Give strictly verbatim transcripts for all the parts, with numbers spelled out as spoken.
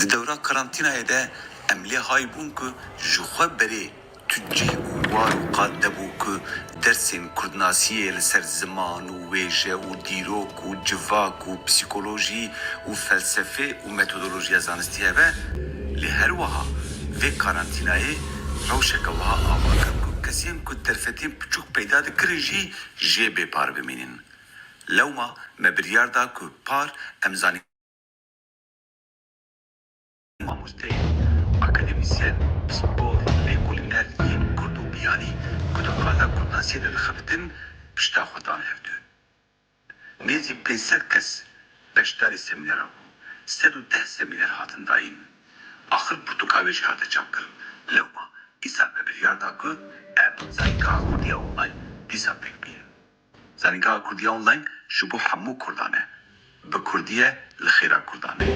Di dewra karantînayê de em lê hay bûn ku ji xwe berê tu cih û war û qad nebû ku dersên kurdnasiyê li ser ziman û wêje û dîrok û civak û psîkolojî û felsefê û metodolojiya zanistî hebe, lê her wiha vê karantînayê rewşeke wiha ava kir ku kesên ku derfetên piçûk peyda dikirin jî jê bê par bimînin. Lewma me biryar da ku par em zanîn Mamosteyên, akademîsyen, pispor, lêkolîner yên kurd û biyanî ku di qada kurdnasiyê de dixebitin, pişta xwe dan hevdu. Nêzî pênc sed kes beşdarî semînera bû. Sed û deh semîner hatin dayîn. Axir pirtûka wê jî hate çapkirin. Lewma îsal me biryar da ku em Zanîngeha Kurdiya Online dîsa pêk bînin. Zanîngeha Kurdiya Online ji bo hemû kurdan e. Bi kurdî ye, li xêra kurdan e.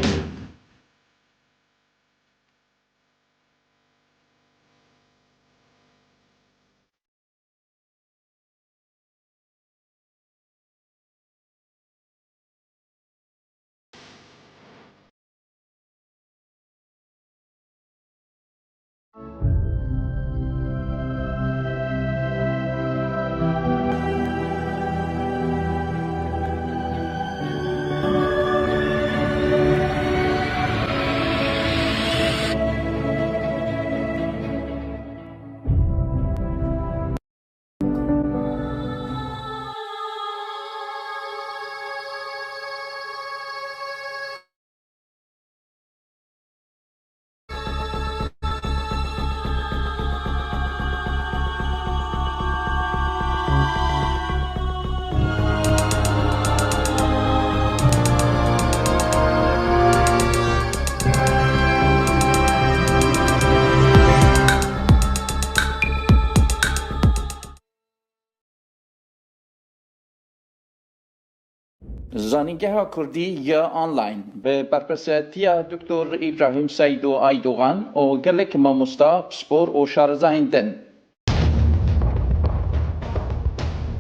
Zanîngeha Kurdî ya Online bi berpirsiyatiya Doktor Îbrahîm Seydo Aydogan û gelek mamosta, pispor û şarezayên din.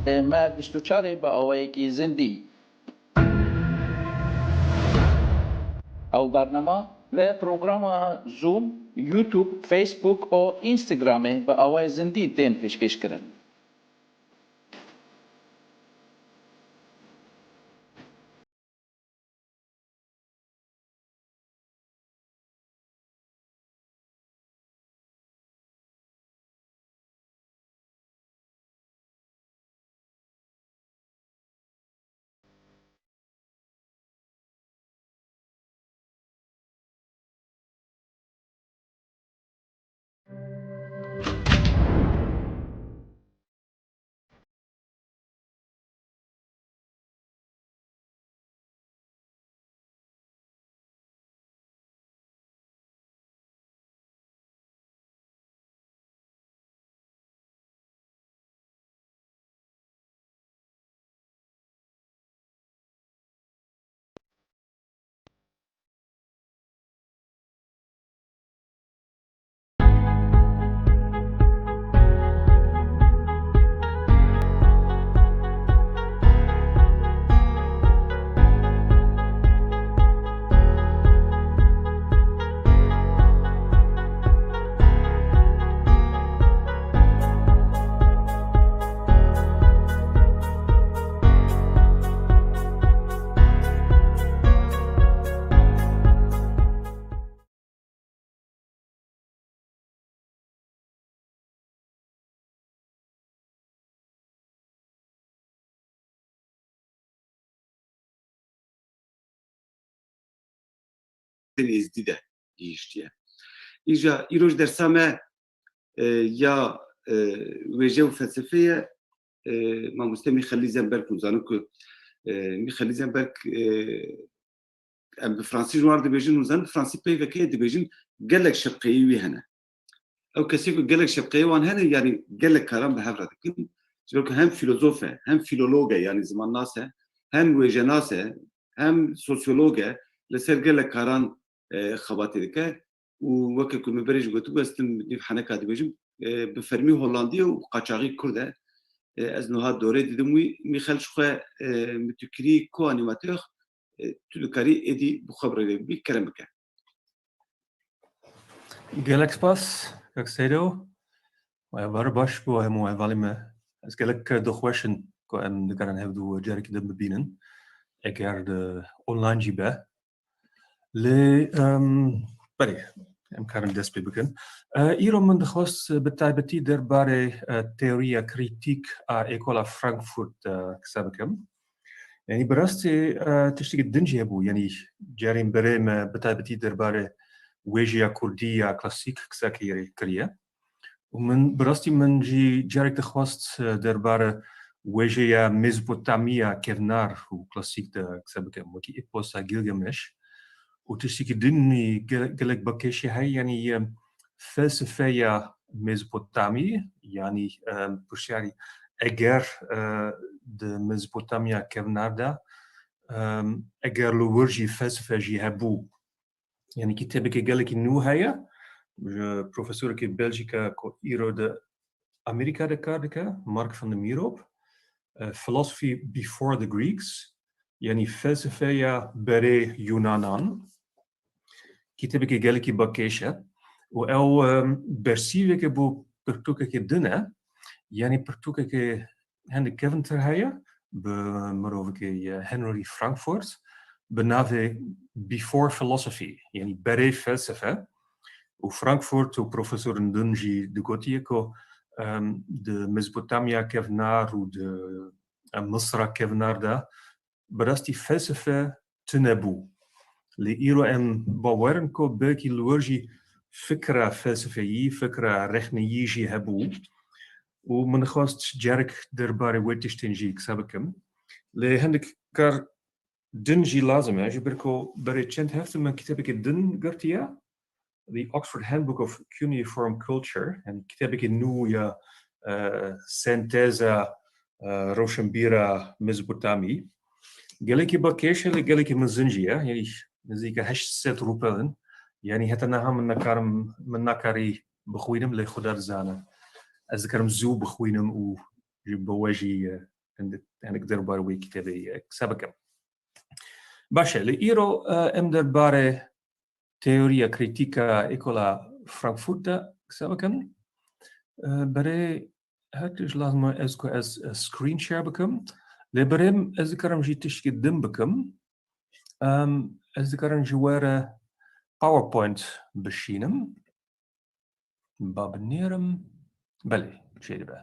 Me bîst û çarê bi awayekî zindî. Ew bernama bi programa Zoom, YouTube, Facebook û Instagramê bi awayê zindî tên pêşkêşkirin. Êzdî de gihîştiye. Îja îroj dersa me, e, ya, e, wêje û felsefê ye. E, mamoste Michel Lizenberg, hûn zanin ku, e, Michel Lizenberg, e, em bi fransî ji wan re dibêjin, hûn zanin, bi fransî peyvekê dibêjin, gelek şepqeyî wî hene. Ew kesê ku gelek şepqeyê wan hene, yanî gelek karan bi hev re dikin. Ji ber ku hem fîlozof e, hem fîlolog e, yanî zimannas e, hem wêjenas e, hem sosyolog e, li ser gelek karan, e, xebatê dike. Û weke ku min berê jî gotibû, ez tim nîv heneka dibêjim, e, bi fermî Hollandî ye û qaçaxî Kurd e. E, ez niha dorê didim wî, Michel ji xwe, e, min tu kirî ko animatör, e, tu dikarî êdî bi xwe bi rê ve bibî, kerem bike. Gelek spas, kak Seydo. Bar baş bo hemû hevalê me. Ez gelek dixweş in ku em dikarin hevdû carekî din bibînin. Eger di online jî be. Lê, em, belê, em karin dest pê bikin. E, îro min dixwest bi taybetî derbarê, e, teoriya krîtîk a Ekola Frankfurt de qise bikim. Yanî bi rastî, e, tiştekî din jî hebû. Yanî carên berê me bi taybetî derbarê wêjeya kurdî ya klasîk qise kir-, kiriye. Û min, bi rastî min jî carek dixwest, e, derbarê wêjeya Mezopotamiya kevnar û klasîk de qise bikim, wekî eposa Gilgameş. Û tiştekî din jî gel-, gelek bi kêşî heye, yanî, e, felsefeya Mezopotamî, yanî, e, pirsiyarî eger, e, di Mezopotamiya kevnar de, e, eger li wir jî felsefe jî hebû, yanî kitêbekê gelekî nû heye, ji profesorekî Belçîka ku îro di Amerîka de kar dike, Mark van der Mierop, e, Philosophy Before the Greeks, yanî felsefeya berê Yunanan. Kitêbekê gelekî bi kêş e û ew, e, bersîveke bo pirtûkekê din e, yanî pirtûkekê hindik kevintir heye, bi mirovekî, e, Henry Frankfurt, bi navê Before Philosophy, yanî berê felsefe. Û Frankfurt û profesorên din jî digotiye ku, em, di Mezopotamiya kevnar û di, em, Misra kevnar de bi rastî felsefe tune bû. Lê îro em bawer in ku belkî li wir jî fikra felsefeyî, fikra rexneyî jî hebû. Û min xwest carek derbarê wê tiştên jî qise bikim. Lê hindik kar din jî lazim e, ji ber ku berê çend heftin me kitêbekê din girtiye, The Oxford Handbook of Cuneiform Culture, yanî kitêbekê nû ya, e, senteza, e, roşenbîra Mezopotamî. Gelekî bi kêş e, lê gelekî mezin jî ye, yanî nizîka heşt sed rûpel in. Yanî heta niha min nekarim, min nakarî bixwînim, lê Xuda dizane. Ez dikarim zû bixwînim û ji bo we jî, e, hindik, hindik derbarê wê kitêbê, e, qise bikim. Baş e, li îro, e, em derbarê teoriya krîtîk a Ekola Frankfurt de qise bikin. E, berê her tişt lazim e ez ku ez, e, screen share bikim. Lê berê ez dikarim jî tiştekî din bikim. Em, ez dikarim ji we re PowerPoint bişînim. Ba binêrim. Belê, çêdibe.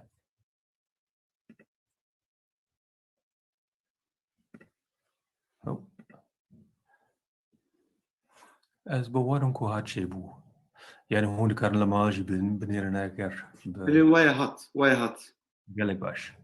Hop. Ez bawerim ku ha çêbû. Yanî hûn dikarin li mal jî bin-, binêrin eger bi- Belê, waya hat, waya hat. Gelek baş.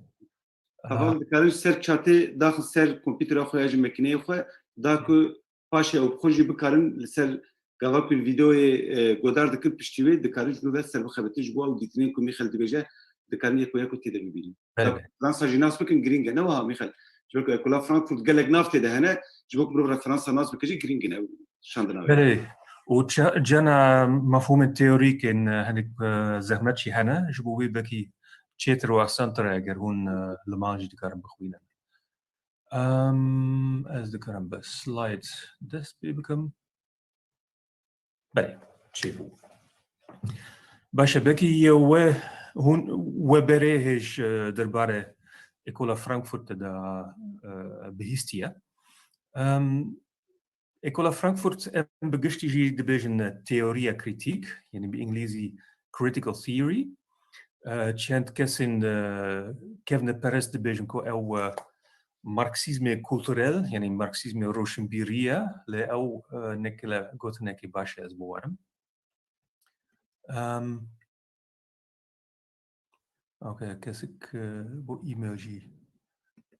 Aha. Heval dikarin ji ser çatê daxin ser kompîtera xwe ya ji makîneyê xwe, da ku paşê ew bi xwe jî bikarin li ser gava ku vîdeoyê, e, godar dikin piştî wê, dikarin ji nû ve ser bixebitin ji bo ew dîtinên ku Mîxel dibêje, dikarin yek û yek û tê de bibînin. Belê. Fransa jî nas bikin, girîng e, ne wiha Mîxel? Ji ber ku Ekola Frankfurt gelek nav tê de hene, ji bo ku mirov referansa nas bike jî girîng in ew şandina wê. Belê. Û ça-, cena mefhûmên teorîk ên, e, hinek, e, zehmet jî hene, ji bo wê belkî çêtir û asantir e eger hûn, e, li mal jî dikarin bixwînin. Em, ez dikarim bi slide dest pê bikim. Belê, çêbû. Baş e, belkî ye we hûn, we berê hêj, e, derbarê Ekola Frankfurt de, e, bihîstiye. Em, Ekola Frankfurt em bi giştî jî dibêjin teoriya krîtîk, yanî bi îngilîzî critical theory. E, çend kesên, e, kevneperest dibêjin ku ew, e, marksîzmê kulturel, yanî marksîzmê roşinbîrî ye, lê ew, e, nekile gotinekî baş e, ez bawerim. Em, ok, kesik, e, bo e-mail jî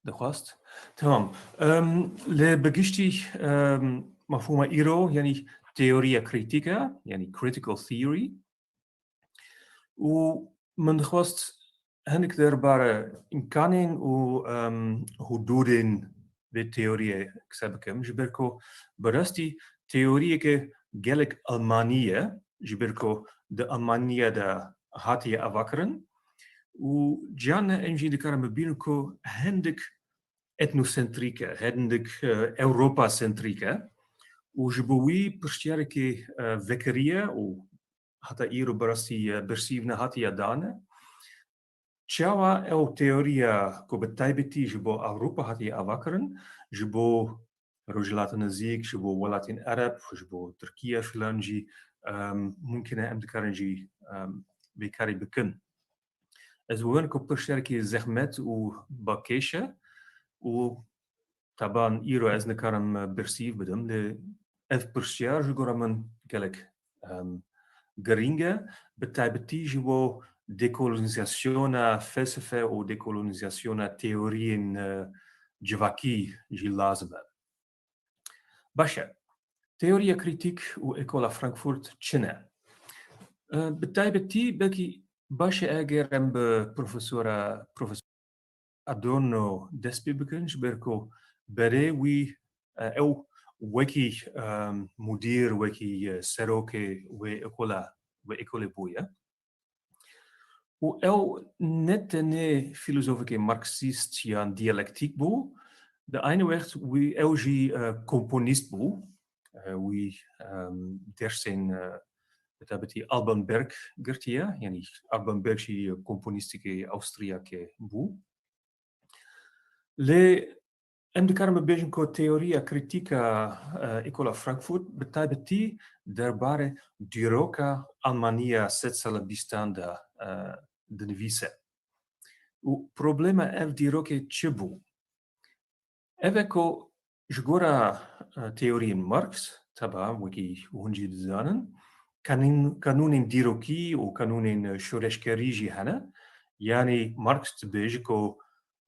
dixwest. Tamam. Em, lê bi giştî, em, mefhûma îro, yanî teoriya krîtîk e, yanî critical theory. Û min dixwest hinek derbarê îmkanên û, em, hudûdên vê teoriyê qise bikim, ji ber ku bi rastî teoriyeke gelek Almanî ye, ji ber ku di Almanya de hatiye avakirin û carna em jî dikarin bibînin ku hindik etnosentrîk e, hindik, e, Ewropa sentrîk e û ji bo wî pirşiyarekî, e, vekirî ye û heta îro bi rastî, e, birsîv nehatiye dane. Çawa ew teoriya ku bi taybetî ji bo Ewropa hatiye avakirin, ji bo Rojhilata Nizîk, ji bo welatên Ereb, ji bo Tirkiye filan jî, em, mumkin e em dikarin jî, em, vê karî bikin. Ez werin ku pirsiyarkî zehmet û bakêş e û taban îro ez nikarim birsîv bidim, lê ev pirsiyar ji gora min gelek, em, girîng e, bi taybetî ji bo dekolonîzasyona felsefe û dekolonîzasyona teoriyên, e, civakî jî lazim e. Baş e. Teoriya krîtîk û Ekola Frankfurt çi ne? E, bi taybetî belkî baş e eger em bi profesora, profesor Adorno dest pê bikin, ji ber ku berê wî, e, ew wekî, e, mudîr, wekî, e, serokê wê ekola, wê ekolê bûye. Û ew ne tenê filozofekê marksîst yan diyalektîk bû, di aynî wext wî ew jî, e, komponîst bû. E, wî, e, dersên, e, bi taybetî Alban Berg girtiye, yanî Alban Berg jî komponîstekê Awstriyakê bû. Lê em dikarin bibêjin ku teoriya krîtîk a, e, Ekola Frankfurt bi taybetî derbarê dîroka Almaniya sedsala bîstan de, e, dinivîse. Û problema ev dîrokê çi bû? Ev e ku ji gora, e, teoriyên Marx, teba wekî hûn jî dizanin, kanîn-, kanûnên dîrokî û kanûnên şoreşgerî jî hene. Yanî Marx dibêje ku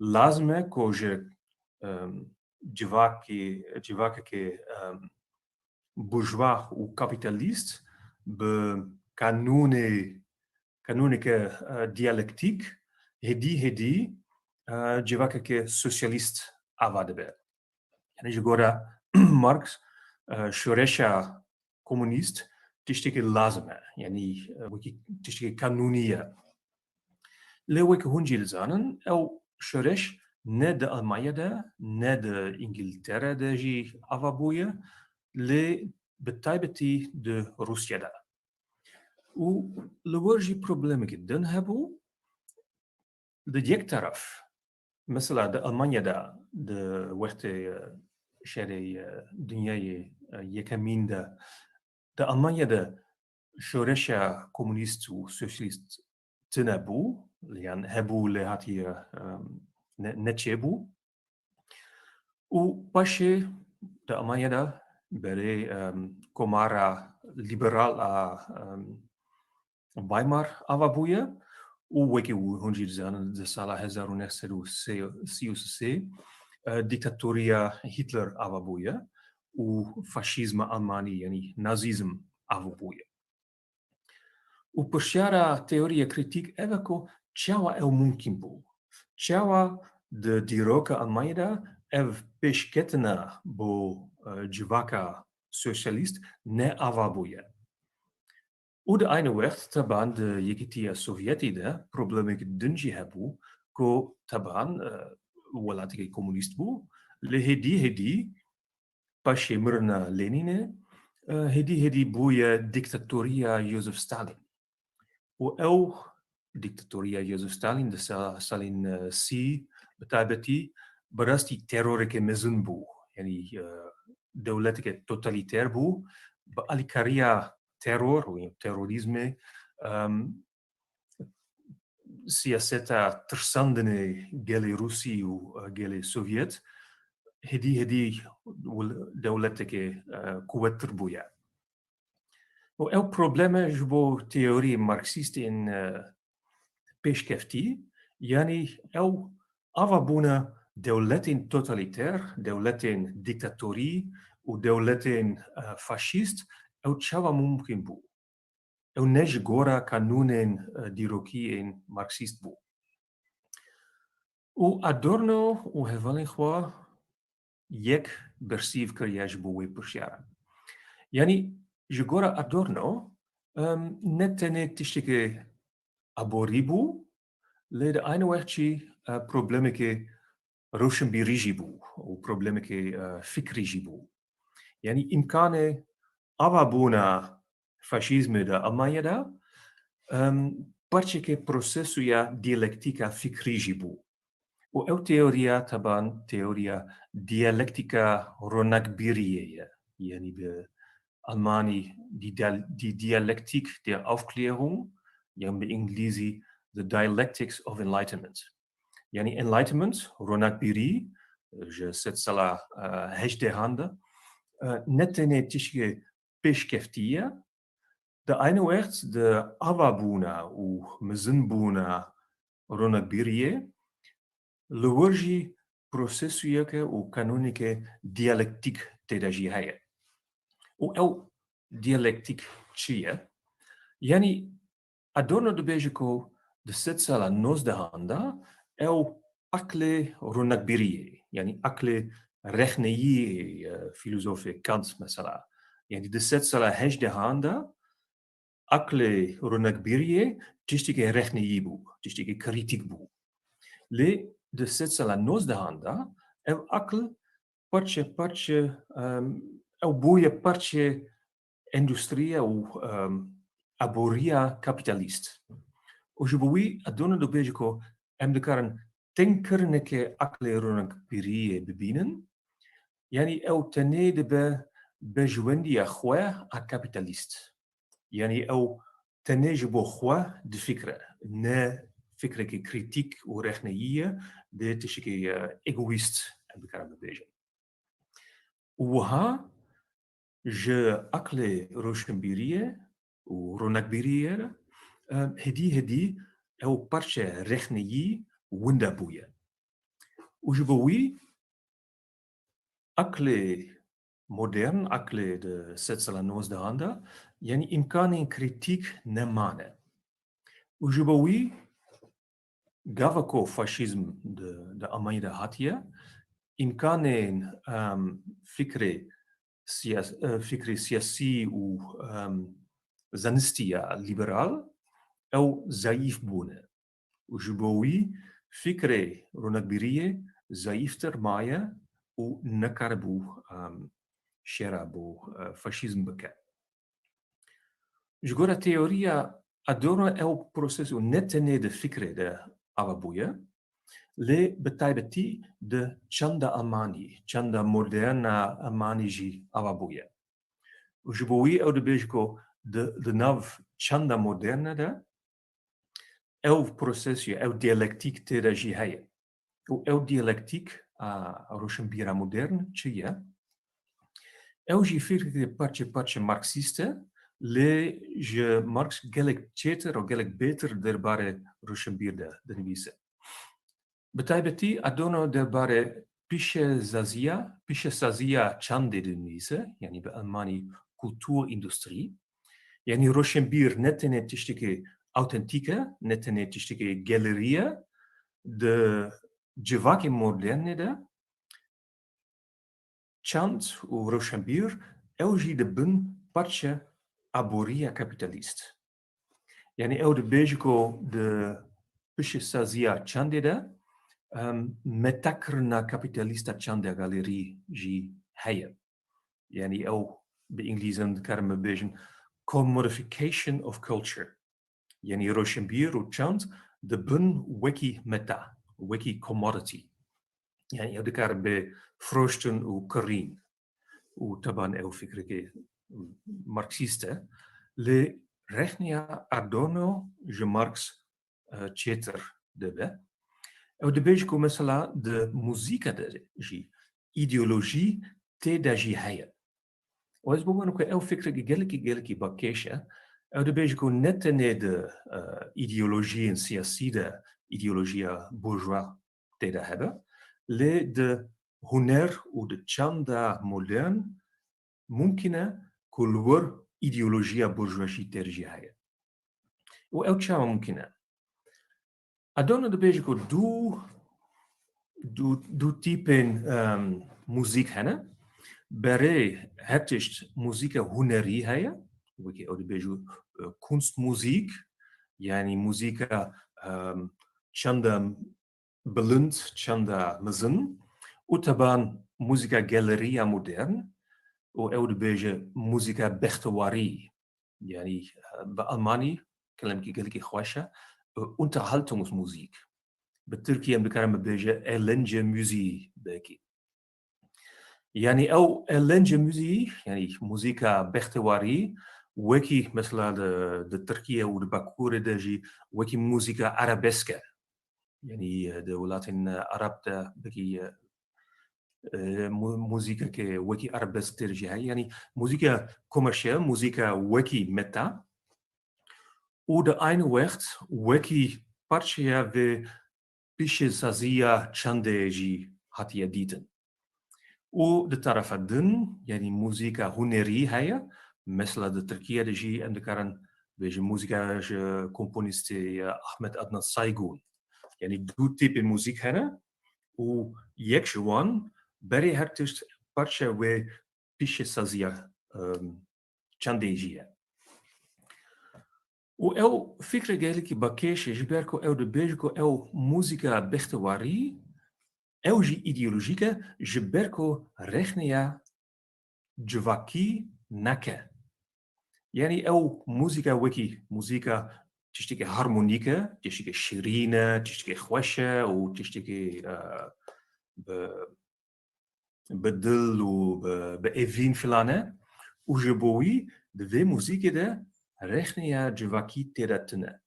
lazim e ku ji, em, civakî-, civakekê, em, burjwa û kapîtalîst bi kanûnê, kanûneke, e, diyalektîk hêdî hêdî, e, civakeke sosyalîst ava dibe. Yanî ji gora Marx, e, şoreşa komunîst tiştekî lazim e. Yanî, e, wekî tiştekî kanûnî ye. Lê wekî hûn jî dizanin, ew şoreş ne di Almanya de, ne di Îngiltere de jî ava bûye, lê bi taybetî di Rûsya de. Û li wir jî problemekî din hebû. Di yek teref, mesela di Almanya de di wextê, e, şerê, e, dinyayê, e, yekemîn de, di Almanya de şoreşa komunîst û sosyalîst tune bû, yan hebû lê hatiye, e, ne, neçêbû. Û paşê di Almanya de berê, em, Komara Liberal a, em, Weimar ava bûye û wekî hûn jî dizanin di sala hezar û neh sed û sî û sê, e, dîktatoriya Hitler ava bûye û faşîzma Almanî, yanî nazîzm ava bûye. Û pirsiyara teoriya krîtîk ev e ku çawa ew mumkîn bû? Çawa di dîroka Almanyê de ev pêşketina bo, e, civaka sosyalîst ne ava bûye? Û di aynî wext teban di Yekîtiya Sovyetî de problemek din jî hebû ku teban, e, welatekî komunîst bû, lê hêdî hêdî paşê mirina Lenînê, e, hêdî hêdî bûye dîktatoriya Yosef Stalin. Û ew dîktatoriya Yosef Stalin di sa-, salên, e, sî bi taybetî bi rastî teroreke mezin bû. Yanî, e, dewleteke totalîter bû, bi alîkariya teror û terorîzmê, em, siyaseta tirsandinê gelê Rûsî û, e, gelê Sovyet hêdî hêdî wil-, dewleteke, e, quwettir bûye. Û ew probleme ji bo teorî marksîstên, e, pêşkeftî, yanî ew ava bûna dewletên totalîter, dewletên dîktatorî û dewletên, e, faşîst, ew çawa mumkîn bû? Ew ne ji gora kanûnên, e, dîrokî ên marksîst bû. Û Adorno û hevalên xwe yek bersîv kiriye ji bo wê pirsyara. Yanî ji gora Adorno, em, ne tenê tiştekê aborî bû, lê di aynî wext jî, e, problemekê rewşenbîrî jî bû û problemekê, e, fikrî jî bû. Yanî îmkanê avabûna faşîzmê de Almanya de, em, parçeke prosesoya diyalektîka fikrî jî bû. Û ew teoriya, teban teoriya diyalektîka ronakbîriyê ye. Yanî bi Almanî die, die Dialektik der Aufklärung, yan bi Îngilîzî The Dialectics of Enlightenment. Yanî Enlightenment, ronakbîrî, ji sedsala, e, heşdehan de, e, ne tenê tişkê pêşkeftî ye, di aynî wext di avabûna û mezinbûna ronakbîriyê li wir jî prosesûyeke û kanûneke diyalektîk tê de jî heye. Û ew diyalektîk çi ye? Yanî Adorno dibêje ku di sedsala nozdehan de ew aqlê ronakbîriyê, yanî aqlê rexneyî, e, fîlozofê Kant mesela, yanî di sedsala heşdehan de aqlê ronakbîriyê tiştekî rexneyî bû, tiştekî krîtîk bû. Lê di sedsala nozdehan de ev aql parçe parçe, em, ew bûye parçe endûstriya û, em, aboriya kapîtalîst. Û ji bo wî Adorno dibêje ku em dikarin tengkirineke aqlê ronakbîriyê bibînin, yanî ew tenê dibe bejwendiya xwe a kapîtalîst. Yanî ew tenê ji bo xwe difikre, ne fikrekî krîtîk û rexneyî ye, dê tiştekî, e, egoîst em dikarin bibêjin. Û wiha ji aqlê roşnbîriyê û ronakbîriyê re, e, hêdî hêdî ew parçe rexneyî winda bûye. Û ji bo wî aqlê modern, aqlê di sedsala nozdehan de, yanî îmkanên krîtîk nemane. Û ji bo wî gava ku faşîzm di, di Almanya de hatiye, îmkanên, em, fikrê siyas-, e, fikrê siyasî û, em, zanistî ya lîberal ew zayîf bûne. Û ji bo wî fikrê ronakbîriyê zayîftir maye û nekaribû, em, şera bo, e, faşîzm bike. Ji gora teoriya Adorno ew proseso ne tenê di fikrê de ava bûye, lê bi taybetî di çanda Almanî, çanda moderna Almanî jî ava bûye. Û ji bo wî ew dibêje ku di, di nav çanda moderne de ew prosesî, ew diyalektîk tê de jî heye. Û ew diyalektîk a roşenbîra modern çi ye? Ew jî fikreke parçe parçe marksîst e, lê ji Marx gelek çêtir û gelek bêtir derbarê roşenbîr de dinivîse. Bi taybetî Adorno derbarê pîşesaziya, pîşesaziya çandê dinivîse, yanî bi Almanî Kulturindustrie. Yanî roşenbîr ne tenê tiştekî awtentîk e, ne tenê tiştekî gelerî ye, di civakê modernê de çand û roşenbîr ew jî dibin parçe aboriya kapîtalîst. Yanî ew dibêje ku di piştsaziya çandê de, em, metakirina kapîtalîst a çanda galerî jî heye. Yanî ew bi îngilîzî dikarin bibêjin commodification of culture. Yanî roşenbîr û çand dibin wekî meta, wekî commodity. Yanî ew dikare bê firoştin û kirîn. Û teban ew fikrekê marksîst e. Lê rexniya Adorno ji Marx, e, çêtir dibe. Ew dibêje ku mesela di muzîka de jî îdeolojî tê de jî heye. Û ez bibonim ku ew fikrekî gelekî, gelekî balkêş e. Ew dibêje ku ne tenê di, e, îdeolojiyên siyasî de îdeolojiya burjuwa tê de hebe, lê di huner û di çanda modern mumkîn e ku li wir îdeolojiya burjuwa jî tê de jî heye. Û ew çawa mumkîn e? Adorno dibêje ku du, du, du tîpên, em, muzîk hene. Berê her tişt muzîka hunerî heye. Wekî ew dibêje, e, Kunstmusik, yanî muzîka, em, çanda bilind, çanda mezin û teban muzîka galerî ya modern û ew dibêje muzîka bextewarî. yanî, e, bi almanî kelemekî gelekî xweş e, e, Unterhaltungsmusik. Bi tirkî em dikarin bibêje eğlence müziği belkî. Yanî ew eğlence müziği, yanî muzîka bextewarî, wekî mesela di, di Tirkiye û di Bakurê de jî wekî muzîka arabesk e. Yanî, e, di welatên, e, Arab de belkî, e, e, mu-, muzîkeke wekî arabesk têr jî heye. Yanî muzîka komerşiyel, muzîka wekî meta û di aynî wext wekî parçeya vê pîşesaziya çandê jî hatiye dîtin. Û di terefa din, yanî muzîka hunerî heye, mesela di Tirkiye de jî em dikarin bêjin muzîka ji komponîstê Ahmet Adnan Saygun. Yanî du tîpê muzîk hene û yek ji wan berê her tişt parçe wê pîşesaziya, em, çandê jî ye. Û ew fikre gelekî bakêş e, ji ber ku ew dibêje ku ew muzîka bextewarî, ew jî îdeolojîk e, ji ber ku rexneya civakî nake. Yanî ew muzîka wekî muzîka tiştekî harmonîk e, tiştekî şirîn e, tiştekî xweş e û tiştekî, e, bi, bi dil û bi, bi evîn filan e. Û ji bo wî di vê muzîkê de rexneya civakî tê de tune.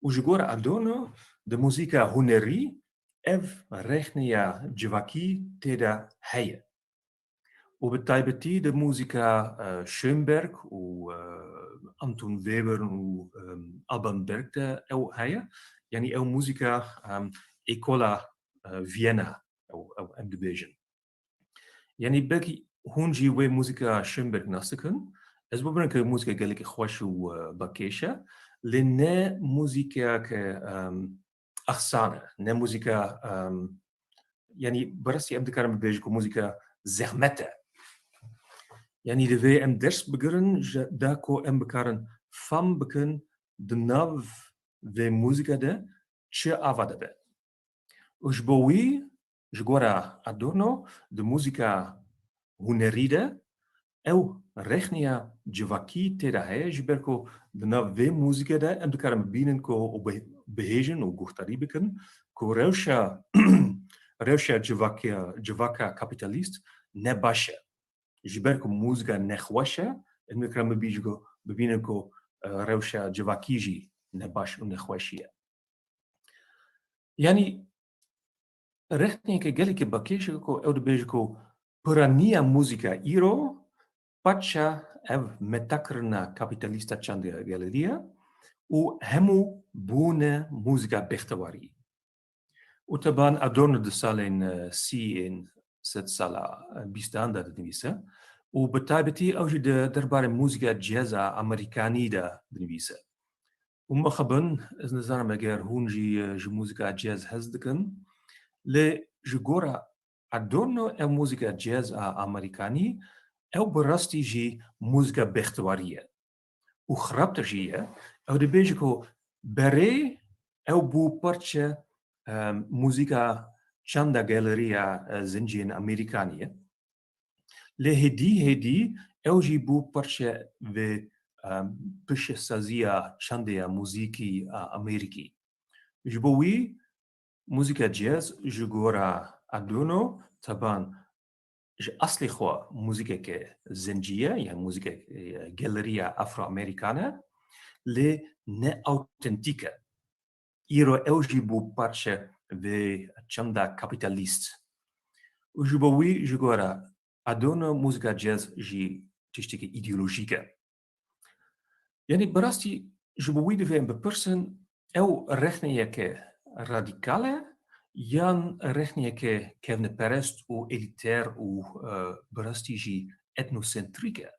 Û ji gor Adorno di muzîka hunerî ev rexneya civakî tê de heye. Û bi taybetî di muzîka, e, Schönberg û, e, Anton Webern û, e, Alban Berg de ew heye. Yanî ew muzîka, e, Êkola, e, Viyena ew, ew em dibêjin. Yanî belkî hûn jî wê muzîka Schönberg nas dikin. Ez bibirin ke muzîka gelekî xweş û, e, bakêş e. Lê ne muzîkeke, em, axsan e. Ne muzîka, em, yanî bi rastî em dikarin bibêjin ku muzîka zehmet e. Yanî divê em ders bigirin ji da ku em bikarin fam bikin di nav vê muzîka de çi ava dibe. Û ji bo wî, ji gora Adorno, di muzîka hunerî de ew rexneya civakî tê de heye, ji ber ku di nav vê muzîke de em dikarin bibînin ku û bi-, bihêjin û guhdarî bikin ku rewşa, rewşa civakiya, civaka kapîtalîst ne baş e. Ji ber ku muzîka nexweş e, em dikarin bibî-, bibînin ku, e, rewşa civakî jî ne baş û nexweşî ye. Yanî rexneyeke gelekî bakêş e ku ew dibêje ku piraniya muzîka îro paça ev metakirina kapîtalîsta çandê geleriya û hemû bûne muzîka bextewarî. Û teban Adorno di salên, e, sî ên sedsala, e, bîstan de dinivîse û bi taybetî ew jî di derbarê muzîka ceza amerîkanî de dinivîse. Û mixabin, ez nizanim eger hûn jî, e, ji muzîka cez hez dikin, lê ji gora Adorno ev muzîka cez a amerîkanî, ew bi rastî jî muzîka bextewarî ye. Û xirabtir jî ye, ew dibêje ku berê ew bû parçe, e, muzîka çanda geleriya, e, zenciyên amerîkanî ye. Lê hêdî hêdî ew jî bû parçe vê, em, piştsaziya çandê ya muzîkî a Amerîkî. Ji bo wî muzîka cez ji gora Adorno teban ji eslê xwe muzîkeke zencî ye, yan muzîke, e, geleriya afro-amerîkan e, lê ne awtentîk e. Îro ew jî bû parçe vê çanda kapîtalîst. Û ji bo wî, ji gora Adorno, muzîka cez jî tiştekî îdeolojîk e. Yanî bi rastî ji bo wî divê em bipirsin, ew rexneyeke radîkal e yan rexneyeke kevneperest û elîter û, e, bi rastî jî etnosentrîk e?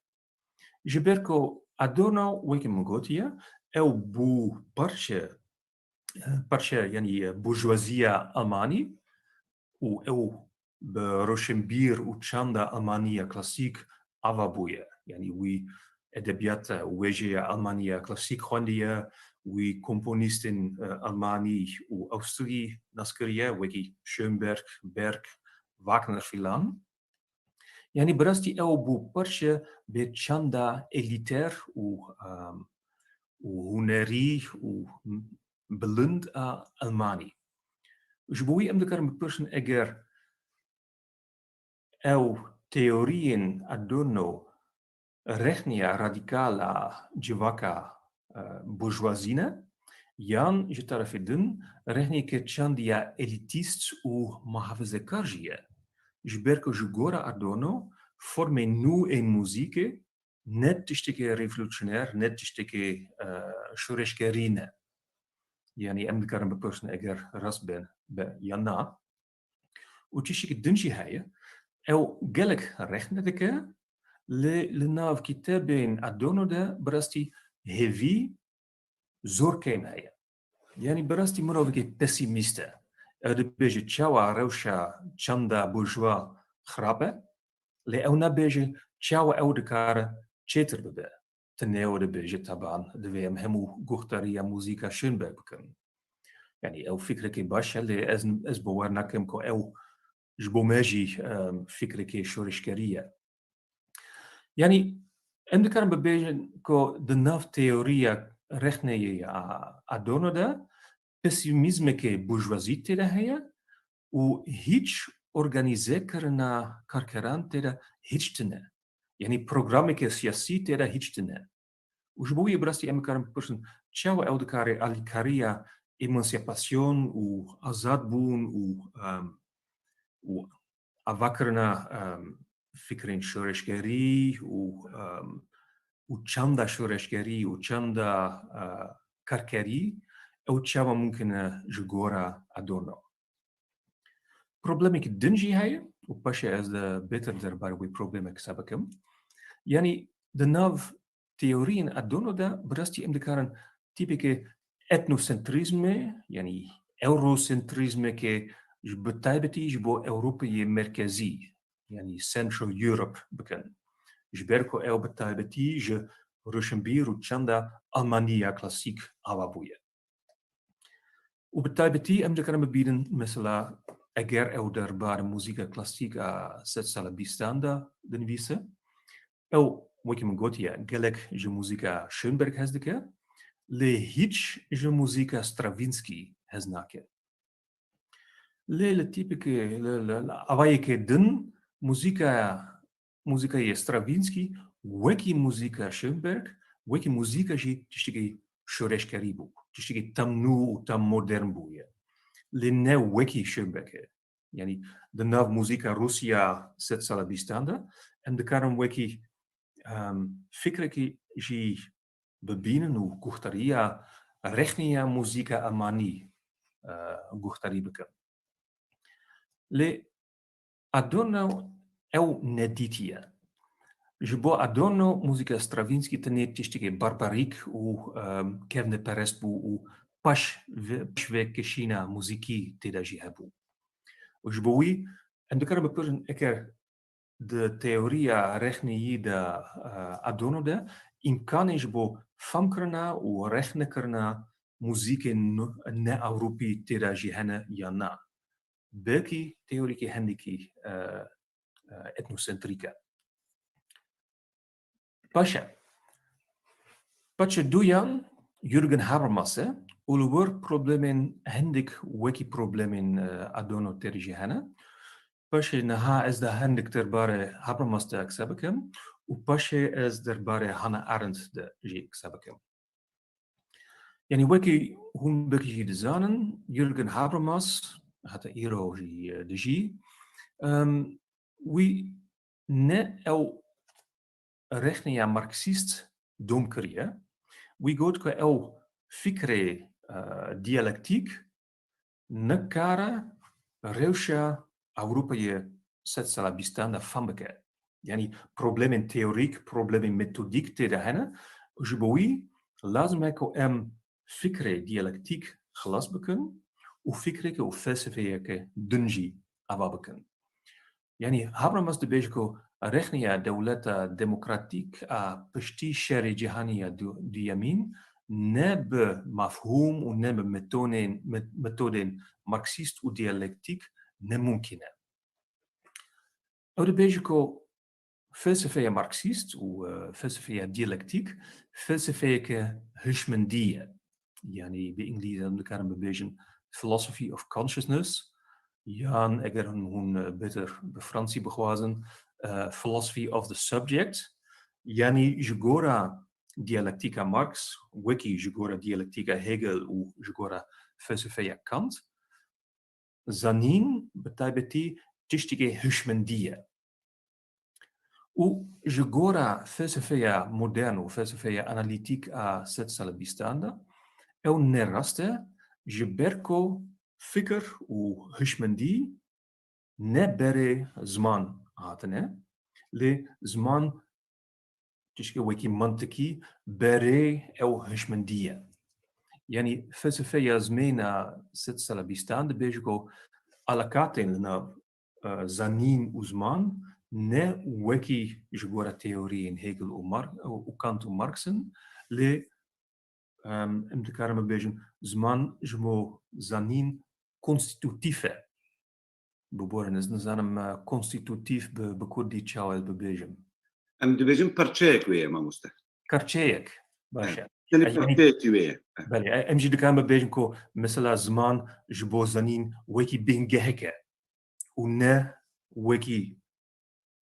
Ji ber ku Adorno, wekî min gotiye, ew bû parçe, parçe, yanî burjuwaziya Almanî û ew bi roşenbîr û çanda Almaniya klasîk ava bûye. Yanî wî edebiyata wêjeya Almaniya klasîk xwendiye, wî komponîstên, e, Almanî û Awstrî nas kiriye, wekî Schönberg, Berg, Wagner filan. Yanî bi rastî ew bû parçe bê çanda elîter û, em, û hunerî û bilind a Elmanî. Ji bo wî em dikarin bipirsin eger ew teoriyên Adorno rexneya radîkal a civaka, e, burjwazî ne, yan ji terefê din rexneyeke çandiya elîtîst û muhafizekar jî ye. Ji ber ku ji gora Adorno formên nû ên muzîkê ne tiştekê revolutionêr, ne tiştekê, e, şoreşgerî ne. Yanî em dikarin bipirsin eger rast bin be yan na. Û tiştekî din jî heye, ew gelek rexne dike, lê li nav kitêbên Adorno de bi rastî hêvî zor kêm heye. Yanî bi rastî mirovekî pesîmîst e. Ew dibêje çawa rewşa çanda burjwa xirab e, lê ew nabêje çawa ew dikare çêtir bibe. Tenê ew dibêje, taban, divê em hemû guhdariya muzîka Schönberg bikin. Yanî ew fikrekî baş e, lê ez, ez bawer nakim ku ew ji bo me jî, em, fikrekî şoreşgerî ye. Yanî em dikarin bibêjin ku di nav teoriya rexneyê ya Adorno de pesîmîzmekê burjwazî tê de heye û hîç organîzekirina karkeran tê de hîç tune. Yanî programeke siyasî tê de hîç tune. Û ji bo wî bi rastî em dikarin bipirsin, çawa ew dikare alîkariya emansîpasyon û azadbûn û, em, û avakirina, em, fikrên şoreşgerî û, em, û çanda şoreşgerî û çanda, e, karkerî, ew çawa mumkin e ji gora Adorno? Problemekî din jî heye û paşê ez de bêtir derbarê wê problemê qise bikim. Yanî di nav teoriyên Adorno de bi rastî em dikarin tîpeke etnosentrîzmê, yanî eurosentrîzmekê ji, bi taybetî ji bo Ewropayê Merkezî, yanî Central Europe bikin. Ji ber ku ew bi taybetî ji roşenbîr û çanda Almaniya klasîk ava bûye. Û bi taybetî em dikarin bibînin, mesela, eger ew derbarê muzîka klasîk a sedsala bîstan de dinivîse, ew, wekî min gotiye, gelek ji muzîka Schönberg hez dike, lê hîç ji muzîka Stravinsky hez nake. Lê li tîpikê, li, li, li avayekê din muzîka, muzîkayê Stravinsky wekî muzîka Schönberg, wekî muzîka jî tiştekî şoreşgerî bû, tiştekî tam nû û tam modern bûye. Lê ne wekî Schönberg e. Yanî di nav muzîka Rûsya sedsala bîstan de em dikarin wekî, em, fikrekî jî bibînin û guhdariya rexneya muzîka Elmanî, e, guhdarî bikin. Lê Adorno ew nedîtiye. Ji bo Adorno muzîka Stravinsky tenê tiştekê barbarîk û, em, kevneperest bû û paş ve-, paş vekişîna muzîkî tê de jî hebû. Û ji bo wî em dikarin bipirsin, eger di teoriya rexneyî de, e, Adorno de îmkanên ji bo femkirina û rexnekirina muzîkên nu-, ne Ewropî tê de jî hene yan na. Belkî teorîkî hindikî, e, e, etnosentrîk e. Paşe. Paşe duyan Jürgen Habermas e û li wir problemên hindik wekî problemên, e, Adorno tê de jî hene. Paşê niha ez de hindik derbarê Habermas de qise bikim û paşê ez derbarê Hannah Arendt de jî qise bikim. Yanî wekî hûn belkî jî dizanin, Jürgen Habermas heta îro jî, e, dijî. Em, wî ne ew rexneya marksîst dom kiriye. Wî got ku ew fikrê, e, diyalektîk nikare rewşa Ewropayê sedsala bîstan de fam bike. Yanî problemên teorîk, problemên metodîk tê de hene. Ji bo wî lazim e ku em fikrê diyalektîk xilas bikin û fikreke û felsefeyeke din jî ava bikin. Yanî Habermas dibêje ku rexneya dewleta demokratîk a piştî şerê cîhanî ya du-, duyemîn ne bi mefhûm û ne bi metonên-, met-, metodên marksîst û diyalektîk ne mumkîn e. Ew dibêje ku felsefeya Marksîst û, e, felsefeya diyalektîk felsefeyeke hişmendî ye. Yanî bi îngilîzî em dikarin bibêjin philosophy of consciousness, yan eger hûn, hûn, e, bêtir bi fransî bixwazin, e, philosophy of the subject, yanî ji gora diyalektîka Marx, wekî ji gora diyalektîka Hegel û ji gora felsefeya Kant, zanîn bi taybetî tiştekê hişmendî ye. Û ji gora felsefeya modern û felsefeya analîtîk a sedsala bîstan de, ew ne rast e, ji ber ku fikir û hişmendî ne berê ziman hatine, lê ziman tişkê wekî mantikî berê ew hişmendî ye. Yanî felsefeya zimên a sedsala bîstan dibêje ku alakatên li nav, e, zanîn û ziman ne wekî ji gora teoriyên Hegel û Marx û Kant û Marx in, lê, em, em dikarin bibêjin ziman ji bo zanîn konstîtutîf e. Biborin, ez nizanim, e, konstîtutîf bi, bi kurdî çawa ez bibêjim. Em dibêjin parçeyek wê ye, mamoste. Parçeyek, baş e. Tenê parçeyekî wê ye. Belê, e, em jî dikarin bibêjin ku mesela ziman ji bo zanîn wekî bingehek e û ne wekî,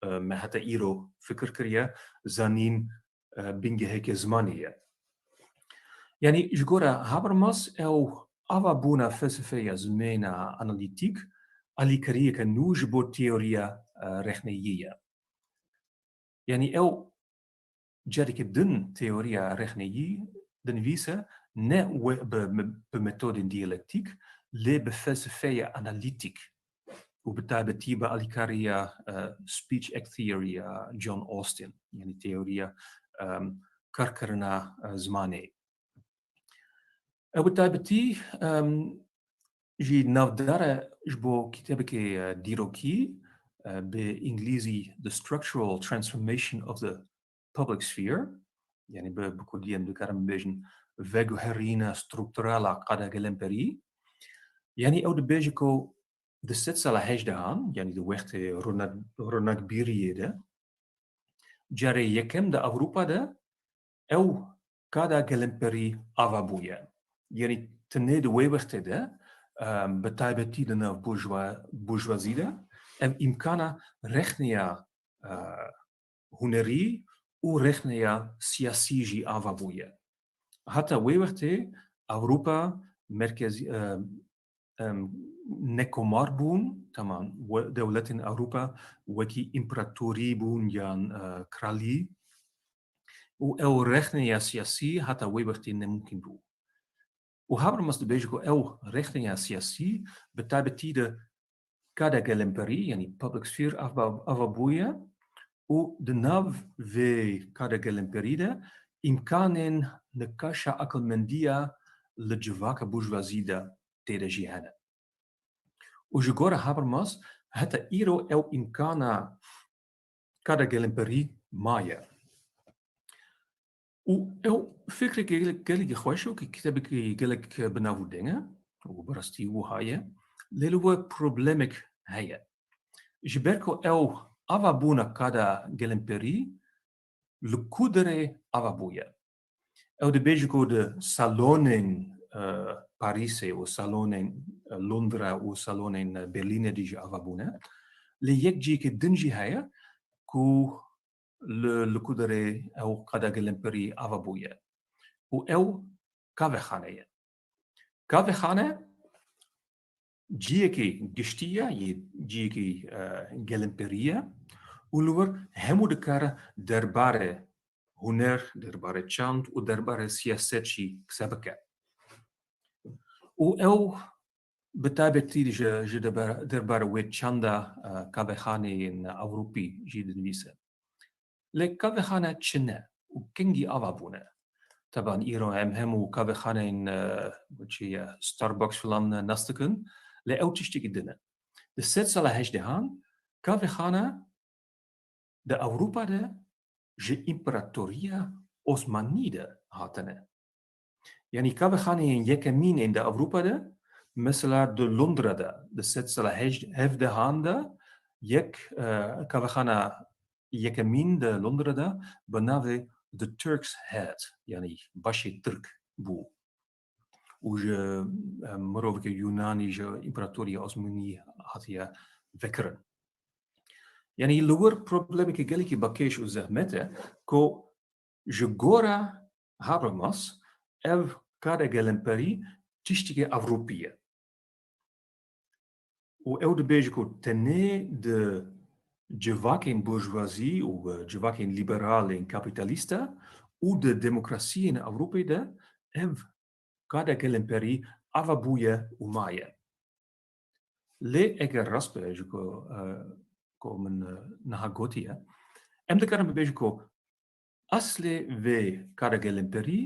e, me heta îro fikir kiriye, zanîn, e, bingeheke zimanê ye. Yanî ji gora Habermas ew avabûna felsefeya zimêna analîtîk alîkariyeke nû ji bo teoriya, e, rexneyî ye. Yanî ew careke din teoriya rexneyî dinivîse ne we-, bi, bi, bi metodên diyalektîk, lê bi felsefeya analîtîk û bi taybetî bi alîkariya, e, speech act theory ya John Austin, yanî teoriya, em, karkirina, e, zimanê. Ew bi taybetî, em, jî navdar e ji bo kitêbekê, e, dîrokî, e, bi îngilîzî The Structural Transformation of the Public Sphere, yanî bi, bi kurdî em dikarin bibêjin veguherîna strukturala qada gelemperî. Yanî ew dibêje ku di sedsala hejdehan, yanî di wextê ronak-, ronakbîriyê de, carê yekem di Ewropa de ew kada gelemperî ava bûye. Yanî tenê di wê wextê de, em, bi taybetî di nav burjwa-, burjwazî de, ev îmkana rexneya, e, hunerî û rexneya siyasî jî ava bûye. Heta wê wextê Ewropa merkezî, e, em, nekomar bûn, tamam, we-, dewletên Ewropa wekî împaratorî bûn yan, e, kralî. Û ew rexneya siyasî heta wê wextê nemumkîn bû. Û Habermas dibêje ku ew rexneya siyasî bi taybetî di kada gelemperî, yanî public sphere, ava, ava bûye û di nav vê kada gelemperî de îmkanên nikaşa aqilmendiya li civaka burjwazî de tê de jî hene. Û ji gora Habermas heta îro ew îmkana kada gelemperî maye. Û ew fikrekî gelek, gelekî xweş û ki kitêbekî gelek bi nav û deng e û bi rastî wiha ye, lê li we problemek heye. Ji ber ku ew ava bûna kada gelemperî li ku derê ava bûye? Ew dibêje ku di salonên, e, Parîsê û salonên, e, Londra û salonên, e, Berlînê de jî ava bûne. Lê yek cihekî din jî heye ku li, li ku derê ew qada gelemperî ava bûye. Û ew kavexane ye. Kavexane cihekî giştî ye, yê cihekî, e, gelemperî ye û li wir hemû dikare derbarê huner, derbarê çand û derbarê siyaset jî qise bike. Û ew bi taybetî ji, ji debar-, derbarê wê çanda, e, kavexaneyên Ewropî jî dinivîse. Lê kavexane çi ne û kengî ava bûne? Teban îro em hemû kavexaneyên, e, çi ye, Starbucks filan nas dikin, lê ew tiştekî din e. Di sedsala hejdehan kavexane di Ewropa de ji împaratoriya Osmanî de hatine. Yanî kavexaneyên yekemîn ên di Ewropa de, mesela di Londra de, di sedsala hej-, hevdehan de yek, e, kavexana yekemîn de Londra de bi navê The Turk's Head, yanî başê Tirk bû. Û ji, em, mirovekî Yunanî ji împaratoriya Osmanî hatiye vekirin. Yanî li wir problemekî gelekî bakêş û zehmet e ku ji gora Habermas ev kadegelemperî tiştekî Ewropî ye. Û ew dibêje ku tenê di civakên burjwazî û, e, civakên lîberalên kapîtalîst de û di demokrasiyên Ewropê de ev kadegelemperî ava bûye û maye. Lê eger rast be ji ku, e, ku min, e, niha gotiye, em dikarin bibêjin ku eslê vê kadegelemperî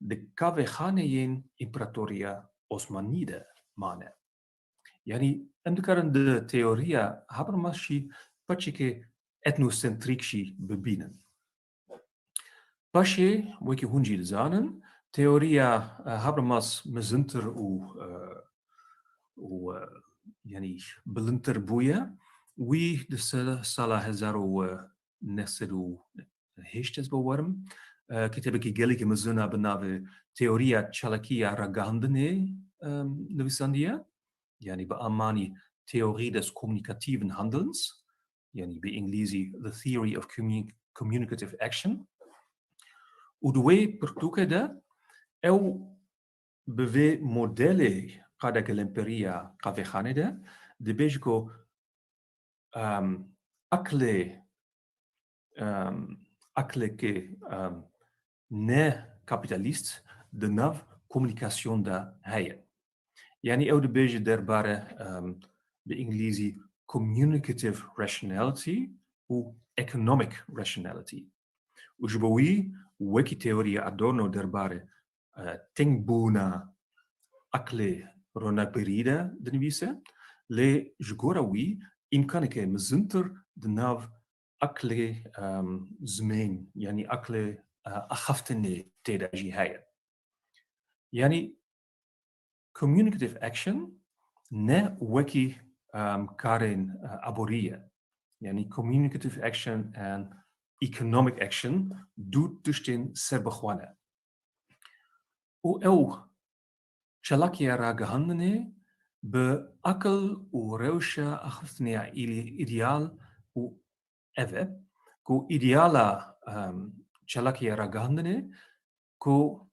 di kavêxaneyên Împaratoriya Osmanî de mane. Yanî em dikarin di teoriya Habermas jî parçekê etnosentrîk jî bibînin. Paşê, wekî hûn jî dizanin, teoriya, e, Habermas mezintir û, e, û, e, yanî bilindtir bûye. Wî di se-, sala hezar û neh sed û heşt ez bawerim, e, kitêbekî gelekî mezin a bi navê Teoriya Çalakiya Ragihandinê, e, nivîsandiye. Yanî bi Almanî Theorie des kommunikativen Handelns, yanî bi Îngilîzî The Theory of Commu-, Communicative Action. Û di wê pirtûkê de ew bi vê modelê kadegelemperiya qavêxanê de dibêje ku, em, aqlê, em, aqlekê, em, ne kapîtalîst di nav komunîkasyon de heye. Yanî ew dibêje derbare, em, bi Îngilîzî communicative rationality û economic rationality. Û ji bo wî wekî teoriya Adorno derbare, e, tengbûna aqlê ronakberî de dinivîse, lê ji gora wî îmkaneke mezintir di nav aqlê, em, zimên, yanî aqlê, e, axaftinê tê de jî heye. Yanî communicative action ne wekî, em, karên, e, aborî ye. Yanî communicative action and economic action du tiştên serbixwe ne. Û ew çalakiya ragihandinê bi aqil û rewşa axaftinê ya îlî-, îdeal û ev e ku îdeala, em, çalakiya ragihandinê ku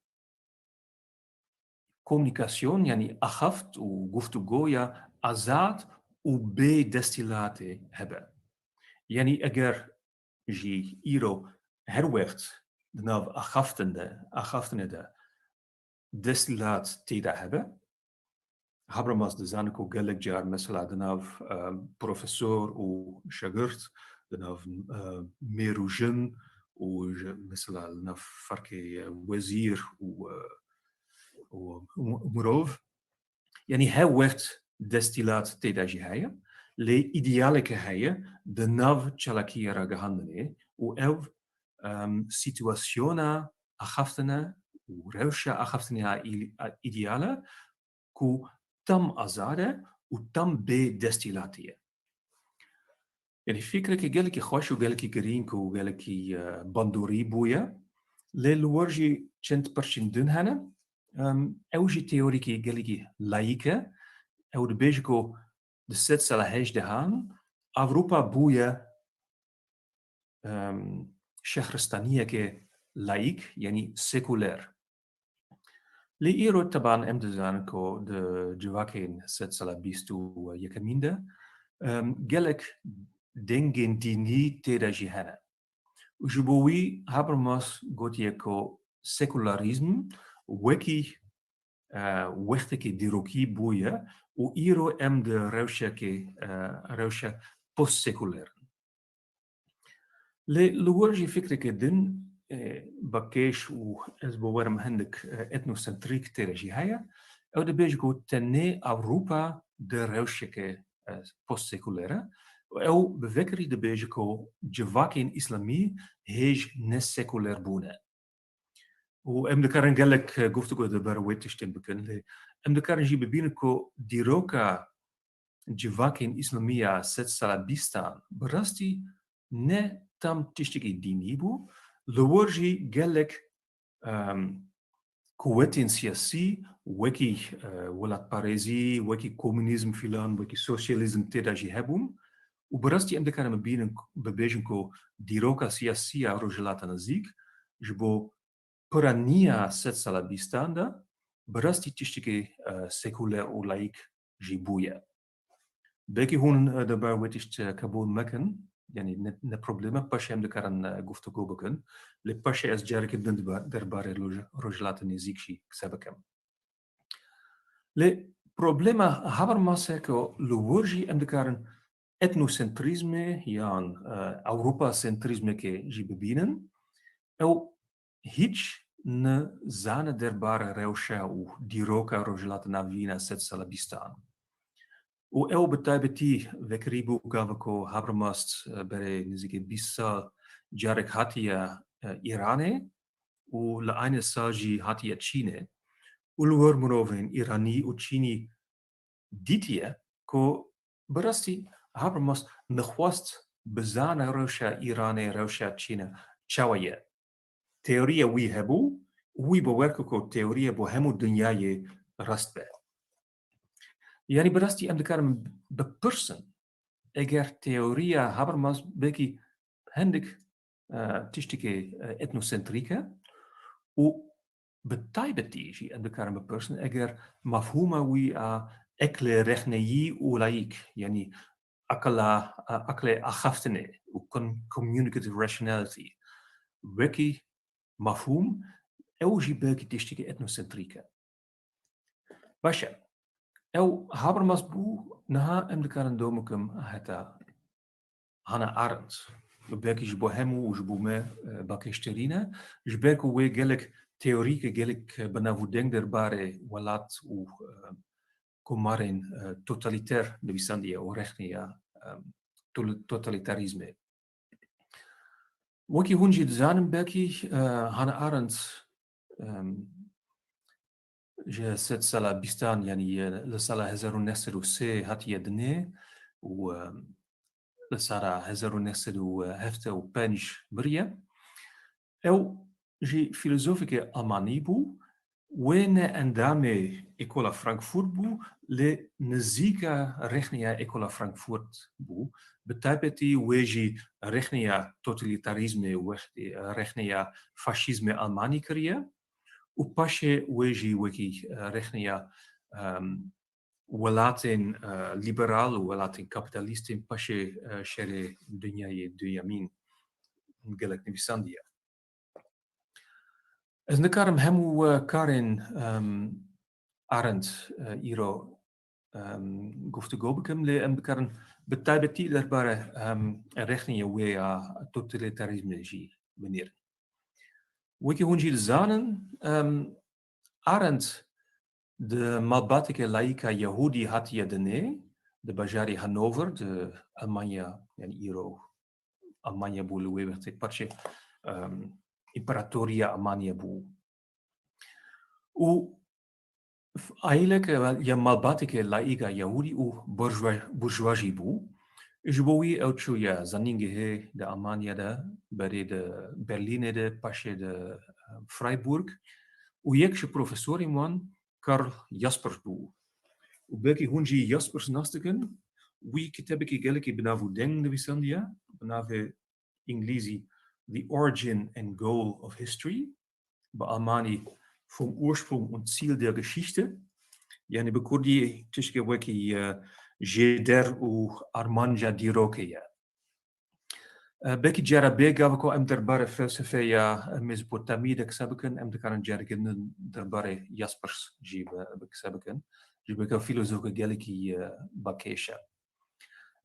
komunîkasyon, yanî axaft û guftûgoya azad û bê desthilatê hebe. Yanî eger jî îro her wext di nav axaftin de, axaftinê de desthilat tê de hebe, Habermas dizane ku gelek car mesela di nav, e, profesor û şagirt, di nav, e, mêr û jin û ji, mesela li nav ferqê, e, wezîr û, e, û, û mirov, yanî her wext desthilat tê de jî heye, lê îdealeke heye di nav çalakiya ragihandinê û ev, em, sîtuasyona axaftine û rewşa axaftinê ya î-, îdeal e ku tam azad e û tam bê desthilatî ye. Yanî fikrekî gelekî xweş û gelekî girîng û gelekî, e, bandorî bûye. Lê li wir jî çend perçên din hene. Em, ew jî teorîkî gelekî layîk e. Ew dibêje ku di sed sala hejdehan Ewropa bûye, em, şehristaniyeke layîk, yanî sekuler. Lê îro teban em dizanin ku di civakên sed sala bîst û yekemîn de, em, gelek dengên dînî tê de jî hene. Û ji bo wî Habermas gotiye ku sekularîzm wekî, e, wextekî dîrokî bûye û îro em di rewşekê, e, rewşe postsekuler in. Lê li wir jî fikreke din, e, bakêş û ez bawerim hindik, e, etnosentrîk tê de jî heye. Ew dibêje ku tenê Ewropa di rewşeke, e, postsekuler e. Ew bi vekirî dibêje ku civakên îslamî hêj nesekuler bûne. Û em dikarin gelek, e, guftûgo di ber wê tiştên bikin, lê em dikarin jî bibînin ku dîroka civakên îslamî ya sed sala bîstan bi rastî ne tam tiştekî dînî bû, li wir jî gelek, em, quwetên siyasî wekî, e, welatparêzî, wekî komunîzm filan, wekî sosyalîzm tê de jî hebûn. Û bi rastî em dikarin bibînin, bibêjin ku dîroka siyasî ya Rojhilata Nizîk ji bo piraniya sedsala bîstan de bi rastî tiştekî, e, sekuler û layîk jî bûye. Belkî hûn, e, di ber wê tişt, e, qebûl mekin, yanî ne, ne probleme, paşê em dikarin, e, guftûgo bikin. Lê paşê ez carekî din di ber-, derbarê Roj-, Rojhilata Nêzîk jî qise bikim. Lê problema Habermas e ku li wir jî em dikarin etnosentrîzmê yan, e, Ewropasentrîzmekê jî bibînin. Ew hîç nizane derbarê rewşa û dîroka Rojhilata Navîn a sedsala bîstan. Û ew bi taybetî vekirîbû gava ku Habermas, e, berê nêzîkî bîst sal carek hatiye, e, Îranê û li aynê sal jî hatiye Çînê. Û li wir mirovên Îranî û Çînî dîtiye ku bi rastî Habermas nexwest bizane rewşa Îranê, rewşa Çînê çawa ye. Teoriya wî hebû, wî bawer kir ku teoriya bo hemû dinyayê rast be. Yanî bi rastî em dikarin bipirsin, eger teoriya Habermas belkî hindik, e, tiştekê, e, etnosentrîk e û bi taybetî jî em dikarin bipirsin, eger mefhûma wî a eklê rexneyî û layîk, yanî aqila, e, eklê axaftinê û con-, communicative rationality wekî mefhûm, ew jî belkî tiştekî etnosentrîk e. Baş e. Ew Habermas bû, niha em dikarin dom bikim heta Hannah Arendt. Belkî ji bo hemû û ji bo me, e, bakêştirîn e. Ji ber ku wê gelek teorîk e, gelek, e, bi nav û deng derbarê welat û, e, komarên, e, totalîter nivîsandiye û rexniya, e, tol-, totalîtarîzmê. Wekî hûn jî dizanin belkî, e, Hannah Arendt, em, ji sedsala bîstan, yanî, e, li sala hezar û neh sed û sê hatiye dinê û, em, li sala hezar û neh sed û hevdeh û pênc miriye. Ew jî fîlozofekê Almanî bû. Wê ne endamê Ekola Frankfurt bû, lê nizîka rexneya Ekola Frankfurt bû. Bi taybetî wê jî rexneya totalîtarîzmê, wext-, rexneya faşîzmê Almanî kiriye û paşê wê jî wekî, e, rexneya, em, welatên, e, lîberal û welatên kapîtalîst ên paşê, e, şerê dinyayê duyemîn gelek nivîsandiye. Ez nikarim hemû, e, karên, em, Arendt, e, îro, em, guftûgo bikim, lê em dikarin bi taybetî derbarê, em, rexneyê wê ya totalîtarîzmê jî binêrin. Wekî hûn jî dizanin, em, Arendt di malbateke layîka Yehûdî hatiye dinê, di bajarê Hanover, di Almanya, yanî îro Almanya bû, li wê wextê parçe, em, împaratoriya Almanya bû. Û f-, aîleke ya malbateke layîka Yehûdî û burjwa-, burjwa jî bû. Ji bo wî ew çûye zanîngehê di Almanya de, berê di Berlînê de, paşê di, em, Freiburg. Û yek ji profesorên wan Karl Jaspers bû. Û belkî hûn jî Jaspers nas dikin. Wî kitêbekî gelekî bi nav û deng nivîsandiye, bi navê îngilîzî The Origin and Goal of History, bi almanî Vom Ursprung und Ziel der Geschichte, yanî bi kurdî tişkê wekî, e, jêder û armanca dîrokê ye. E, belkî cara bê gava ku em derbarê felsefeya Mezopotamî de qise bikin, em dikarin carekî din derbarê Jaspers jî bi, bi qise bikin. Ji ber ku fîlozofke gelekî, e, bakêş e.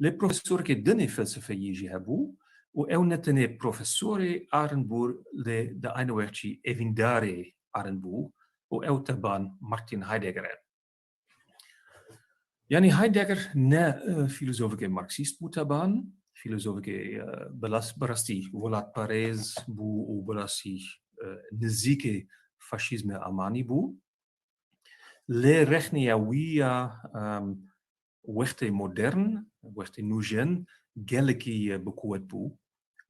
Lê profesorekê din ê felsefeyî jî hebû û ew ne tenê profesorê Arendt bû, lê di aynî wext jî evîndarê Arendt bû û ew teban Martin Heidegger e. Yanî Heidegger ne, e, fîlozofekê marksîst bû teban, fîlozofekê, e, bilas-, bi rastî welatparêz bû û bi rastî, e, nizîkê faşîzmê Almanî bû. Lê rexneya wî ya, em, wextê modern, wextê nûjen gelekî, e, bi quwet bû.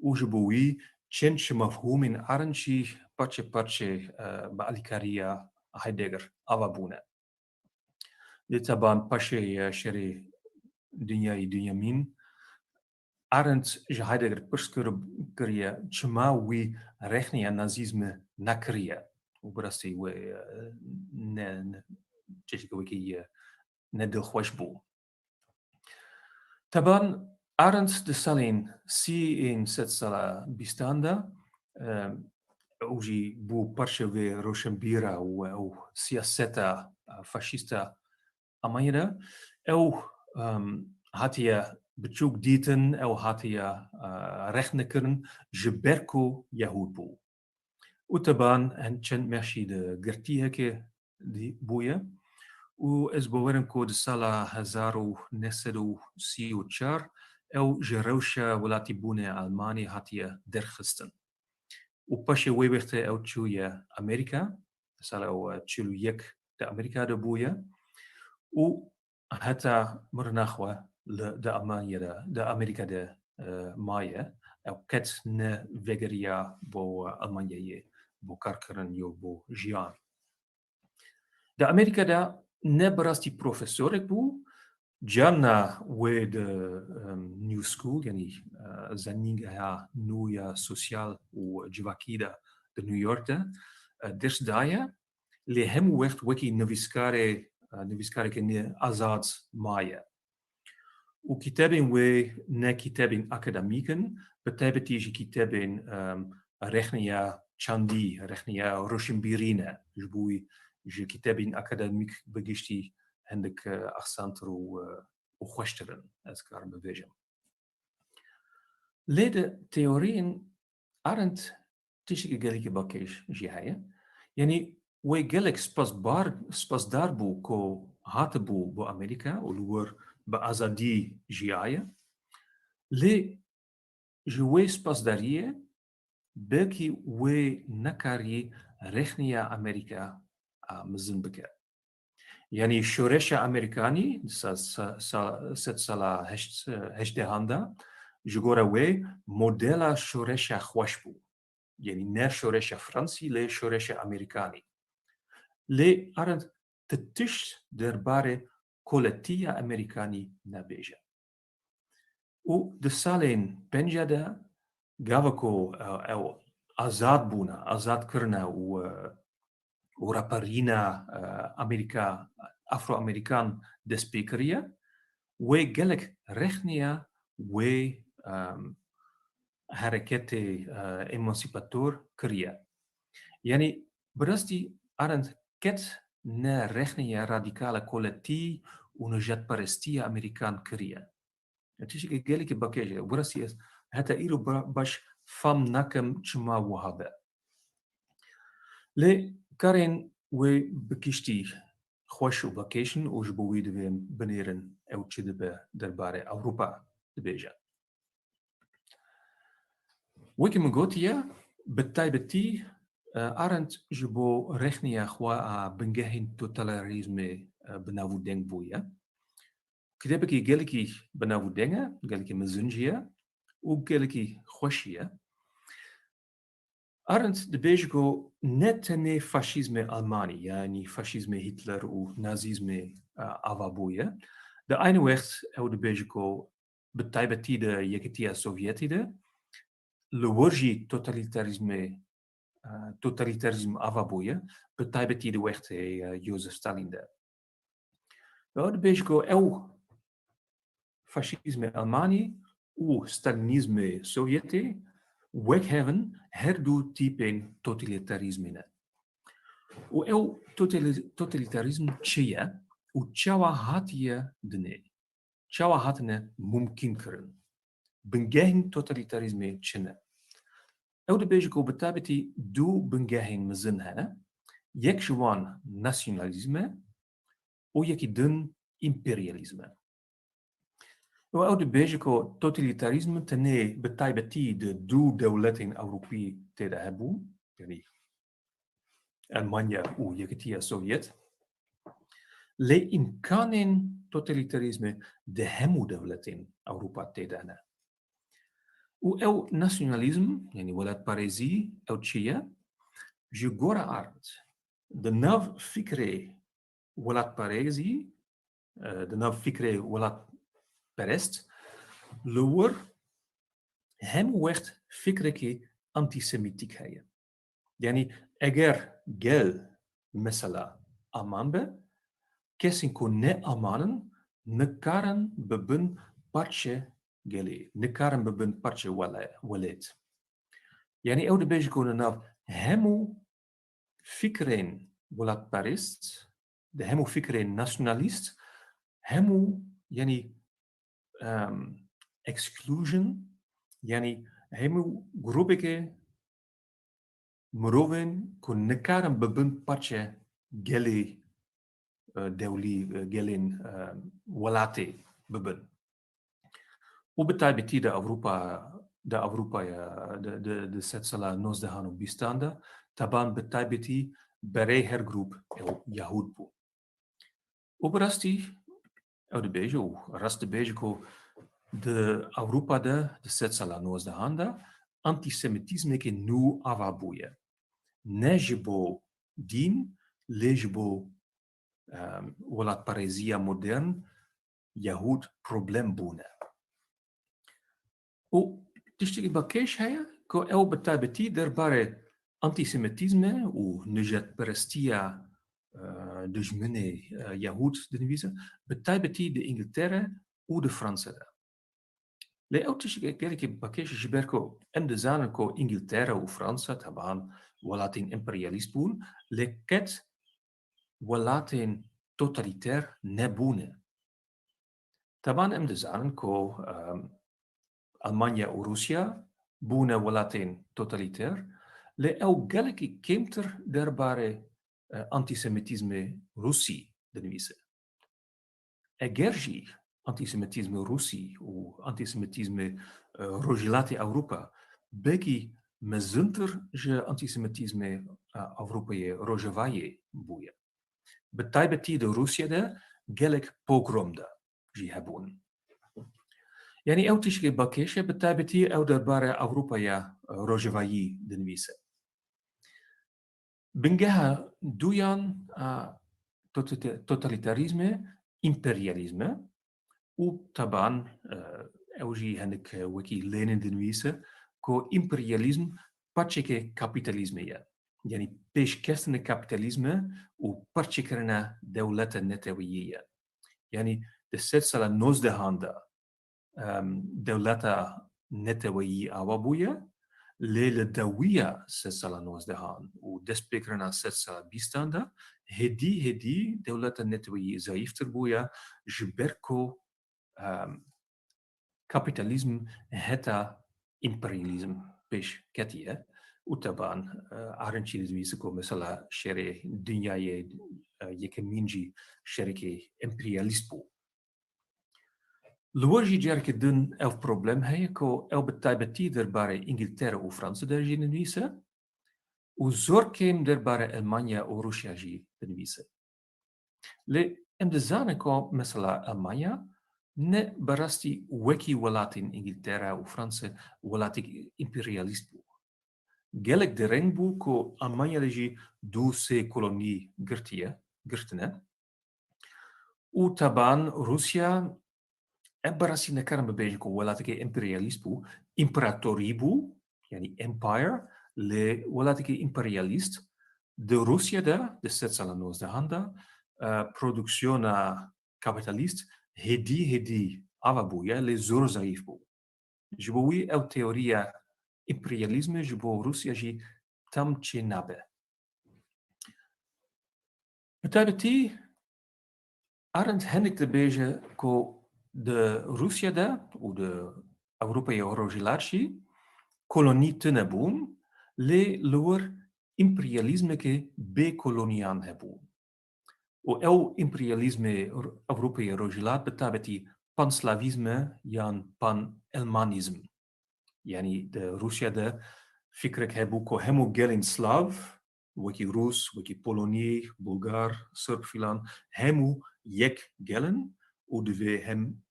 û ji bo wî çend ji mefhûmên Arendt jî parçe parçe, e, bi alîkariya Heidegger ava bûne. Lê teban paşê, e, şerê dinyayî duyemîn, Arendt ji Heidegger pirs kir-, kiriye, çima wî rexneya nazîzmê nekiriye? Û bi rastî wê, e, ne, ne, çeşteke wekî, e, ne dilxweş bû. Teban Arendt di salên sî ên sedsala bîstan de, e, ew jî bû parçe vê roşenbîra û ew siyaseta, e, faşîsta Almanya de, ew, em, hatiye biçûk dîtin, ew hatiye, e, rexnekirin, ji ber ku Yehûd bû. Û teban hin çend meh jî di girtiyekê dî bûye. Û ez bawer im ku di sala hezar û neh sed û sî û çar ew ji rewşa welatîbûnê Almanî hatiye derxistin. Û paşê wê wextê ew çûye Amerîka, sala ew çil û yek di Amerîka de bûye. Û heta mirina xwe li, di Almanya de, di Amerîka de, e, maye. Ew qet ne vegeriya bo Almanyayê, bo karkirin yo bo jiyan. Di Amerîka de ne bi rastî profesorek bû, carna wê di, em, New School, yanî, e, zanîngeha nû ya sosyal û civakî de di New York de, e, ders daye. Lê hemû wext wekî nivîskarê, e, nivîskarekî ne azad maye. Û kitêbên wê ne kitêbên akademîk in, bi taybetî jî kitêbên, em, rexneya çandî, rexneya roşinbîrî ne. Ji bo wî ji kitêbên akademîk bi giştî hindik, e, axsantir û, e, û xweştir in, ez karim bibêjim. Lê di teoriyên Arendt tiştekî gelekî bakêş jî heye. Yanî wê gelek spasbar, spasdar bû ku hatibû bo Amerîka û li wir bi azadî jiyaye. Lê ji wê spasdariyê belkî wê nekarî rexneya Amerîka, a, mezin bike. Yanî şoreşa Amerîkanî, sa-, sa-, sa-, sedsala heşt-, heştdehan de, ji gora wê modela şoreşa xweş bû. Yanî ne şoreşa Fransî, lê şoreşa Amerîkanî. Lê Arendt ti tişt derbarê koletiya Amerîkanî nebêje. Û di salên penca de gava ku, e, ew azad bûne, azad kirine û, e, û raperîna, e, Amerîka, Afro-Amerîkan dest pê kiriye, wê gelek rexneya wê, em, hereketê, e, emansîpator kiriye. Yanî bi rastî Arendt qet ne rexneya radîkala koletî û nijadperestiya Amerîkan kiriye. Tiştekî gelekî bakêş e. Bi rastî ez heta îro ba-, baş fam nakim çima wiha be. Lê karên wê bi giştî xweş û bakêş in û ji bo wî divê binêrin ew çi dibe derbarê Ewropa dibêje. Wekî min gotiye, bi taybetî, e, Arendt ji bo rexneya xwe a bingehên totalîtarîzmê, e, bi nav û deng bûye. Kitêbekî gelekî bi nav û deng e, gelekî mezin jî ye û gelekî xweş jî ye. Arendt dibêje ku ne tenê faşîzmê Almanî, yanî faşîzmê Hitler û nazîzmê, e, ava bûye. Di aynî wext ew dibêje ku bi taybetî di Yekîtiya Sovyetî de li wir jî totalîtarîzmê, e, totalîtarîzm ava bûye, bi taybetî di wextê, e, Josef Stalin de. Ew dibêje ku ew faşîzmê Almanî û stalînîzmê Sovyetê wek hev in, her du tîpên totalîtarîzmê ne. Û ew totali-, totalîtarîzm çi ye û çawa hatiye dinê? Çawa hatine mumkîn kirin? Bingehên totalîtarîzmê çi ne? Ew dibêje ku bi taybetî du bingehên mezin hene. Yek ji wan nasyonalîzm e û yekî din împeryalîzm e. Û ew dibêje ku totalîtarîzm tenê bi taybetî di du dewletên Ewropî tê de hebû, yanî Almanya û Yekîtiya Sovyet. Lê îmkanên totalîtarîzmê di hemû dewletên Ewropa tê de ne. Û ew nasyonalîzm, yanî welatparêzî, ew çi ye? Ji gora Arendt, di nav fikrê welatparêzî, e, di nav fikrê welatperest, li wir hemû wext fikrekî antîsemîtîk heye. Yanî eger gel mesela Alman be, kesên ku ne Alman in nikarin bibin parçe gelê, nikarin bibin parçe wele-, welêt. Yanî ew dibêje ku li nav hemû fikrên welatperest, di hemû fikrên nasyonalîst, hemû, yanî, em, exclusion, yanî hemû grûpeke mirovên ku nikarin bibin parçe gelê, e, dewlî, e, gelên, e, welatê bibin. Û bi taybetî di Ewropa, di Ewropaya, di, di, di sedsala nozdehan û bîstan de, teban bi taybetî berê her grûp ew Yahûd bû. Û bi rastî ew dibêje û rast dibêje ku di Ewropa de di sedsala nozdehan de antîsemitîzmeke nû ava bûye. Ne ji bo dîn, lê ji bo, em, welatparêziya modern Yahûd problem bûne. Û tiştekî bakêş heye ku ew bi taybetî derbarê antîsemitîzmê û nijadperestiya, e, dijminê, e, Yahûd dinivîse, bi taybetî di Îngiltere û di Fransa de. Lê ew tiştekî gelekî bakêş e, ji ber ku em dizanin ku Îngiltere û Fransa teban welatên emperyalîst bûn, lê qet welatên totalîter nebûne. Teban em dizanin ku, em, Almanya û Rûsya bûne welatên totalîter, lê ew gelekî kêmtir derbarê, e, antîsemitîzmê Rûsî dinivîse. Eger jî antîsemitîzmê Rûsî û antîsemitîzmê, e, Rojhilatê Ewropa belkî mezintir ji antîsemitîzmê, e, Ewropayê Rojavayê bûye. Bi taybetî di Rûsya de gelek pogrom de jî hebûn. Yanî ew tişkê bakêş e, bi taybetî ew derbarê Ewropaya, e, Rojavayî dinivîse. Bingeha duyan a totalite-, totalîterîzmê împeryalîzm e û teban, e, ew jî hinek wekî Lenin dinivîse ku împeryalîzm parçeke kapîtalîzmê ye. Yanî pêşkeftinê kapîtalîzmê û parçekirina dewleta neteweyî ye. Yanî di sedsala nozdehan de, em, dewleta neteweyî ava bûye, lê li dawiya sedsala nozdehan û destpêkirina sedsala bîstan de hêdî hêdî dewleta neteweyî zayîftir bûye, ji ber ku, em, kapîtalîzm heta împeryalîzm pêş ketiye û teban, e, Arendt jî dinivîse ku mesela şerê dinyayê, e, yekemîn jî şerekê emperyalîst bû. Li wir jî carekê din ev problem heye ku ew bi taybetî derbarê Îngiltere û Fransa de jî dinivîse û zor kêm derbarê Elmanya û Rûsya jî dinivîse. Lê em dizanin ku mesela Elmanya ne bi rastî wekî welatên Îngiltere û Fransa welatek împeryalîst bû. Gelek dereng bû ku Elmanya de jî du sê kolonî girtiye, girtine. Û teban Rûsya, em bi rastî nekarin bibêjin ku welatekê emperyalîst bû, împeratorî bû, yanî empire, lê welatekê emperyalîst di Rûsya de, di sedsala nozdehan de, e, produksiyona kapîtalîst hêdî hêdî ava bûye, lê zor zayîf bû. Ji bo wî ew teoriya emperyalîzmê ji bo Rûsya jî tam çê nabe. Bi taybetî Arendt hinek dibêje ku di Rûsya de û di Ewropayê Rojhilat jî kolonî tune bûn, lê li wir emperyalîzmeke bê kolonîyan hebû. Û ew emperyalîzmê R-, Ewropayê Rojhilat bi taybetî panslavîzm e yan pan-elmanîzm. Yanî di Rûsya de fikrek hebû ku hemû gelên Slav, wekî Rûs, wekî Polonî, Bulgar, Sirb filan, hemû yek gel in û divê hem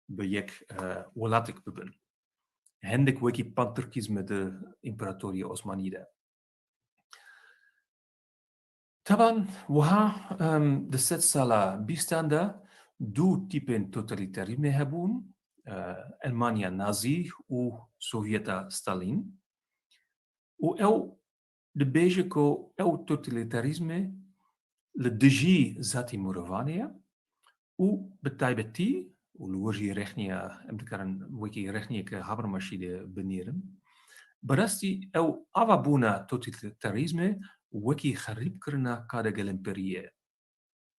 bi yek, e, welatek bibin. Hindek wekî panturkîzme di împaratoriyê Osmanî de. Teban wiha, em, di sedsala bîstan de du tîpên totalîterîzmê hebûn, e, Elmanya Nazî û Sovyeta Stalîn. Û ew dibêje ku ew totalîterîzmê li dijî zatî mirovan e û bi taybetî û li wir jî rexniya, em dikarin wekî rexniyeke Habermas jî de binêrin. Bi rastî ew avabûna totalîterîzmê wekî xerîbkirina kadegelemperiyê ye.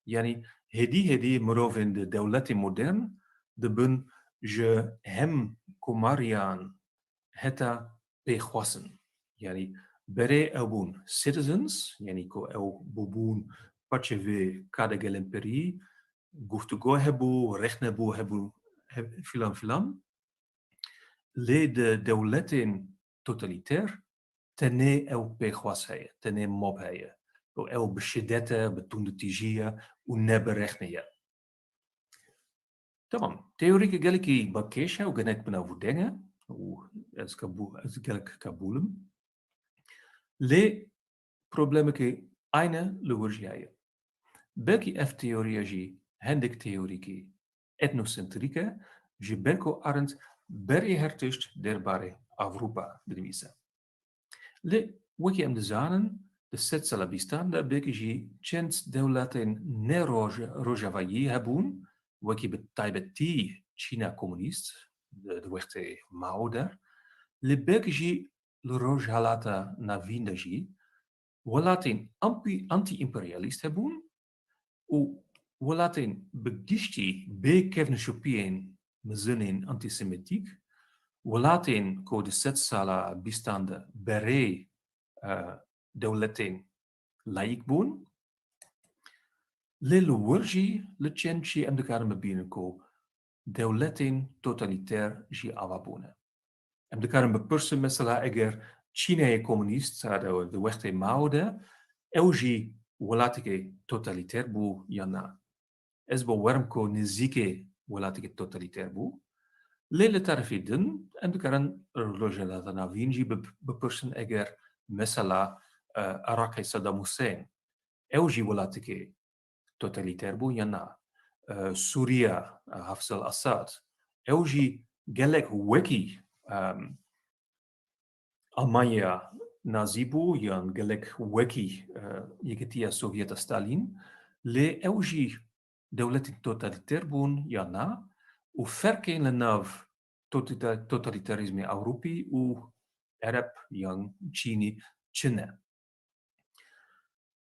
Yanî hêdî hêdî mirovên di dewletê modern dibin ji hem komariyan heta pêxwasin. Yanî berê ew bûn citizens, yanî ku ew bûbûn parçe vê kadegelemperî, guftûgo hebû, rexne bû hebû, he-, filan filan. Lê di dewletên totalîter tenê ew pêxwas heye, tenê mob heye. Û ew bi şiddet e, bi tundûtîjî ye û ne bi rexnê ye. Tamam, teorîke gelekî bakêş e û gelek binavûdeng e û ez qebû-, ez gelek qebûl im. Lê problemekî eyne li wir jî heye. Belkî ev teoriya jî hindek teorîkî etnosentrîk e, ji ber ku Arendt berê her tişt derbarê Ewropa dinivîse. Lê wekî em dizanin, di sedsala bîstan de belkî jî çend dewletên ne roj-, rojavayî hebûn, wekî bi taybetî Çîna komûnîst di, di wextê Mao de, lê belkî jî li Rojhilata Navîn de jî welatên ampi-, antî-împeryalîst hebûn û welatên bi giştî bê kevnişopiyên mezin ên antîsemitîk, welatên ku di sedsala bîstan de berê, e, dewletên layîk bûn, lê li wir jî li çend jî em dikarin bibînin ku dewletên totalîter jî ava bûne. Em dikarin bipirsin, mesela eger Çîneyê komûnîst, e, di wextê Mao de, ew jî welatekê totalîter bû yan na? Ez bawer im ku nêzîkê welatekê totalîter bû. Lê li terefê din em dikarin Rojhilata Navîn jî bi-, bipirsin eger mesela, e, Iraqê Saddam Hussein, ew jî welatekê totalîter bû yan na? E, Sûriya, e, Hafez el-Assad, ew jî gelek wekî, em, Almanya Nazî bû yan gelek wekî, e, Yekîtiya Sovyeta Stalîn, lê ew jî dewletên totalîter bûn yan na? Û ferqên li nav totalîte-, totalîterîzmê Ewropî û Ereb yan Çînî çi ne?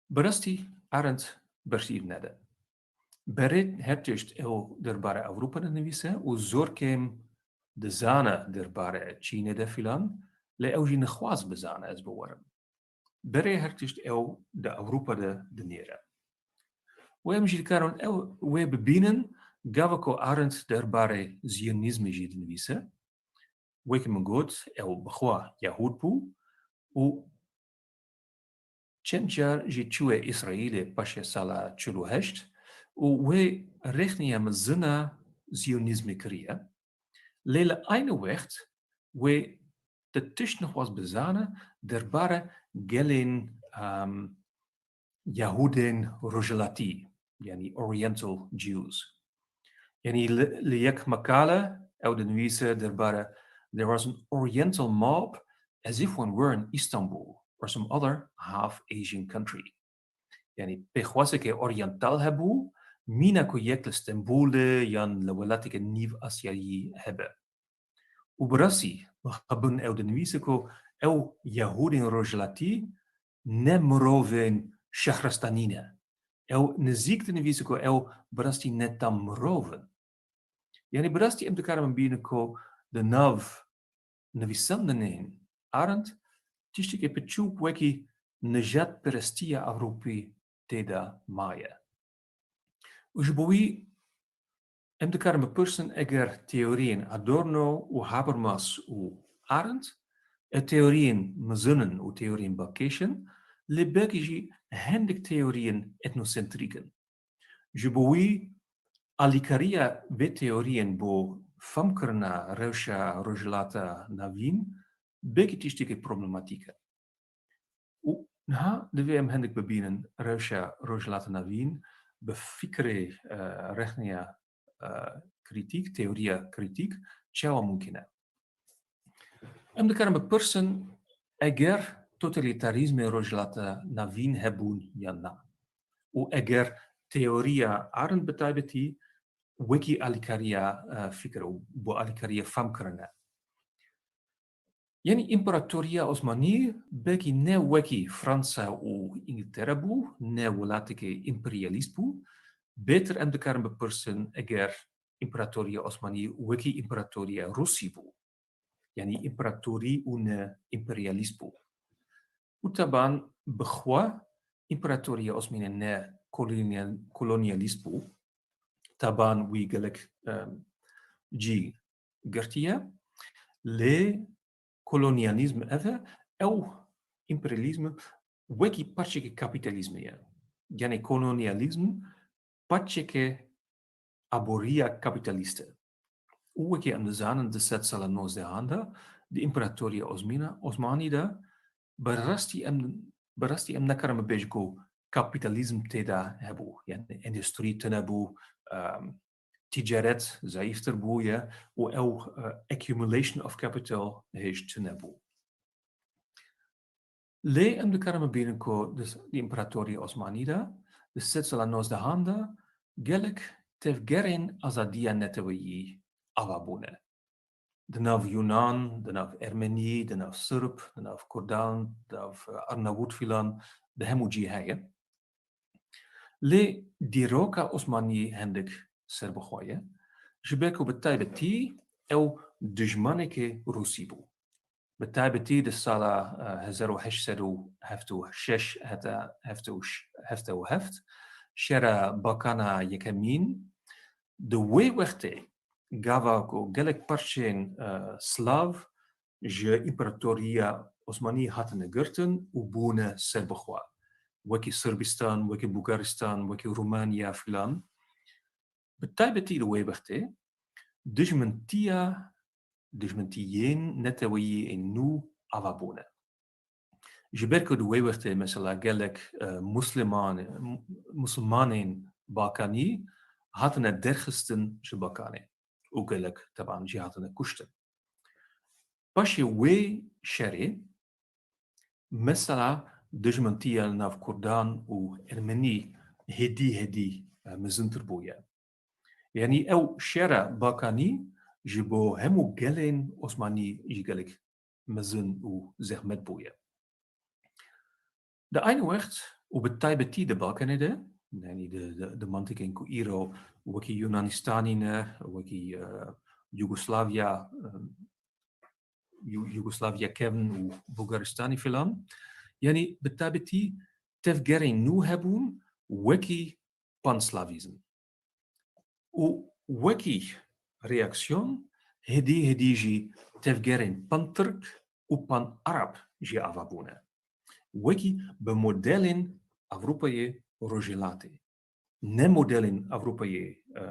Bi rastî Arendt bersiv nede. Berê her tişt ew derbarê Ewropa dinivîse û zor kêm dizane derbarê Çînê de filan, lê ew jî nixwaz bizane, ez bawer im. Berê her tişt ew di Ewropa de dinêre. Û em jî dikarin ew wê bibînin, gava ku Arendt derbarê Ziyonîzmê jî dinivîse, wekî min got, ew bi xwe Yahûd bû û çend car jî çûye Îsraîlê paşê sala çil û heşt û wê rexniya mezin a Ziyonîzmê kiriye. Lê li aynî wext wê ti tişt nixwaz bizane derbarê gelên, em, Yahûdên Rojhilatî, yanî Oriental Jews. Yanî li, li yek makale ew dinivîse derbarê, "There was an Oriental mob as if one were in Istanbul or some other half Asian country." Yanî pêxwasekê oryantal hebû, mîna ku yek li Stenbolê yan li welateke nîv Asyayî hebe. Û bi rastî, mixabin ew dinivîse ku ew Yahûdên Rojhilatî ne mirovên Şehristanî ne. Ew nizîk dinivîse ku ew bi rastî ne tam mirov in. Yanî bi rastî em dikarin bibînin ku di nav nivîsandinên Arendt tiştekî piçûk wekî nijadperestiya Ewropî tê de maye. Û ji bo wî em dikarin bipirsin, eger teoriyên Adorno û Habermas û Arendt, e, teoriyên mezin in û teoriyên bakêş in, lê belkî jî hindek teoriyên etnosentrîk in. Ji bo wî alîkariya vê teoriyên bo femkirina rewşa Rojhilata Navîn belkî tiştekî problematîk e. Û niha divê em hindik bibînin rewşa Rojhilata Navîn bi fikrê, e, rexneya, e, krîtîk, teoriya krîtîk çawa mumkîn e. Em dikarin bipirsin, eger totalîtarîzmê Rojhilata Navîn hebûn yan na? Û eger teoriya Arendt bi taybetî wekî alîkariya, e, fikir û bo alîkariya fem kirine. Yanî împaratoriya Osmanî belkî ne wekî Fransa û Îngiltere bû, ne welatekê împeryalîst bû. Bêtir em dikarin bipirsin, eger împaratoriya Osmanî wekî împaratoriya Rûsî bû, yanî împaratorî û ne împeryalîst bû. Û teban bi xwe împaratoriya Osmanî ne kolonyal-, kolonyalîst bû. Teban wî gelek, em, cî girtiye. Lê kolonyalîzm ev e, ew împeryalîzm wekî parçekê kapîtalîzmê ye. Yanî kolonyalîzm parçekê aboriya kapîtalîst e. Û wekî em dizanin, di sed sala nozdehan de di împaratoriya Osmîna-, Osmanî de bi rastî em, bi rastî em nekarin bibêjin ku kapîtalîzm tê de hebû. Yanî endûstrî tune bû, em, ticaret zayîftir bûye û ew, e, accumulation of capital hêj tune bû. Lê em dikarin bibînin ku di s-, di împaratoriya Osmanî de, di sed sala nozdehan de gelek tevgerên azadiya neteweyî ava bûne. Di nav Yunan, di nav Ermenî, di nav Sirb, di nav Kurdan, di nav, e, Arnavût filan, di hemû cî heye. Lê dîroka Osmanî hindik serbixwe ye. Ji ber ku bi taybetî ew dijmanekê Rûsî bû. Bi taybetî di sala, e, hezar û heşt sed û heft û şeş heta heft û heft, şera Balkana Yekemîn, di wê wextê gava ku gelek parçeyên, e, Slav ji împaratoriya Osmanî hatine girtin û bûne serbixwe. Wekî Sirbistan, wekî Bulgaristan, wekî Rumanya filan. Bi taybetî li wê wextê dijmintiya, dijmintiyên neteweyî ên nû ava bûne. Ji ber ku di wê wextê mesela gelek, e, musliman-, musulmanên Balkanî hatine derxistin ji Balkanê û gelek teban jî hatine kuştin. Paşê wê şerê, mesela dijmintiya li nav Kurdan û Ermenî hêdî hêdî, e, mezintir bûye. Yanî ew şera Balkanî ji bo hemû gelên Osmanî jî gelek mezin û zehmet bûye. Di aynî wext û bi taybetî di Balkanê de, yanî di, di, di mantikên ku îro wekî Yunanistanî ne, wekî, e, Yugoslavya, e, Yu-, Yugoslavya kevn û Bulgaristanî filan, yanî bi taybetî tevgerên nû hebûn wekî panslavîzm. Û wekî reaksiyon, hêdî hêdî jî tevgerên pantirk û panarab jî ava bûne. Wekî bi modelên Ewropayê Rojhilatê, ne modelên Ewropayê, e,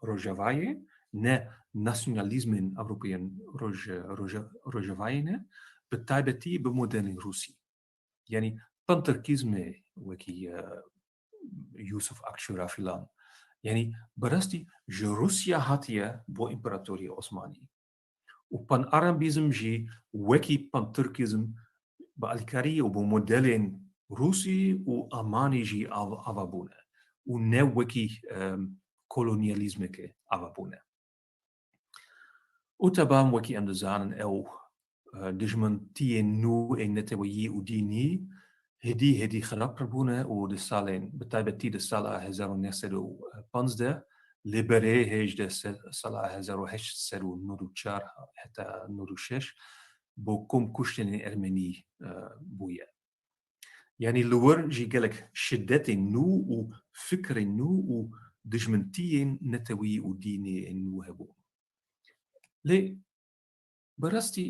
Rojavayê, ne nasyonalîzmên Ewropayên Roj-, Roja-, Rojavayê ne, bi taybetî bi modelên Rûsî. Yanî pantirkîzmê wekî, e, Yusuf Akçura filan. Yanî bi rastî ji Rûsya hatiye bo împaratoriya Osmanî. Û panarabîzm jî wekî pantirkîzm bi alîkarî û bi modelên Rûsî û Almanî jî av-, ava bûne û ne wekî, em, kolonyalîzmeke ava bûne. Û teban wekî em dizanin ew, e, dijmintiyên nû ên neteweyî û dînî hêdî hêdî xirabtir bûne û di salên, bi taybetî di sala hezar û neh sed û panzdeh, lê berê hêj di se-, sala hezar û heşt sed û nod û çar heta nod û şeş bo kom kuştinên Ermenî, e, bûye. Yanî li wir jî gelek şidetên nû û fikrên nû û dijmintiyên netewî û dînî ên nû hebûn. Lê bi rastî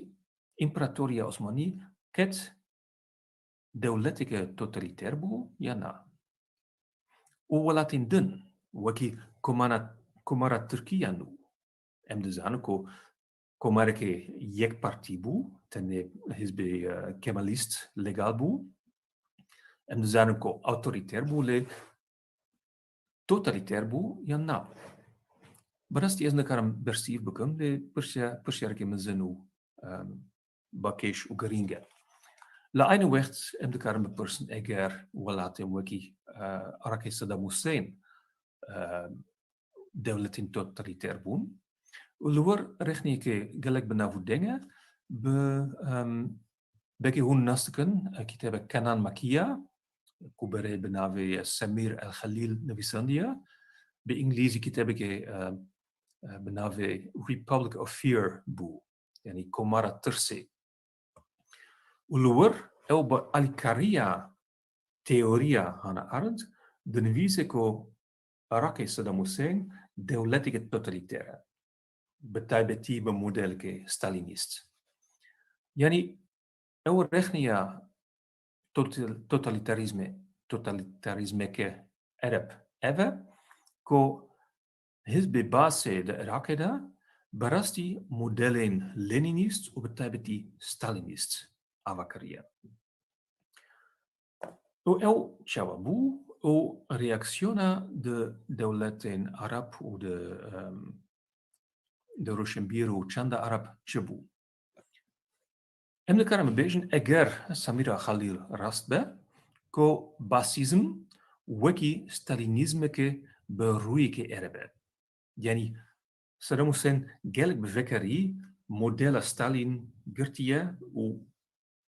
împaratoriya Osmanî qet dewleteke totalîter bû ya na? Û welatên din wekî Komana, Komara Tirkî ya nû, Em dizanin ku komarekê yek partî bû, tenê hizbê, e, Kemalîst legal bû. Em dizanin ku awtorîter bû, lê totalîter bû yan na? Bi rastî ez nikarim bersîv bikim, lê pirsiya-, pirsiyarekî mezin û, em, bakêş û girîng e. Li aynî wext em dikarin bipirsin, eger welatên wekî, e, Iraqê Sedam Husên, e, dewletên totalîter bûn. Û li wir rexneyeke gelek bi nav û deng e, bi, em, belkî hûn nas dikin, e, kitêbek Kenan Makiya, ku berê bi navê Semîr El Xelîl nivîsandiye, bi îngilîzî kitêbekê, e, e, bi navê Republic of Fear bû, yanî Komara Tirsê. Û li wir ew bi alîkariya teoriya Hannah Arendt dinivîse ku Iraqê Saddam Hussein dewleteke totalîter e, bi taybetî bi modeleke Stalînîst. Yanî ew rexneya total-, totalîtarîzmê, totalîtarîzmeke Ereb ev e ku Hizbê Baasê di Iraqê de bi rastî modelên Lenînîst û bi taybetî Stalînîst ava kiriye. Û ew çawa bû û reaksiyona di dewletên Arab û di, em, di roşenbîr û çanda Arab çi bû? Em dikarin bibêjin, eger Semîra Xelîl rast be, ku Baasîzm wekî Stalînîzmeke bi rûyekê Ereb e. Yanî Saddam Hussein gelek bi vekerî modela Stalîn girtiye û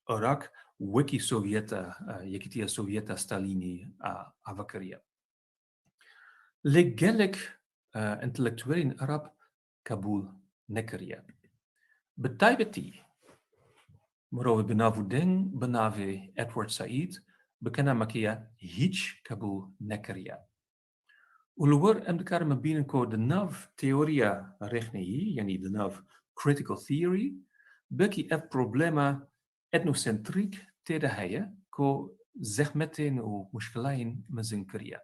Iraq wekî Sovyeta, e, Yekîtiya Sovyeta Stalînî, e, ava kiriye. Lê gelek, e, entelektuelên Erab qebûl nekiriye. Bi taybetî mirovê bi nav û deng bi navê Edward Said bi Kenan Makiya hîç qebûl nekiriye. Û li wir em dikarin bibînin ku di nav teoriya rexneyî, yanî di nav critical theory, belkî ev problema etnosentrîk tê de heye ku zehmetên û muşkilayên mezin kiriye.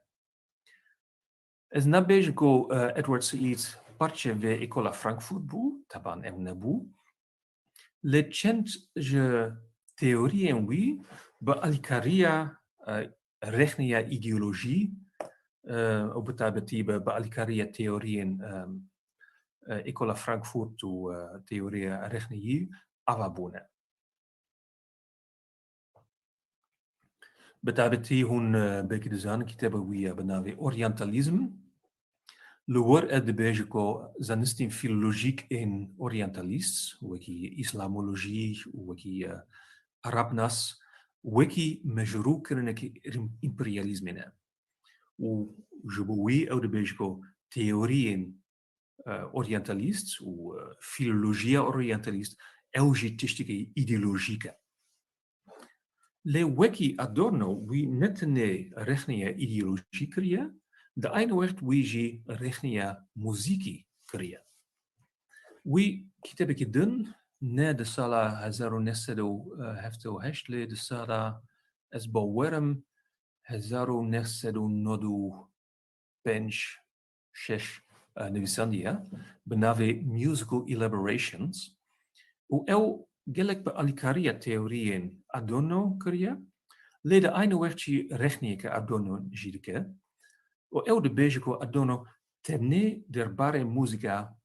Ez nabêjim ku, e, Edward Said parçe vê Ekola Frankfurt bû, teban ew nebû. Lê çend ji teoriyên wî bi alîkariya, e, rexneya îdeolojî, e, û bi taybetî bi, bi alîkariya teoriyên, e, e, Ekola Frankfurt û, e, teoriya rexneyî ava bûne. Bi taybetî hûn, e, belkî dizanin kitêba wî ye bi navê Oryantalîzm. Li wir e dibêje ku zanistên fîlolojîk ên oryantalîst, wekî îslamolojî û wekî, e, Erabnas, wekî mejrû kirinekî îm-, împeryalîzmê ne. Û ji bo wî ew dibêje ku teoriyên e, oryantalîst û, e, fîlolojiya oryantalîst, ew jî tiştekî îdeolojîk e. Lê wekî Adorno wî ne tenê rexneya îdeolojî kiriye, di aynî wext wî jî rexneya muzîkî kiriye. Wî kitêbekî din ne di sala hezar û neh sed û hevdeh û heşt, lê di sala, ez bawer im, hezar û neh sed û nod û pênc şeş, e, nivîsandiye bi navê Musical Elaborations û ew gelek bi alîkariya teoriyên Adorno kiriye, lê di aynî wext jî rexneyeke Adorno jî dike û ew dibêje ku Adorno tenê derbarê muzîka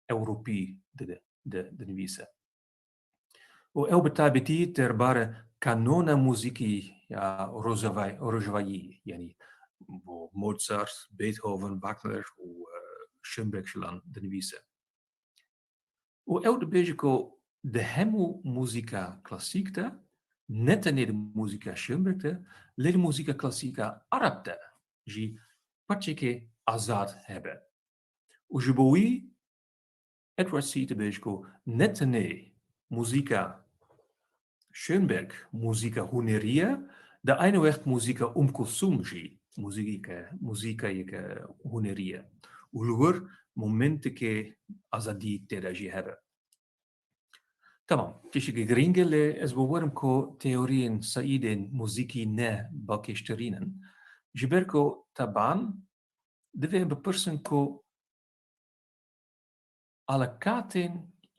Ewropî dide, di-, dinivîse. Û ew bi taybetî derbarê kanona muzîkî ya Rojava-, Rojavayî, yanî bo Mozart, Beethoven, Wagner û, e, Schönberg filan dinivîse. Û ew dibêje ku di hemû muzîka klasîk de, ne tenê di muzîka Schönberg de, lê di muzîka klasîka Arab de jî parçekê azad hebe. Û ji bo wî Edward Said dibêje ku ne tenê muzîka Schönberg muzîka hunerî ye, di aynî wext muzîka Um Kulsum jî muzîke, muzîkayeke hunerî ye. Û li wir momentekê azadî tê de jî hebe. Tamam, tiştekî girîng e, lê ez bawer im ku teoriyên Saîdên muzîkî ne balkêştirîn in. Ji ber ku teban divê em bipirsin ku alakatên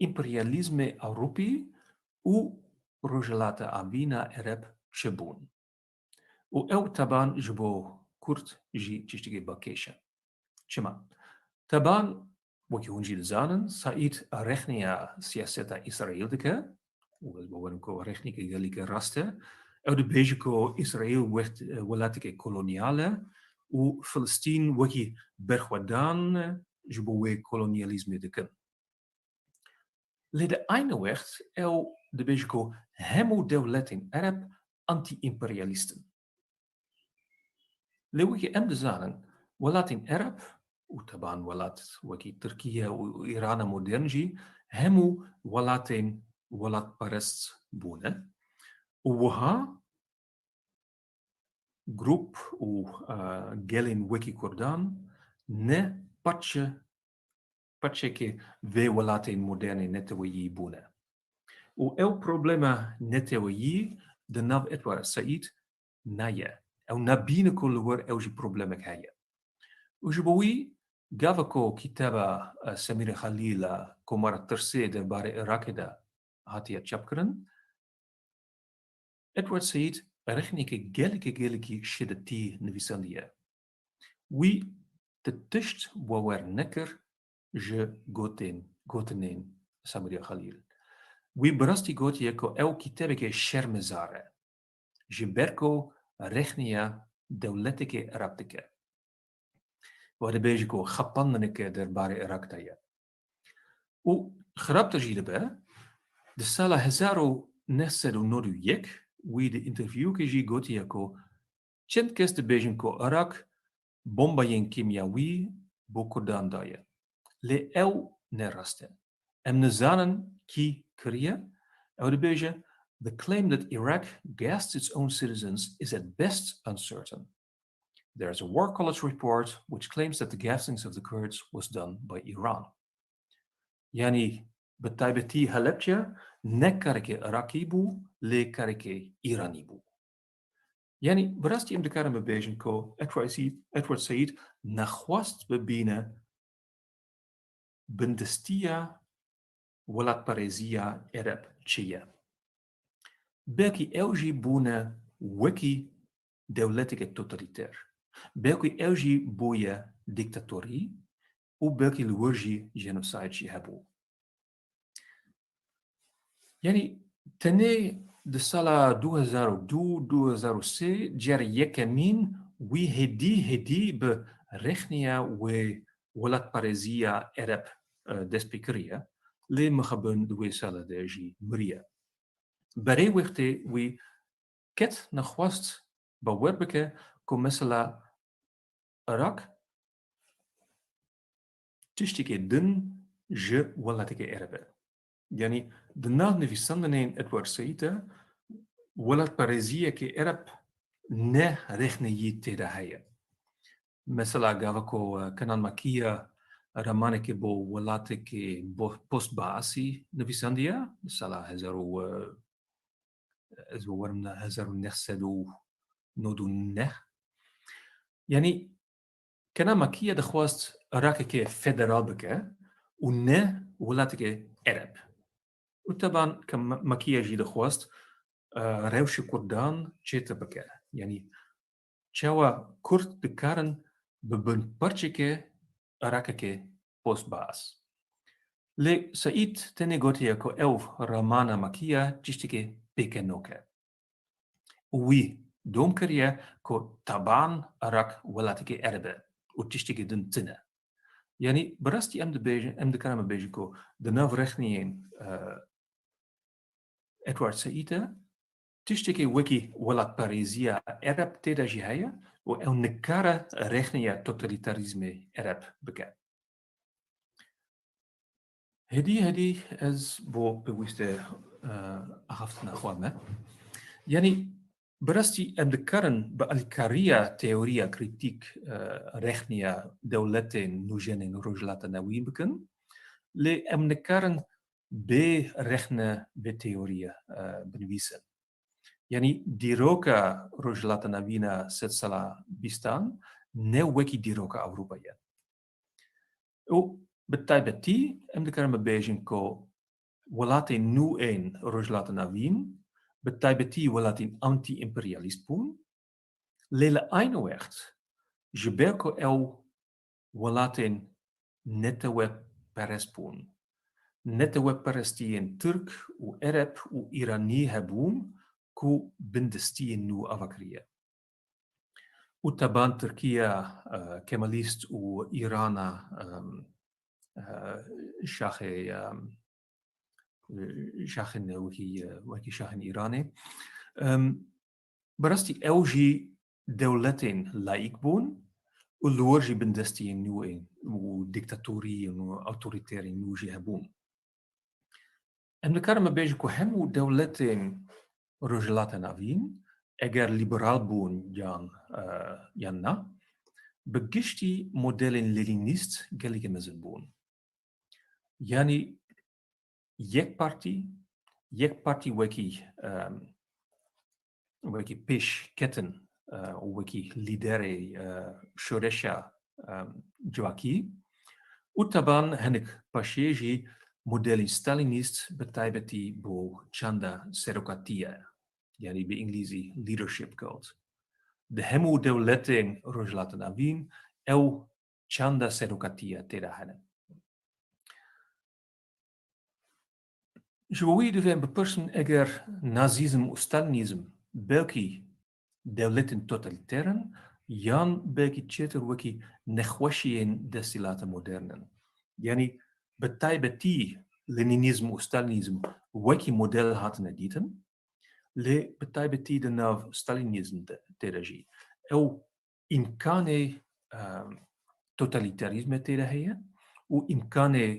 împeryalîzmê Ewropî û Rojhilata Avîna Ereb çi bûn? Û ew teban ji bo Kurd jî tiştekî bakêş e. Çima? Teban, wekî hûn jî dizanin, Saîd rexneya siyaseta Îsraîl dike, û ez bawer im ku rexneke gelekî rast e. Ew dibêje ku Îsraîl wext, welateke kolonyal e û Filistîn wekî berxwedan ji bo wê kolonyalîzmê dikin. Lê di aynî wext ew dibêje ku hemû dewletên Ereb antî-împeryalîst in. Lê wekî em dizanin, welatên Ereb û teban welat wekî Tirkiye û Îrana modern jî hemû welatên welatperest bûne û wiha grûp û, e, gelên wekî Kurdan ne parçe, parçekê vê welatên modernê neteweyî bûne. Û ew problema neteweyî di nav Edward Said naye. Ew nabîne ku li wir ew jî problemek heye. Û ji bo wî gava ku kitaba, e, Semîrê Xelîl a Komara Tirsê derbarê Iraqê de hatiye çapkirin, Edward Said rexneke gelekî, gelekî şidetî nivîsandiye. Wî ti tişt bawer nekir ji gotên, gotinên Semîrê Xelîl. Wî bi rastî gotiye ku ew kitêbeke şermezar e, ji ber ku rexneya dewleteke Iraq dike. Û dibêje ku xapandineke derbarê Iraq de ye. Û xirabtir jî dibe, di sala hezar û neh sed û nod û yek wî di înterviyûkê jî gotiye ku çend kes dibêjin ku Iraq bombayên kîmyawî bo Kurdan daye. Lê ew ne rast e. Em nizanin kî kiriye. Ew dibêje, "The claim that Iraq gassed its own citizens is at best uncertain. There is a War College report which claims that the gassings of the Kurds was done by Iran." Yanî bi taybetî Helepçe ne karekê Iraqî bû, lê karekê Îranî bû. Yanî bi rastî em dikarin bibêjin ku Edward Said, Edward Said nexwest bibîne bindestiya welatparêziya Ereb çi ye. Belkî ew jî bûne wekî dewleteke totalîter. Belkî ew jî bûye dîktatorî û belkî li wir jî jenosayîd jî hebû. Yanî tenê di sala du hezar û du, du hezar û sê car yekemîn wî hêdî hêdî bi rexneya wê welatparêziya Ereb, e, dest pê kiriye. Lê mixabin di wê sala de jî miriye. Berê wextê wî ket nexwest bawer bike ku mesela Iraq tiştekê din ji welateke Ereb e. Yanî di nav nivîsandinên Edward Said de welatparêziyeke Ereb ne rexneyî tê de heye. Mesela gava ku, e, Kenan Makiya ramanekê bo welatekê bo-, post Baasî nivîsandiye, di sala hezar û, e, ez bawer im hezar û neh sed û nod û neh. Yanî Kenan Makiya dixwest Iraqeke federal bike û ne welateke Ereb. Û teban ke Ma-, Makiya jî dixwest, e, rewşê Kurdan çêtir bike. Yanî çawa Kurd dikarin bibin parçeke Iraqeke post Baas. Lê Saîd tenê gotiye ku ew ramana Makiya tiştekê pêkenok e. Û wî dom kiriye ku teban Iraq welateke Ereb e û tiştekî din tune. Yanî bi rastî em dibêjin, em dikarin bibêjin ku di nav rexneyên, e, Edward Saîd e, tiştekê wekî welatparêziya Ereb tê de jî heye û ew nikare rexneya totalîtarîzmê Ereb bike. Hêdî hêdî ez bo pêwîstê, e, axaftina xwe me. Yanî bi rastî em dikarin bi alîkariya teoriya krîtîk, e, rexneya dewletên nûjenên Rojhilata Navîn bikin. Lê em nikarin bê rexne vê teoriye, e, binivîsin. Yanî dîroka Rojhilata Navîn a sedsala bîstan ne wekî dîroka Ewropa ye. Û Bi taybetî em dikarin bibêjin ku welatên nû ên Rojhilata Navîn, bi taybetî welatên antî-împeryalîst bûn, lê li aynî wext ji ber ku ew welatên netewperest bûn, netewperestiyên Tirk û Ereb û Îranî hebûn ku bindestiyên nû ava kiriye. Û teban Tirkiya, e, Kemalîst û Îrana, em, e, şaxê, em, şaxên wekî, e, wekî şaxên Îranê. Em, bi rastî ew jî dewletên laîk bûn û li wir jî bindestiyên nû ên û dîktatoriyên û awtorîterên nû jî hebûn. Em dikarin bibêjin ku hemû dewletên Rojhilata Navîn, eger lîberal bûn yan, e, yan na, bi giştî modelên lenînîst gelekî mezin bûn. Yanî yek partî, yek partî wekî, em, wekî pêşketin, e, û wekî lîderê, e, şoreşa, e, civakî û teban hinek paşê jî modelên stalînîst bi taybetî bo çanda serokatiye, yanî bi îngilîzî leadership got. Di hemû dewletên Rojhilata Navîn ew çanda serokatiye tê de hene. Ji bo wî divê em bipirsin, eger nazîzm û stalînîzm belkî dewletên totalîter in, yan belkî çêtir wekî nexweşiyên desthilatê modern in. Yanî bi taybetî lenînîzm û stalînîzm wekî model hatine dîtin, lê bi taybetî di nav stalînîzm de tê de jî ew îmkanê, em, totalîterîzmê tê de heye û îmkanê,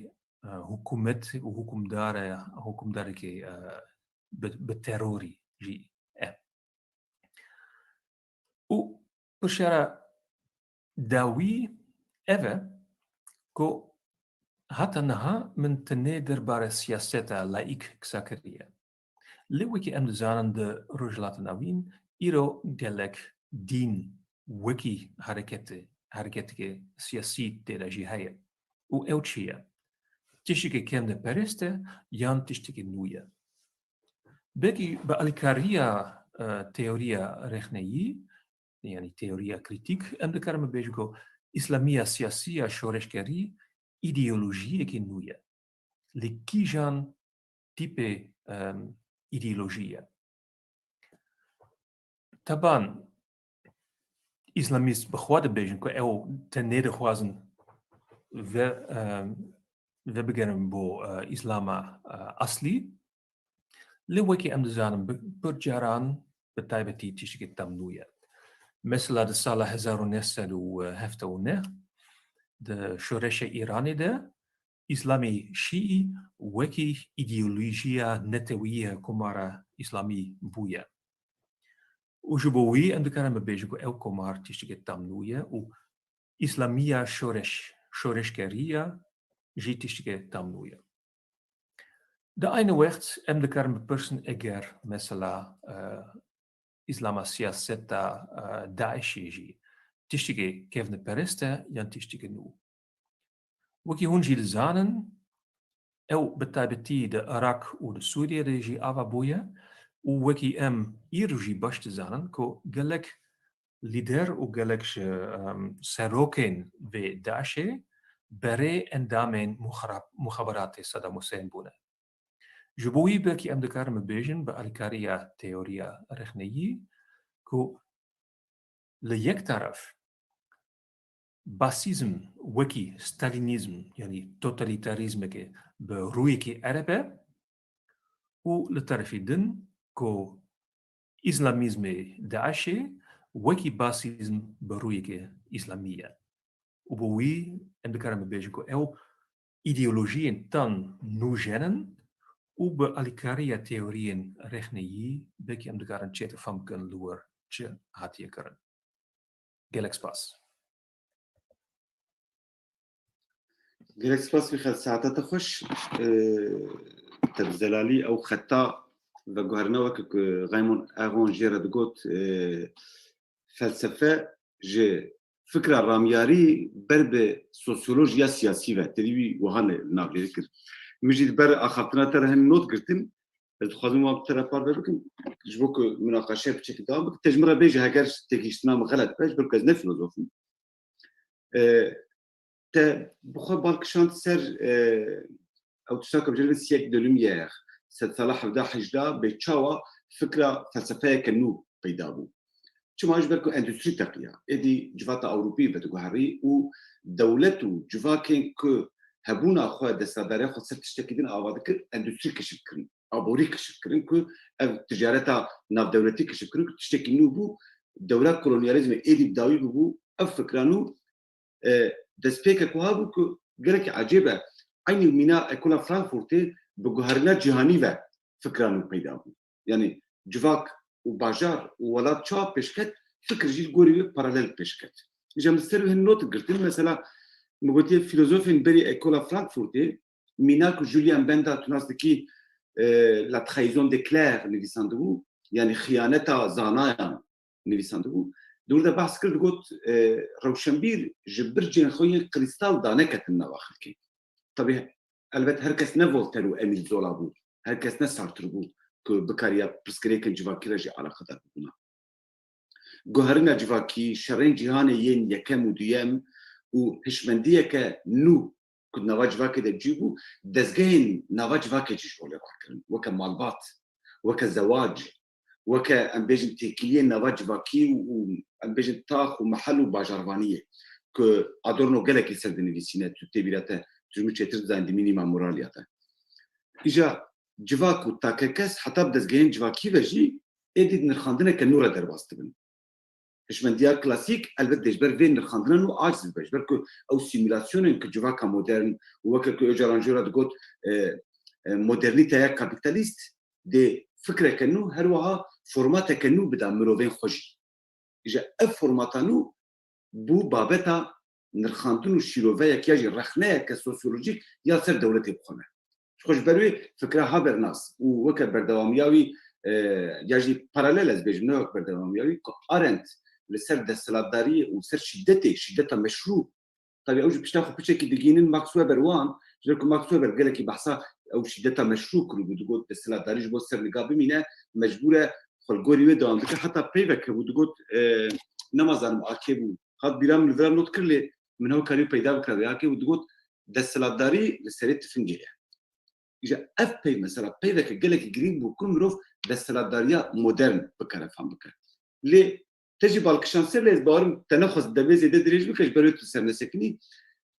e, hikûmet û hikûmdare, hikûmdarekê, e, bi, bi terorî jî e. Û pirsiyara dawî ev e ku heta niha min tenê derbarê siyaseta laîk qisa kiriye. Lê wekî em dizanin di Rojhilata Navîn îro gelek dîn wekî hareketê, hareketeke siyasî tê de jî heye. Û ew çi ye? Tiştekî kevneperest e yan tiştekî nû ye? Belkî bi alîkariya, e, teoriya rexneyî, yanî teoriya krîtîk, em dikarin bibêjin ku îslamiya siyasî ya şoreşgerî îdeolojiyekî nû ye. Li kîjan tîpê, em, îdeolojî ye? Teban, îslamîst bi xwe dibêjin ku ew tenê dixwazin ve, em, vebigerin bo, e, îslama, e, eslî. Lê wekî em dizanin, bi, pir caran bi taybetî tiştekî tam nû ye. Mesela di sala hezar û neh sed û hevdeh û neh di şoreşa Îranê de, Îslamê Şîî wekî îdeolojiya neteweyî ya Komara Îslamî bûye. Û ji bo wî em dikarin bibêjin ku ew komar tiştekî tam nû ye û îslamiya şoreş, şoreşgeriya jî tiştekî tam nû ye. Di aynî wext em dikarin bipirsin eger mesela, e, îslama siyaseta, e, DAIŞê jî tiştekî kevneperest e yan tiştekî nû. Wekî hûn jî dizanin, ew bi taybetî di Iraq û di Sûriye de jî ava bûye û wekî em îro jî baş dizanin ku gelek lîder û gelek ji, em, serokên vê DAIŞê berê endamên muxara-, muxaberatê Saddam Hussein bûne. Ji bo wî belkî em dikarin bibêjin bi alîkariya teoriya rexneyî ku li yek taraf basîzm wekî stalînîzm, yanî totalîtarîzmeke bi rûyekî ereb e û li terefê din ku îslamîzmê DAIŞê wekî basîzm bi rûyeke îslamî ye. Û bo wî em dikarin bibêjin ku ew îdeolojiyên tan nûjen in û bi alîkariya teoriyên rexneyî belkî em dikarin çêtir fam bikin li wir çi hatiye kirin. Gelek spas. Gelek spas wî xel saeta te xweş. Ee, te bi zelalî ew xeta veguherîne weke ku Raymond Aron jê re digot, ee, felsefe ji fikra ramyarî ber bi sosyolojiya siyasî ve, tedî wî wiha ne-, navlêrî kir. Min jî di ber axaftina te re hin not girtin. Ez dixwazim wan bi te re parve bikim. Ji bo ku munaqeşeya piçekî dewam bike. Te ji min re bêje heger têgihiştina min xelet be, ji ber ku ez ne filozof im. E, te bi xwe bal kişand ser, e, ew tişta ku em jê re dibin siècle de lumière, sedsala hevdeh hejda, bê çawa fikra felsefeyeke nû peyda bû. Çima? Ji ber ku endustrî teqiya. Êdî civata Ewropî vediguherî û dewlet û civakên ku hebûna xwe, desthilatdariya xwe ser tiştekî din ava dikir, endustrî keşif kirin, aborî keşif kirin ku ev ticareta navdewletî keşif kirin ku tiştekî nû bû, dewra kolonyalîzmê êdî bi dawî bûbû, ev fikra nû, e, destpêkek wiha bû ku gelekî ecêb e. Eynî mîna Ekola Frankfurtê bi guherîna cîhanî ve fikra nû peyda bû. Yanî civak û bajar û welat çawa pêşket, fikir jî li gorî wê paralel pêşket. Îja min ser wê hin not girtin, mesela, min gotiye filozofên berî Ekola Frankfurtê, mîna ku Julian Benda, tu nas dikî, e, La Trahison des Clercs nivîsandibû, yanî xiyaneta zanayan nivîsandibû. Di wir de behs kir, digot, e, rewşenbîr ji bircên xwe yên krîstal daneketin nava xelkê. Tabî, elbet her kes ne Voltaire û Emile Zola bû, her kes ne Sartre bû ku bikariya pirsgirêkên civakî re jî eleqedar bibûna. Guherîna civakî, şerên cîhanê yên yekem û duyem û hişmendiyeke nû ku di nava civakê de cî bû, dezgehên nava civakê jî ji holê rakirin. Weke malbat, weke zewac, weke, em bêjin, têkiliyên nava civakî û, û em bêjin tax û mehel û bajarvaniyê ku Adorno gelekî ser dinivîsîne, tu tê bîra te, tu ji min çêtir dizanî, di Minima Moralia de. Îja civak û takekes heta bi dezgehên civakî ve jî êdî di nirxandineke nû re derbas dibin. Hişmendiya klasîk, elbet, dê ji ber vê nirxandina nû aciz bibe, ji ber ku ew sîmîlasyonên ku civaka modern û, weke ku Ocalan jê re digot, e, e, modernîteya kapîtalîst, dê fikreke nû, her wiha formateke nû bida mirovên xwe jî. Îja ev formata nû bû babeta nirxandin û şîroveyek ya jî rexneyeke sosyolojîk ya ser dewletê bixwe me. Ji xwe ji ber wê fikra Habermas û weke berdewamiya wî, e, ya jî paralel ez bêjim, ne wek berdewamiya wî, ku Arendt li ser desthilatdariyê û ser şîdetê, şîdeta meşrû, tabî ew ji pişta xwe piçekî digihînin Max Weber wan, ji ber ku Max Weber gelekî behsa ew şîdeta meşrû kiribû, digot desthilatdarî ji bo ser niga bimîne, mecbûr e xwe li gorî wê dewam dike. Heta peyvek hebû, digot, e, nema zanim A K bû, hat bîra min, li vira not kir, lê min hew karî peyda bikira vê A K û digot, desthilatdarî li serê tifingê ye. Îja ev peyv, mesela, peyveke gelekî girîng bû ku mirov desthilatdariya modern bikare fam bike. Lê te jî balkişand ser, lê ez bawerim te nexwest demê zêde dirêj bike, ji ber wê tu sernesekinî.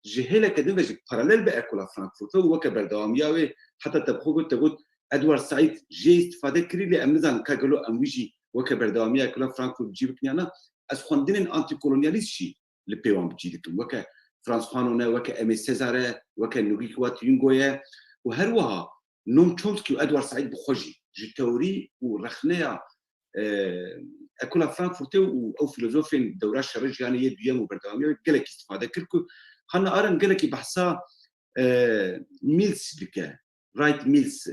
Ji hêleke din ve jî paralel bi Ekola Frankfurtê û weke berdewamiya wê, heta te bi xwe got, te got, Edward Said jê îstîfade kirî, lê em nizanin ka gelo em wî jî weke berdewamiya Ekola Frankfurt bi cî bikin ya na. Ez xwendinên antîkolonyalîst jî li pê wan bi cî dikim. Weke Frantz Fanon e, weke Aimé Césaire, weke Ngugi wa Thiong'o ye û her wiha Noam Chomsky û Edward Said bi xwe jî ji teorî û rexneya, e, Ekola Frankfurtê û ew filozofên dewra şerê cîhanê yê duyem û berdewamiya wê gelekî îstîfade kir ku Hannah Arendt gelekî behsa, e, Mills dike, Wright Mills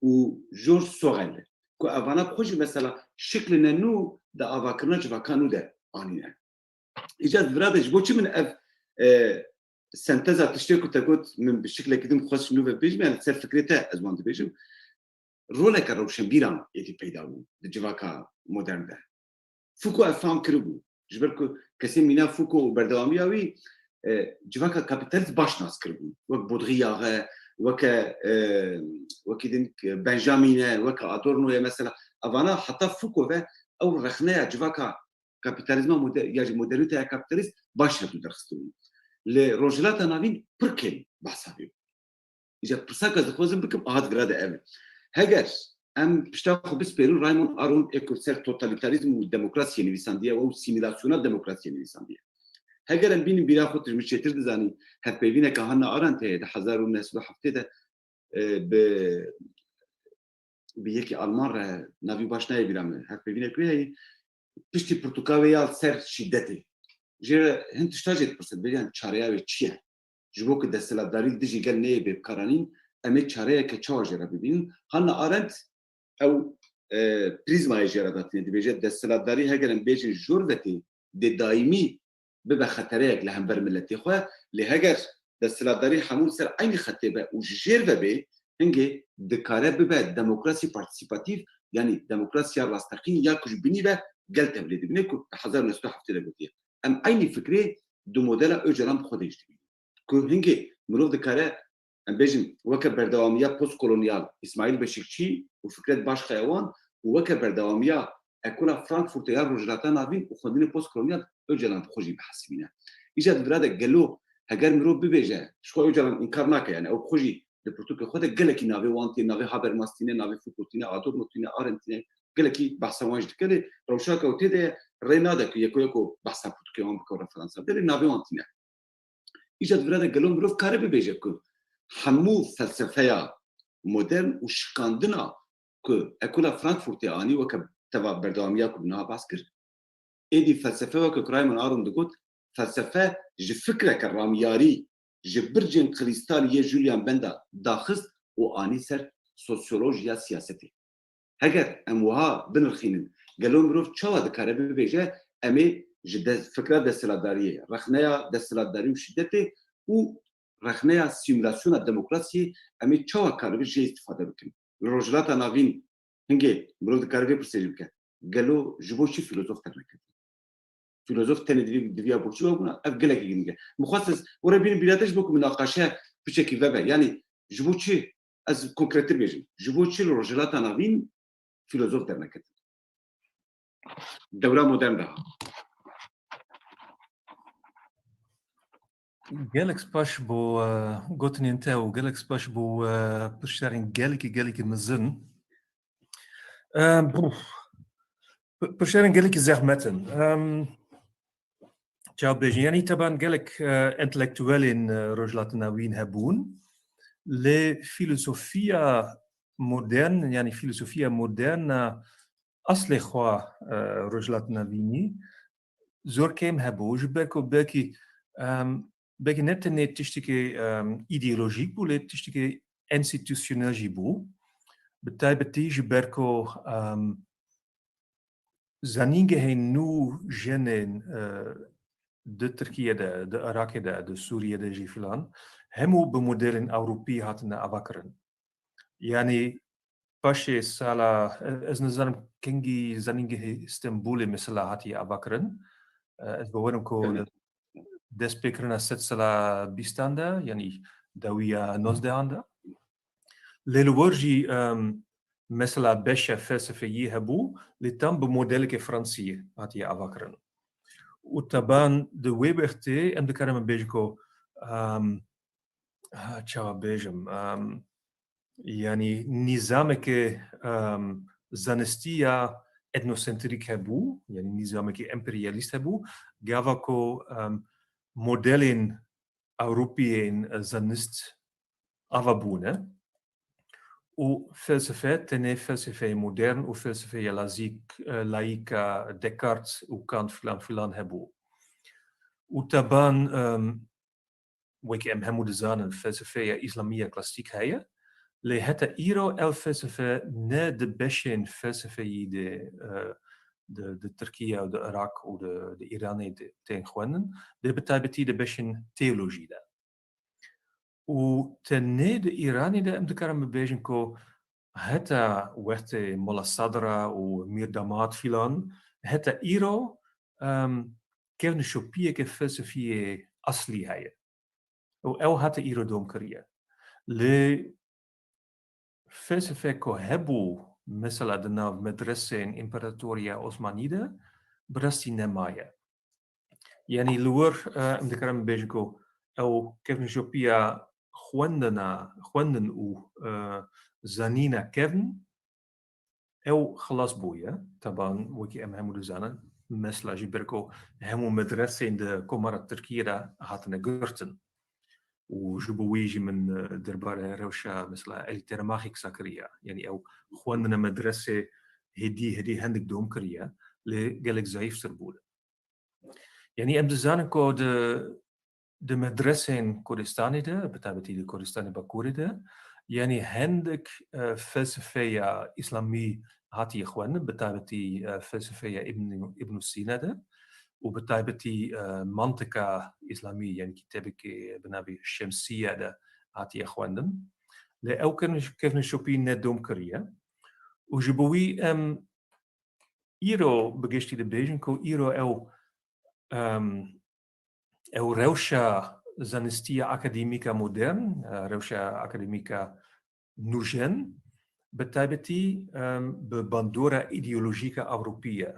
û George Sorel, ku evana bi xwe jî mesela şiklên nû di avakirina civaka nû de anîne. Îca di vira de ji bo çi min ev, e, senteza tiştê ku te got, min bi şiklekî din xwest ji nû ve bibêjim, yani ser fikrê te ez wan dibêjim. Roleke rewşenbîran êdî peyda bû di civaka modern de. Foucault ev fam kiribû. Ji ber ku kesên mîna Foucault û berdewamiya wî, e, civaka kapîtalîst baş nas kiribûn. Wek Baudrillard e, weke, e, wekî din Benjamin e, weke Adorno ye mesela. Evana heta Foucault ve ew rexneya civaka kapîtalîzma moder-, ya jî modernîteya kapîtalîst baş hatû derxistibûn. Li Rojhilata Navîn pir kêm behsa vê bû. Îca pirsaka ez dixwazim bikim, a di vira de ev e. Heger em pişta xwe bispêrin Raymond Aron ê ku ser totalîtarîzm û demokrasiyê nivîsandiye û sîmîlasyona demokrasiyê nivîsandiye. Heger em bînin bîra xwe, tu ji min çêtir dizanî, hevpeyvîneke Hannah Arendt heye di hezar û neh sed û heftê de, e, bi, bi yekî Alman re, navî baş nayê bîra min, hevpeyvînek wê heye, piştî pirtûka wê ya li ser şîdetê. Jê re hin tişta jê dipirse, dibêje, yani çareya wê çi ye? Ji bo ku desthilatdarî li dijî gel neyê bêbikaranîn, em ê çareyeke çawa jê re bibînin? Hannah Arendt ew, e, prîzmayê jê re datîne, dibêje, desthilatdarî, heger em bêjin jor ve tê, dê daîmî bibe xetereyek li hember miletê xwe, lê heger desthilatdarî hemû li ser eynî xetê be û ji jêr ve bê, hingê dikare bibe demokrasî partîsîpatîf, yanî demokrasiya rasteqîn ya ku ji binî ve gel tevlê dibîne ku hezar û neh sed û heftê de gotiye. Em eynî fikrê di modela Ocalan bi xwe de jî dibînin. Ku hingê mirov dikare, em bêjin, weke berdewamiya postkolonyal Îsmaîl Beşîkçî û Fikret Başkaya wan û weke berdewamiya Ekola Frankfurtê ya Rojhilata Navîn û xwendinê postkolonyal Ocalan bi xwe jî bihesibîne. Îca di vira de gelo heger mirov bibêje, ji xwe Ocalan înkar nake, yani ew bi xwe jî di pirtûkê xwe de gelekî navê wan tîne, navê Habermas tîne, navê Foucault tîne, Adorno tîne, Arendt tîne, gelekî behsa wan jî dike, lê rewşa ku ew tê de ye, rê nade ku yeko yeko behsa pirtûkê wan bike û referansa bide, lê navê wan tîne. Îca di vira de gelo mirov kare bibêje ku hemû felsefeya modern û şikandina ku Ekola Frankfurtê anî, weke teva berdewamiya ku niha behs kir, êdî felsefe weke ku Raymond Aron digot, felsefe ji fikreke ramyarî ji bircên krîstal yê Julian Benda daxist û anî ser sosyolojiya siyasetê. Heger em wiha binirxînin, gelo mirov çawa dikare bibêje, em ê ji de-, fikra desthilatdariyê, rexneya desthilatdarî û şîdetê û rexneya simulasyona demokrasiyê, em ê çawa karibe jê îstifade bikin? Li Rojhilata Navîn hingê mirov dikare vê pirsê jî bike, gelo ji bo çi fîlozof derneketin? Fîlozof tenê divî, diviya boçî wabûna, ev gelekî giring e. Min xwest ez were bînim bîra te ji bo ku minaqaşe piçekî vebe. Yanî ji bo çi, ez konkrettir bêjim, ji bo çi li Rojhilata Navîn fîlozof derneketin? Dewra modern de ha. Gelek spas bo, e, gotinên te û gelek spas bo, e, pirşerên gelekî, gelekî mezin. Em, bû, p-, pirşerên gelekî zehmet in. Em, çawa bêjin? Yanî teban gelek, e, entelektuelên, e, Rojhilata Navîn hebûn. Lê fîlosofiya modern, yanî fîlosofiya modern a eslê xwe, e, Rojhilata Navînî zor kêm hebû. Ji ber ku belkî, em, belkî ne tenê tiştekî, em, îdeolojîk bû, lê tiştekî enstîtusyonel jî bû. Bi taybetî ji ber ku, em, zanîngehên nû jenên, e, di Tirkiye de, di Iraqê de, di Sûriye de jî filan, hemû bi modelên Ewropî hatine avakirin. Yanî paşê sala, e, ez nizanim kengî zanîngehê Stenbolê mesela hatiye avakirin. E, ez bawerim ku Belê. Destpêkirina sedsala bîstan de, yanî dawiya nozdehan de. Lê li wir jî, em, mesela beşa felsefeyî hebû, lê tam bi modelekê Fransî hatiye avakirin. Û teban di wê wextê em dikarin bibêjin ku, em, ha, çawa bêjim, em, yanî nîzameke, em, zanistî ya etnosentrîk hebû, yanî nîzameke emperyalîst hebû, gava ku, em, modelên Ewropî yên zanist ava bûne û felsefe tenê felsefeyê modern û felsefeya lazîk, e, layîka Descartes û Kant filan filan hebû. Û teban, em, wekî em hemû dizanin, felsefeya îslamî ya klasîk heye, lê heta îro ev felsefe ne di beşên felsefeyî de, e, di, di Tirkiye û di Iraq û di, di Îranê de tên xwendin, lê bi taybetî di beşên teolojî de. Û tenê di Îranê de em dikarin bibêjin ku heta wextê Mola Sadra û Mîr Damad filan, heta îro, em, kevnişopiyeke felsefiyê eslî heye. Û ew hate îro dom kiriye. Lê felsefe ku hebû, mesela di nav medresên Împaratoriya Osmanî de, bi rastî nemaye. Yanî li wir, e, em dikarin bibêjin ku ew kevnişopiya xwendina, xwendin û, e, zanîna kevn, ew xilas bûye. Teban wekî em hemû dizanin, mesela ji ber ku hemû medresên di Komara Tirkiyê de hatine girtin. Û ji bo wî jî min, e, derbarê rewşa, mesela, Elî Teremaxî qisa kiriye. Yanî ew xwendine medresê hêdî hêdî hindik dom kiriye, lê gelek zayîftir bûne. Yanî em dizanin ku di, di medresên Kurdistanê de, bi taybetî di Kurdistanê Bakurê de, yanî hindik, e, felsefeya îslamî hatiye xwendin, bi taybetî, e, felsefeya Îbn, Îbn Sîna de. û bi taybetî, e, mantika îslamî, yanî kitêbekê bi navê Şemsiye de hatiye xwendin. Lê ew kevn-, kevneşopî ne dom kiriye. Û ji bo wî em îro bi giştî dibêjin ku îro ew, em, ew rewşa zanistiya akademîka modern, e, rewşa akademîka nûjen, bi taybetî, em, bi bandora îdeolojîka Ewropî ye.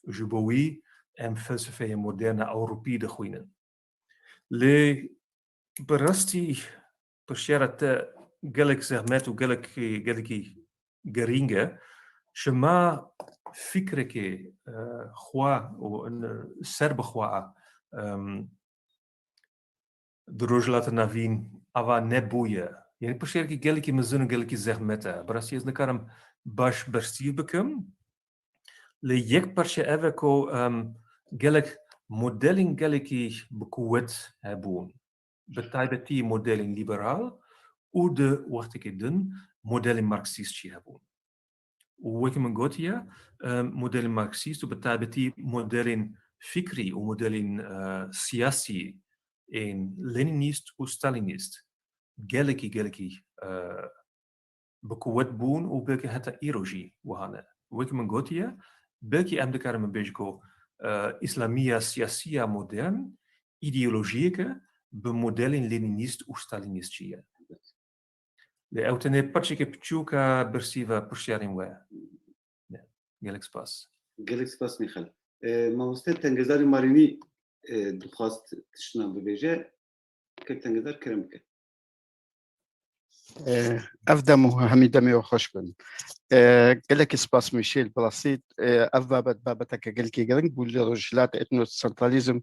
Ji bo wî em felsefeya moderne Ewropî dixwînin. Lê bi rastî pirsiyara te gelek zehmet û gelek, gelekî girîng e. Şima fikrekê, e, xwe û in-, serbixwe, em, di Rojhilata Navîn ava nebûye. Yanî pirsiyarkî gelekî mezin û gelekî zehmet e. Bi rastî ez nikarim baş bersîv bikim. Lê yek parçe ev e ku, em, gelek modelên gelekî bi quwet hebûn. Bi taybetî modelên lîberal û di wextekî din modelên marksîst jî hebûn. Û wekî min gotiye, em, modelên marksîst û bi taybetî modelên fikrî û modelên, e, siyasî ên lenînîst û stalînîst gelekî, gelekî, e, bi quwet bûn û belkî heta îro jî wiha ne. Wekî min gotiye, belkî em dikarin min bêjin ku, e, îslamiya siyasî ya modern îdeolojiyeke bi modelên lenînîst û stalînîst jî ye. Lê ew tenê parçeke piçûk e bersîva pirsiyarên we. Gelek spas. Gelek spas Mîxal. E, mamoste Tengezarî Marînî, e, dixwast tiştinan bibêje. Kek Tengezar, kerem bike. E, ev dem û hemî demê we xweş bin. E, gelekî spas Mîşêl, bi rastî, e, ev babet, babeteke gelekî giring bû li rojhilat etnosentralîzm,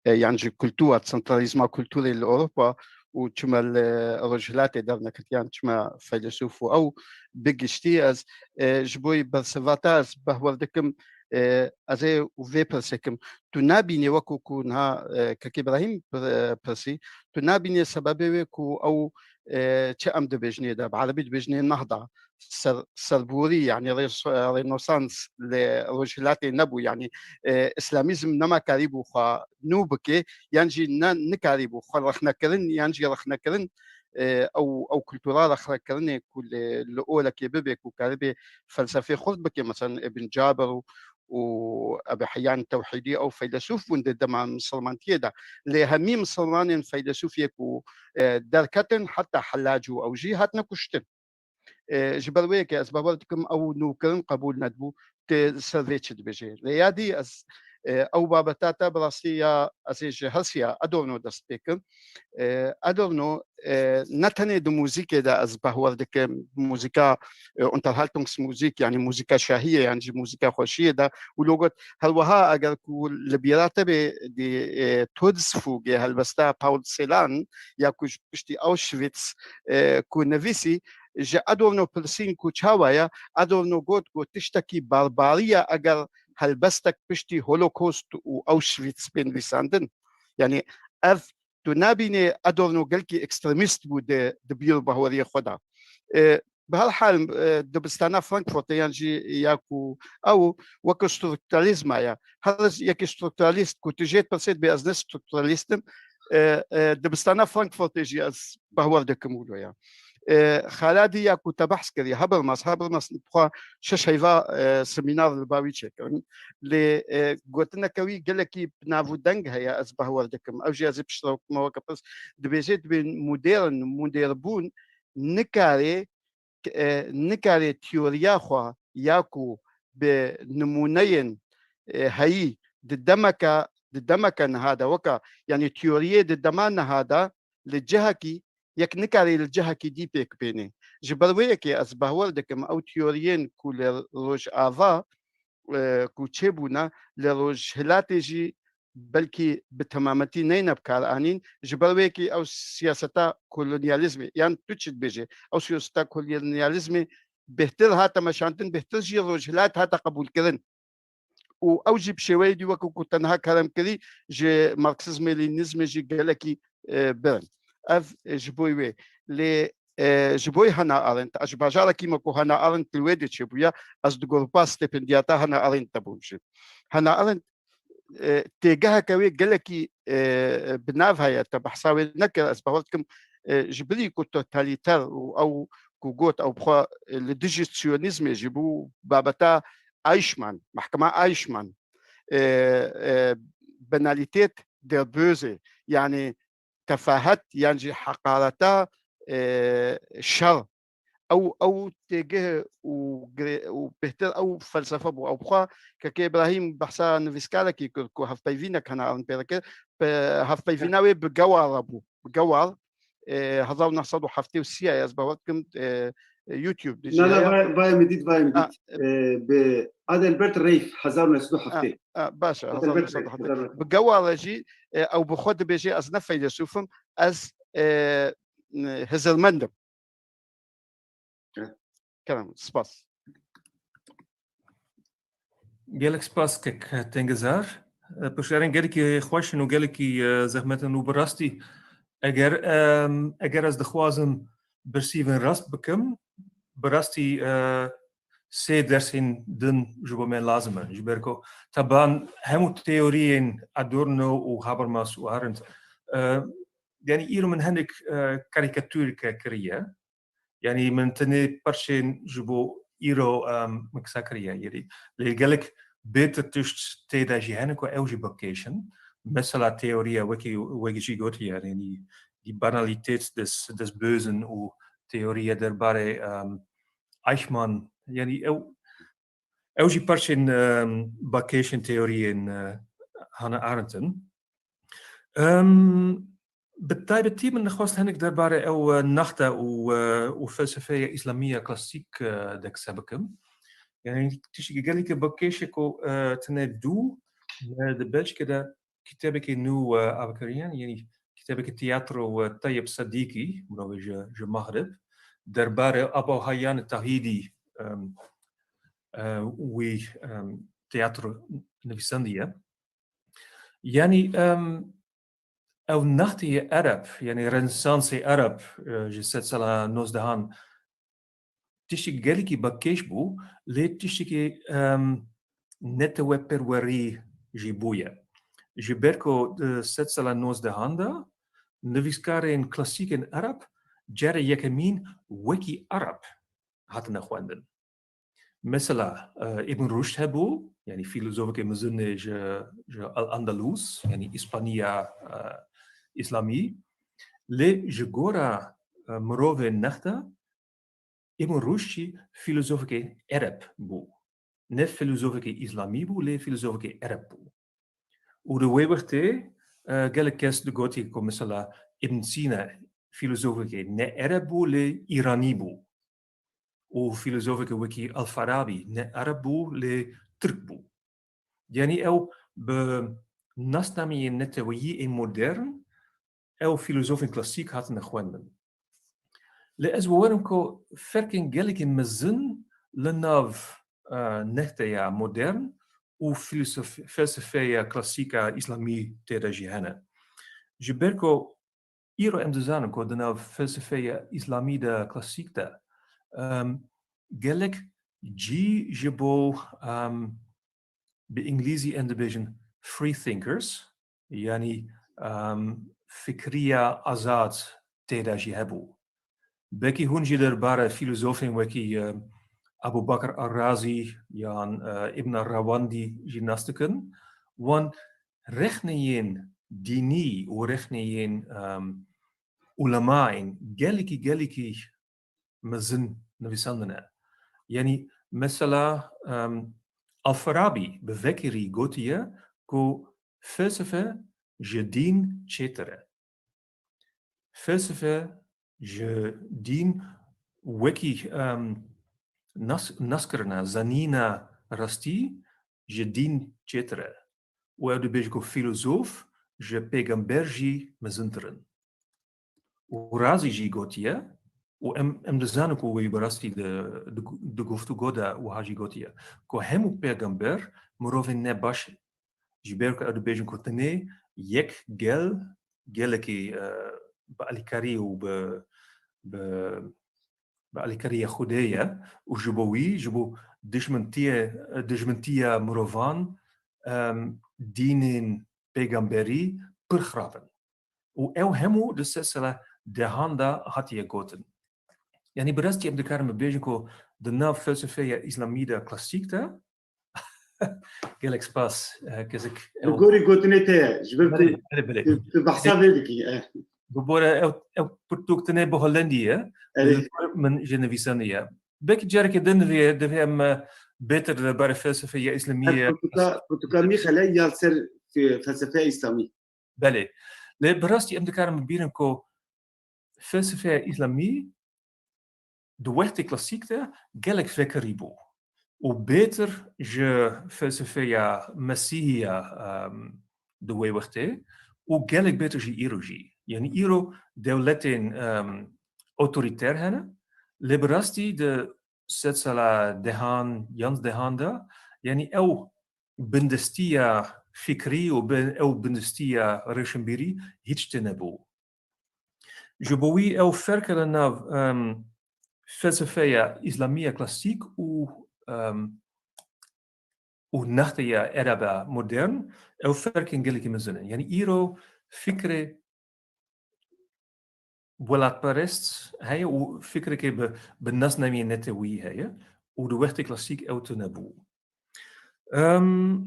e, yan jî kultura, sentralîzma kulturê li Ewropa û çima li rojhilatê derneket, yan çima feylesûf û ew bi giştî ez, e, ji bo bersiva te ez behwer dikim, e, ez ê û vê pirsê kim. Tu nabînî wekû ku niha, e, Kekî Îbrahîm pir-, e, pirsî, tu nabînî sebebê wê ku ew, e, çi em dibêjinê de, bi erebî dibêjinê nehda, ser-, serborî, yanî rês-, e, rênosans li rojhilatê nebû, yanî, e, îslamîzm nema karîbû xwe nû bike, yan jî ne, nikarîbû xwe rexnekirin, yan jî rexnekirin, e, ew, ew kultura rexnekirinê ku li, li olekê bibe, ku karibê felsefê xurt bike, mesela Ibn Cabir û, û Ebi Heyyan Tewhîdî, ew feylesûf bûn di dema misilmantiyê de. Lê hemî misilmanên feylesûfiyê ku, e, derketin, heta Hellacî û ew jî hatine kuştin. E, ji ber wê yekê ez bawer dikim ew nûkirin qebûl nedibû, tê ser vê çi dibêje. Lê ya dî ez, e, ew babeta te bi rastî ya ez ê ji hersiya Adorno dest pê kim. E, Adorno, e, ne tenê di muzîkê de ez behwer dikim, muzîka, e, Unterhaltungsmusik, yanî muzîka şahiyê, yan jî muzîka xweşiyê de, û lo got, her wiha eger ku li bîra te bê, di, e, Todesfuge, helbesta Paul Celan, ya ku ji piştî Auschwitz, e, ku nivîsî, ji Adorno pirsîn ku çawa ye, Adorno got ku tiştekî barbarî ye eger helbestek piştî Holocaust û Auschwitz bên nivîsandin. Yanî ev tu nabînê Adorno gelkî ekstremîst bû di, di bîr û baweriyê xwe de. E, bi her hal, e, dibistana Frankfurtê yan jî ya ku ew weke strukturalîzma ye. Her yekî strukturalîst ku tu jê dipirsê dibê ez ne strukturalîst im, e, e, dibistana Frankfurtê jî ez bawer dikim wilo ya. E, Xaladî ya ku te behs kirî, Habermas, Habermas bi xwe şeş heyva, e, semînar li ba wî çêkirin. Lê, e, gotineke wî gelekî bi nav û deng heye, ez bawer dikim. Ew jî ez ê piştre wekî me weke pirs dibêje, dibê modern, modernbûn nikare, e, nikare teoriya xwe ya ku bi nimûneyên, e, heyî di demeke, di demeke niha de weke, yanî teoriyê di dema niha de li cihekî yek nikare li cihekî dî pêk bêne. Ji ber wê yekê ez bawer dikim ew teoriyên ku li Rojava, e, ku çêbûne, li Rojhilatê jî belkî bi temametî neyne bi kar anîn. Ji ber wê yekê ew siyaseta kolonyalîzmê, yan tu çi dibêjê, ew siyaseta kolonyalîzmê bêhtir hate meşandin, bêhtir jî Rojhilat hate qebûlkirin. Û ew jî bi şêweyê dî wekî ku te niha kerem kirî ji Marksizmê, Lenînîzmê jî gelekî, e, birin. Ev, e, ji bo wê. Lê, e, ji bo Hannah Arendt, ez ji bajarekî me ku Hannah Arendt li wê dê çêbûye, ez di grupa stipendiyata Hannah Arendt de bûm jî. Hannah Arendt e, têgeheke wê gelekî, e, bi nav heye, te behsa wê nekir, ez bawer dikim, e, ji bilî ku totalîter û ew ku got ew bi xwe, e, li dijî siyonîzmê jî bû, babeta Eichmann, mehkema Eichmann, e, e, Banalität der Böse, yanî tefahet yan jî heqareta, e, şer. Ew, ew têgih û gire-, û bêhtir ew felsefe bû. Ew bi xwe Keke Îbrahîm behsa nivîskarekî kir ku hevpeyvînek hene erin pê dikir. Pe-, hevpeyvîna wê bi Gewar re bû. Bi Gewar, e, hezar û neh sed û heftê û sê ye, ez bawer dikim, e, YouTube dijî Na, na, heye. Vay, vay min dît, vay min Ha, dît. E, bi Adelbert Reif, hezar û neh sed û heftê. Ha, baş e, Adelbert hezar û neh sed û heftê. Reif, hezar û neh sed û heftê. Bi Gewar re jî, e, ew bi xwe dibêje, ez ne feylesûf im, ez, e, hizirmend im. Evet. Kerem, spas. Gelek spas kek Tengizar. E, pirsiyarên gelekî xweş in û gelekî, e, zehmet in û bi rastî eger, em, eger ez dixwazim birsîvên rast bikim, bi rastî, e, sê dersên din ji bo me lazim in. Ji ber ku teban hemû teoriyên Adorno û Habermas û Arendt, e, yanî îro min hinek, e, karîkatûreke kiriye. Yanî min tenê perçên ji bo îro, em, min kisa kiriye, yanî lê gelek bêtir tişt tê de jî hene ku ew jî bikêşin. Mesela teoriya wekî, wekî jî gotiye, yanî die Banalität des, des Bösen û teoriya derbarê, em, Eichmann, yanî ew, ew jî perçên, em, bakêşên teoriyên, e, Hannah Arendt in. Em, bi taybetî min dixwest hinek derbarê ew, e, Naxta û, e, û felsefeya Îslamî ya klasîk, e, de qise bikim. Yanî tiştekî gelekî bakêş e ku, e, tine dû, e, di Belçîkê de kitêbekî nû, e, avakiriyan, yanî kitêbekî tiyatro, e, Tayyip Sedîkî, mirovê ji, ji Mexrib, derbarê Aba Hayyan Tahîdî, em, e, wî, em, tiyatro nivîsandiye. Yanî, em, ew Naxtê ye Ereb, yanî Renesansê Ereb, e, ji sedsala nozdehan tiştekî gelekî bakêş bû, lê tiştekî, em, neteweperwerî jî bûye. Ji ber ku di sedsala nozdehan de nivîskarên klasîkên Ereb carê yekemîn wekî Ereb hatine xwendin. Mesela, e, Ibn Rushd hebû, yanî fîlozofekê mezin e ji, ji Al-Andalus, yanî Îspaniya, e, Îslamî. Lê ji gora, e, mirovên Nexta, Ibn Rushd jî fîlozofekê Ereb bû. Ne fîlozofekê Îslamî bû, lê fîlozofekê Ereb bû. Û di wê wextê, e, gelek kes digotî ku mesela Ibn Sîna fîlozofekê ne Ereb bû, lê Îranî bû. Û fîlozofekê wekî Al-Farabî ne Ereb bû, lê Tirk bû. Yanî ew bi nasnameyên neteweyî ên modern, ew fîlozofên klasîk hatine xwendin. Lê ez bawer im ku ferkên gelekî mezin li nav, e, Nexteya modern û fîlosof-, felsefeya klasîk a Îslamî tê de jî hene. Ji ber ku îro em dizanin ku di nav felsefeya Îslamî de klasîk de, em, gelek cî ji bo, em, bi îngilîzî em dibêjin free thinkers, yanî, em, fikriya azad tê de jî hebû. Belkî hûn jî derbarê fîlozofên wekî, e, Abu Bakr Ar-Razî yan, e, Ibn Rawandî jî nas dikin. Wan rexneyên dînî û rexneyên, em, ulemayên gelekî, gelekî mezin nivîsandine. Yanî mesela, em, Al-Farabî bi vekirî gotiye ku felsefe ji dîn çêtir e. Felsefe ji dîn wekî, em, nas-, naskirina, zanîna rastî ji dîn çêtir e. Û ew dibêje ku fîlozof ji pêgamber jî mezintir in. Û Razî jî gotiye, û em, em dizanin ku wî bi rastî di, di, di guftûgo de wiha jî gotiye, ku hemû pêgamber mirovên ne baş in. Ji ber ku ew dibêjin ku tenê yek gel, gelekî, e, bi alîkarî û bi, bi, bi alîkariya Xwedê ye û ji bo wî, ji bo dijmintiye, dijmintiya mirovan, em, dînên pêgamberî pir xirab in. Û ew hemû di sed sala dehan de hatiye gotin. Yanî bi rastî em dikarin bibêjin ku di nav felsefeya îslamî de klasîk de gelek spas, eh, kesik Li ew gorî gotinê te ye, ji ber Belê, tu, belê, belê. tu, tu behsa vê dikî, eh. Bibore ew, ew pirtûk tine bi Holendî ye. Erê. Li gor min ji nivîsandî ye. Belkî carekê din vê, divê em, eh, bêtir li barê felsefeya îslamî Her ye. pirtûka, pirtûka Mîxelê ya ser, e, felsefeya îslamî. Belê. Lê bi rastî em dikarin bibîrin ku felsefeya îslamî di wextê klasîk de gelek vekirî bû û bêtir ji felsefeya Mesîhiya, em, di wê wextê û gelek bêtir jî îro jî. Yanî îro dewletên, em, otorîter hene, lê bi rastî di sed sala dehan, yan dehan de, yanî ew bindestiya fikrî û bin-, ew bindestiya rêşinbîrî hiç tune bû. Ji bo wî ew ferke li nav, em, felsefeya îslamî ya klasîk û, em, û nexteya ereba modern, ew ferkên gelekî mezin in. Yanî îro fikrê welatperest heye û fikrekê bi, bi nasnameyê neteweyî heye û di wextê klasîk ew tune bû. Em,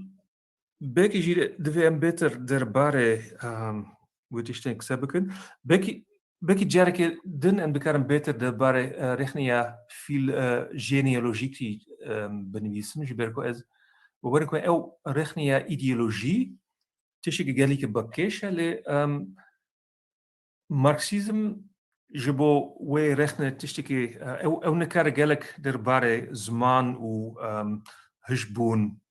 belkî jî divê em bêtir derbarê, em, wê tiştên qise bikin. Belkî, belkî carekê din em dikarin bêtir derbarê, e, rexneya fîl-, e, jeneolojîkî, em, binivîsim, ji ber ku ez, bi ber ku ew rexneya îdeolojî tiştekî gelekî bi kêş e, lê, em, Marksîzm ji bo wê rexne tiştekî, e, ew, ew nikare gelek derbarê ziman û, em, hişbûn,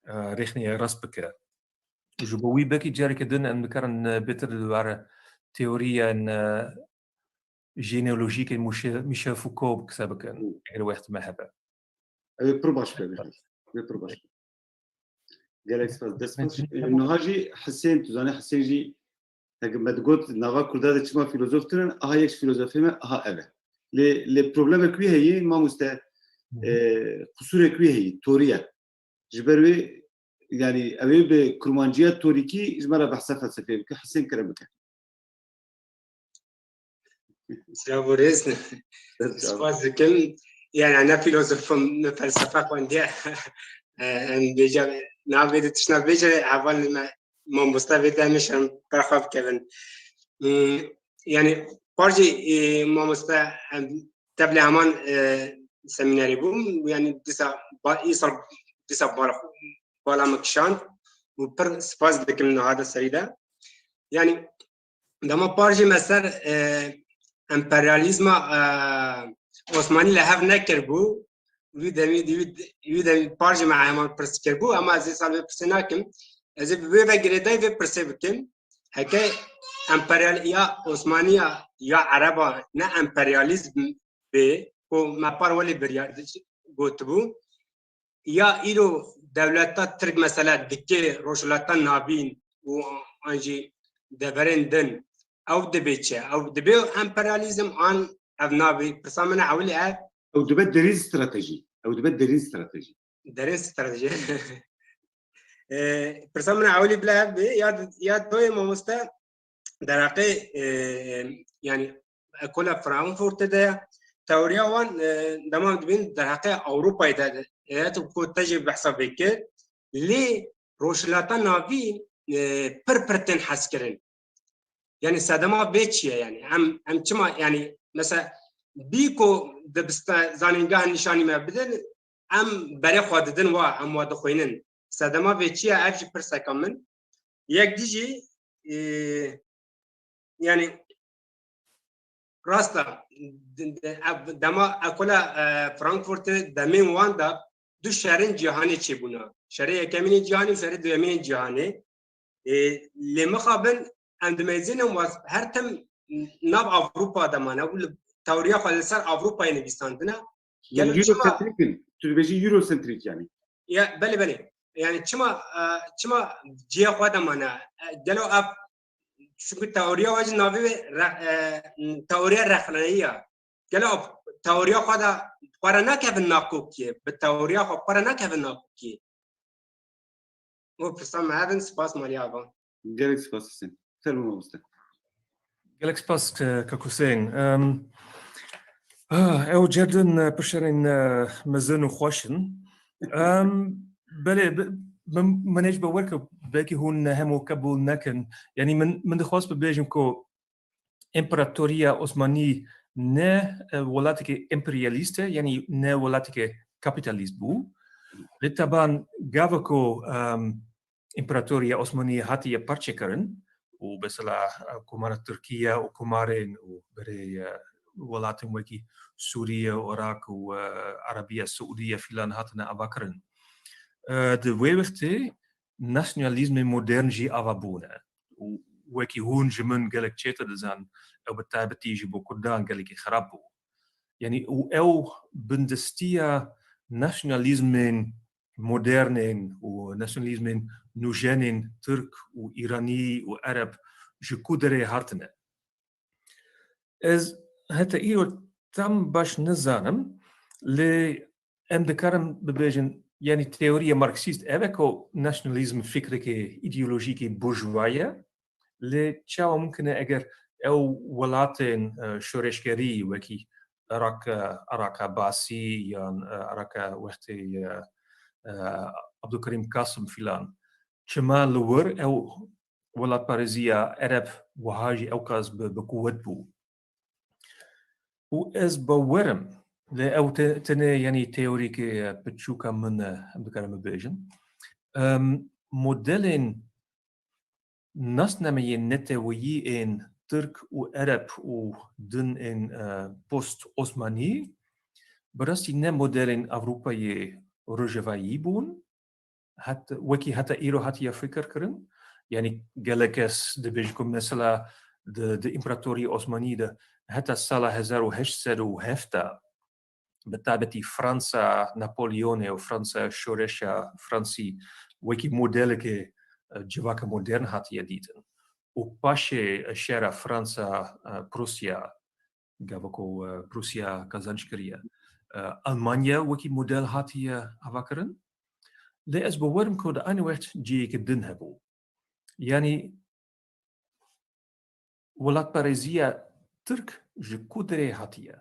e, rexneyê rast bike. Ji bo wî belkî careke din em dikarin, e, bêtir li war teoriyên, e, jeneolojîk ên Mûşe-, Michel Foucault qise bikin, Hı. eger wext me hebe. Ew ê pir baş be, Mîxal. Ew ê pir baş be. Gelek spas, dest xweş. Niha jî Hisên, tu zanî Hisên jî, heke me digot, nava Kurda de çima fîlozof tune ne, aha yek ji fîlozofê me, aha ev e. Lê, lê problemek wî heye, mamoste, Hı hı. e, qusûrek wî heye, torî ye. Ji ber wê, yanî ew ê bi kurmanciya torîkî ji me re behsa felsefeyê bike, Hisên kerem bike. Silav û rêz. Spas dikim. Yani ne filozofim, ne felsefe xwendiye. Em bêje, navê de tişna bêje, heval me mamosta vê demê şem berxwe bikevin. Hmm, yani parcê, e, mamosta, em, tevlê heman, e, semînerê bûm. Yani dîsa ba-, îsal dîsa bal-, bala me kişand û pir spas dikim niha de serî de. Yani dema par jî me ser, e, emperyalîzma, e, Osmanî li hev nekiribû, wî demî, wî, wî demî par jî me heman pirs kiribû, ama ez ê sal vê pirsê nakim. Ez ê bi wê ve girêdayî vê pirsê bikim. Heke emperyal-, ya Osmanî ya, ya Ereba ne emperyalîzm bê, ku me par welê biryar gotibû, ya îro dewleta Tirk mesela dikê Rojhilata Navîn û an jî deverên din, ew dibê çi? Ew dibê emperyalîzm an ev nabê? Pirsa min e ewilî ev. Ew dibe derîn stratejî. Ew dibe derîn stratejî. Derîn stratejî. E, pirsa min e ewilî bila ev bê, ya, ya doyê mamoste, derheqê, e, yani ekola Frankfurtê de teoriya wan, e, dema dibîn derheqê Ewropayê de, e, tu ku te jî behsa vê kir, lê Rojhilata Navîn, e, pir pir tên hezkirin. Yani sedema vê çi ye yani? Em, em çima yani mesela bî ku di bista-, zanîngeha nîşanî me bidin, em berê xwe didin wa, em wa dixwînin. Sedema vê çi ye? Ev jî pirseka min. Yek dî jî, e, yani rast e, d-, d-, ev dema ekola, e, Frankfurtê demên wan de du şerên cîhanê çêbûne. Şerê yekemînê cîhanê û şerê duyemînê cîhanê. E, lê mixabin em dimeyzînin wa her tim nav Ewropa de mane û li teoriya xwe li ser Ewropayê nivîsandine. Gelo çima Eurocentric in. Tu dibêjî Eurocentric yani. Ya, belê, belê. Yani çima, e, çima cihê xwe de mane? E, gelo ev, çünkü teoriya we jî navê wê re-, e, teoriya rexneyî ya. Gelo teoriya xwe de xwe re nakevin nakokiyê, bi teoriya xwe xwe re nakevin nakokiyê. Bo pirsan me hev in, spas Maliya Ava. Gelek spas Hüseyin. Fermo mamoste. Gelek spas, e, kak Hussein. Em, ah, ew cerdin, e, pişerên, e, mezin û xweş in. Em, belê, bi- min, min hêj bawer ke belkî hûn hemû qebûl nekin. Yanî min, min dixwest bibêjim ku Împaratoriya Osmanî ne, e, welatekê emperyalîst e, yanî ne welatekê kapîtalîst bû. Lê teban gava ku, em, Împaratoriya Osmanî hatiye parçekirin û mesela, e, Komara Tirkiye û komarên û berê, e, welatên wekî Sûriye, Iraq û, e, Erebiya Siûdiye filan hatine avakirin. E, di wê wextê nasyonalîzmê modern jî ava bûne û wekî hûn ji min gelek çêtir dizan, ew bi taybetî ji bo Kurdan gelekî xirab bû. Yanî û ew bindestiya nasyonalîzmên modernên û nasyonalîzmên nûjenên Tirk û Îranî û Ereb ji ku derê hatine. Ez heta îro tam baş nizanim, lê em dikarin bibêjin, yanî teoriya marksîst ev e ku nasyonalîzm fikrekê îdeolojîkê burjuwa ye, lê çawa mumkin e eger ew welatên, e, şoreşgerî wekî Iraq, e, Iraqa Basî yan, e, Iraqa wextê, e, e, Abdulkerîm Kasim filan, çima li wir ew welatparêziya Ereb wiha jî ewqas bi, bi quwet bû? Û ez bawer im, lê ew te- tenê, yanî teorîkê, e, piçûka min e, em dikarin bibêjin. Em, modelên nasnameyên neteweyî ên Tirk û Ereb û din ên, e, post Osmanî bi rastî ne modelên Ewropayê Rojevayî bûn. Het, wekî heta îro hatiye fikirkirin. Yanî gelek kes dibêjin ku mesela di, di Împaratoriya Osmanî de heta sala hezar û heşt sed û hevdeh bi taybetî Fransa Napoleonê û Fransa şoreşa Fransî wekî modeleke, e, civaka modern hatiye dîtin. Û paşê şera Fransa, e, Prusya, gava ku, e, Prusya kazanç kiriye, e, Almanya wekî model hatiye avakirin. Lê ez bawer im ku di aynî wext cihêke din hebû. Yanî welatparêziya Tirk ji ku derê hatiye?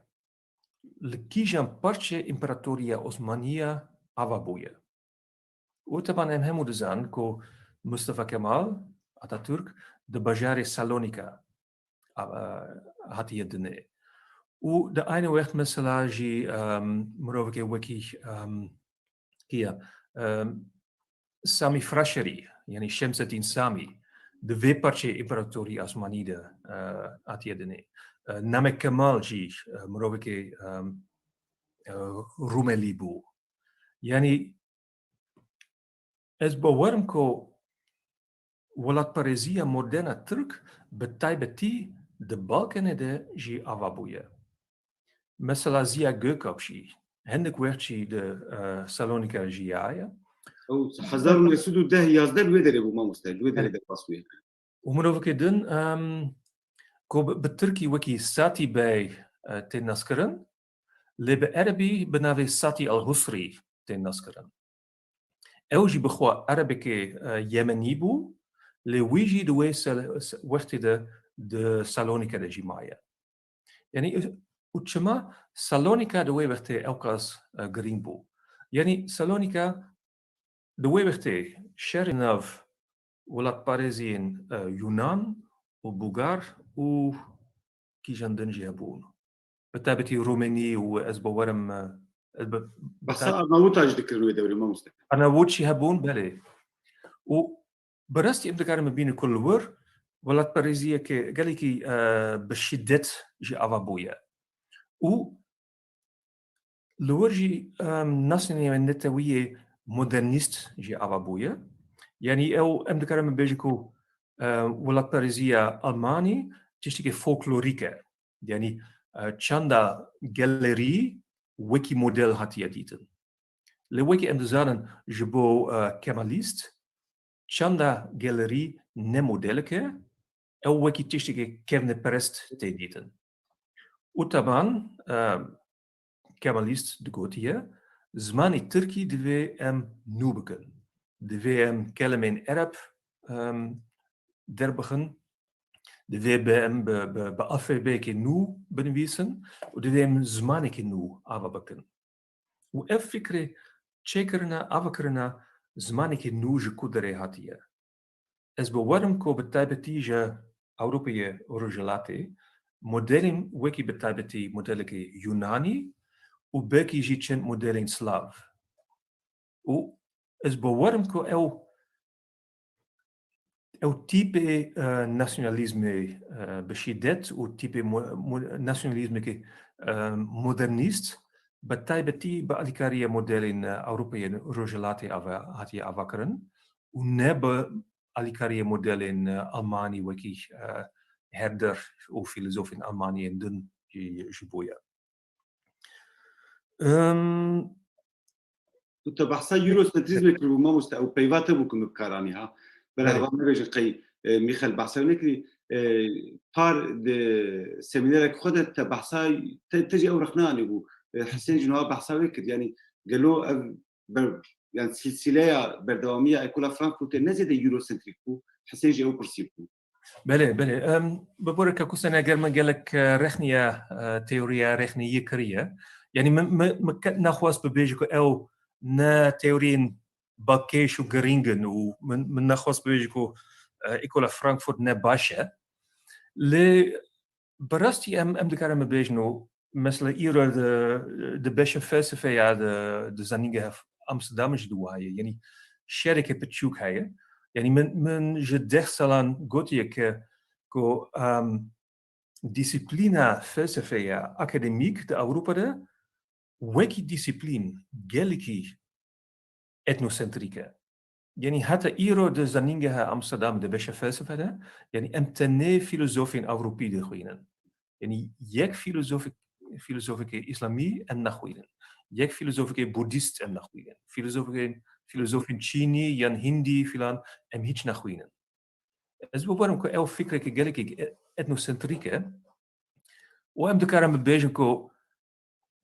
Li kîjan parçe Împaratoriya Osmaniya ava bûye? Û teban em hemû dizanin ku Mustafa Kemal Atatürk di bajarê Salonîka a-, a-, hatiye dinê. Û di aynî wext mesela jî, em, mirovekê wekî, em, kî ye? Em, Samî Fraşerî, yanî Şemseddîn Samî, di vê parçeyê Împaratorî Osmanî de, e, hatiye dinê. E, Namek Kemal jî, e, mirovekê, em, e, Rûmelî bû. Yanî ez bawer im ku welatparêziya modern a Tirk bi taybetî di Balkanê de jî ava bûye. Mesela Ziya Gökalp jî hindik wext jî di, e, Salonîka jiyaye. Ew hezar û neh sed û deh yazdeh li wê derê bû mamoste, li wê derê Evet. derbas bûye. Û mirovekê din, em, ku bi, bi tirkî wekî Satî Bey, e, tên naskirin, lê bi erebî bi navê Satî El Husrî tên naskirin. Ew jî bi xwe erebekê, e, yemenî bû, lê wî jî di wê sel-, se-, wextê de di Salonîke de jî maye. Yanî, û çima Salonîka di wê wextê ewqas, e, girîng bû? Yanî Salonîka di wê wextê şerê nav welatparêziyên, e, Yunan û Bugar û kîjan din jî hebûn. Bi taybetî Romenî û ez bawerim, e, ez bi-, Behsa Arnavûta jî dikirin wê dewrê mamoste. Arnavût jî hebûn, belê. Û bi rastî em dikarin bibînin ku li wir welatparêziyeke gelekî, e, bi şiddet jî ava bûye. Û li wir jî, em, nasnameyên netewî yê modernîst jî ava bûye. Yanî ew em dikarin bibêjin ku, e, welatparêziya Almanî tiştekî folklorîk e. Yanî, e, çanda gelerî wekî model hatiye dîtin. Lê wekî em dizanin ji bo, e, Kemalîst, çanda gelerî ne modelek e, ew wekî tiştekî kevneperest tê dîtin. Û teban, e, Kemalîst digotiye, zimanê tirkî divê em nû bikin. Divê em kelimên Ereb, em, derbixin, divê bi em bi, bi, bi alfabeyekê nû binivîsin û divê em zimanekî nû ava bikin. Û ev fikrê çêkirina, avakirina zimanekî nû ji ku derê hatiye? Ez bawer im ku bi taybetî ji Ewropayê Rojhilatê modelên wekî bi taybetî modelekî Yunanî û belkî jî çend modelên Slav. Û ez bawer im ku ew, ew tîpê, e, nasyonalîzmê, e, bi şîdet û tîpê mo-, mo-, nasyonalîzmekî, e, modernîst, bi taybetî bi alîkariya modelên, e, Ewropayê Rojhilatê ava-, hatiye avakirin û ne bi alîkariya modelên, e, Almanî wekî, e, Herder û fîlozofên Almanî yên din jî, jî bûye. Em, Tu te behsa Eurocentrîzmê kiribû, mamoste, ew peyva te bû ku min bi kar anî, ha. Bela Belê. Heval nebêjin qey, e, Mîxel behsa wê nekirî. E, par di semînerek xwe de te behsa, te, te jî ew rexne anîbû. E, Hisên jî niha behsa wê kir. Yanî gelo ev ber, yani silsileya berdewamiya Ekola Frankfurtê ne zêde Eurocentrîk bû, Hisên jî ew pirsî bû. Belê, belê. Em, bi boreke ku sene ger min gelek, e, rexniya, e, teoriya rexneyî kiriye. Yanî min, min, min ke-, nexwest bibêje ku ew ne teoriyên balkêş û girîng in û min, min nexwest bibêje ku, e, Ekola Frankfurt ne baş e. Lê bi rastî em, em dikarin bibêjin û mesela îro di, di beşa felsefeya di, di Zanîngeha Amsterdam jî di wiha ye. Yanî şereke piçûk heye. Yanî min, min ji deh salan gotiye ke ku, em, dîsîplîna felsefeya akademîk di Ewropa de wekî dîsîplîn gelekî etnosentrîk e. Yanî heta îro di Zanîngeha Amsterdam di beşa felsefe de, yanî em tenê fîlozofên Ewropî dixwînin. Yanî yek fîlozofik, fîlozofekê Îslamî em nexwînin. Yek fîlozofekê Budîst em nexwînin. Fîlozofekên, fîlozofên Çînî yan Hindî filan em hîç nexwînin. Ez bawer im ku ew fikrekî gelekî etnosentrîk e û em dikarin bibêjin ku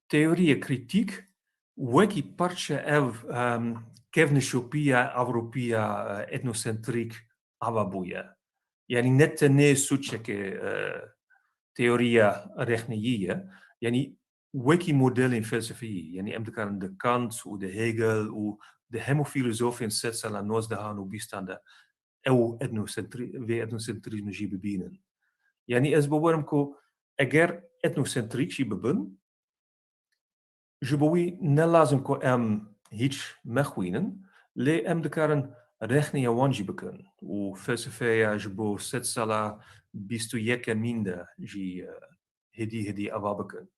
teoriya krîtîk wekî parçe ev, em, kevnişopiya Ewropiya, e, etnosentrîk ava bûye. Yanî ne tenê sûçeke, e, teoriya rexneyî ye. Yanî wekî modelên felsefeyî, yanî em dikarin di Kant û di Hegel û di hemû fîlozofên sedsala nozdehan û bîstan de ew etnosentrî-, vê etnosentrîzmê jî bibînin. Yanî ez bawer im ku eger etnosentrîk jî bibin, ji bo wî ne lazim ku em hîç mexwînin, lê em dikarin rexneya wan jî bikin û felsefeya ji bo sedsala bîst û yekemîn de jî, e, hêdî hêdî ava bikin.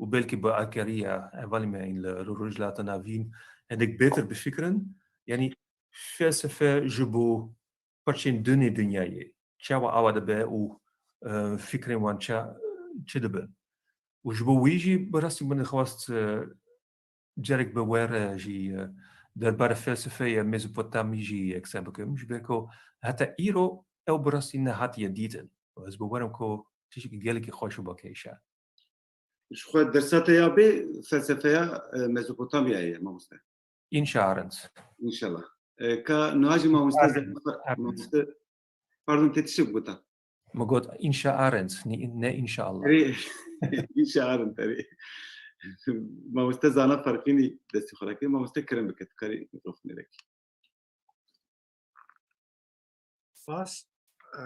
Û belkî bi alîkariya hevalên me yên li Rojhilata Navîn hinek bêtir bifikirin, yanî felsefe ji bo parçeyên din ê dinyayê çawa ava dibe û, e, fikrên wan ça-, çi dibin. Û ji bo wî jî bi rastî min dixwest, e, carek bi we re jî, e, derbarê felsefeya Mezopotamî jî qise bikim, ji ber ku heta îro ew bi rastî nehatiye dîtin. Û ez bawer im ku tiştekî gelekî xweş û balkêş e. Ji xwe dersa te ya bê felsefeya, e, Mezopotamyayê ye, mamoste. Înşa Arendt. Înşallah. E, ka niha jî mamoste Arendt. Mamoste, pardon, te tiştek gota. Min got Înşa Arendt, ne, ne înşallah. Erê, Înşa Arendt, erê. Mamoste zana Ferqînî destî xwe reke. Mamoste kerem bike, tu karî mikrofonê vekî. Spas. E,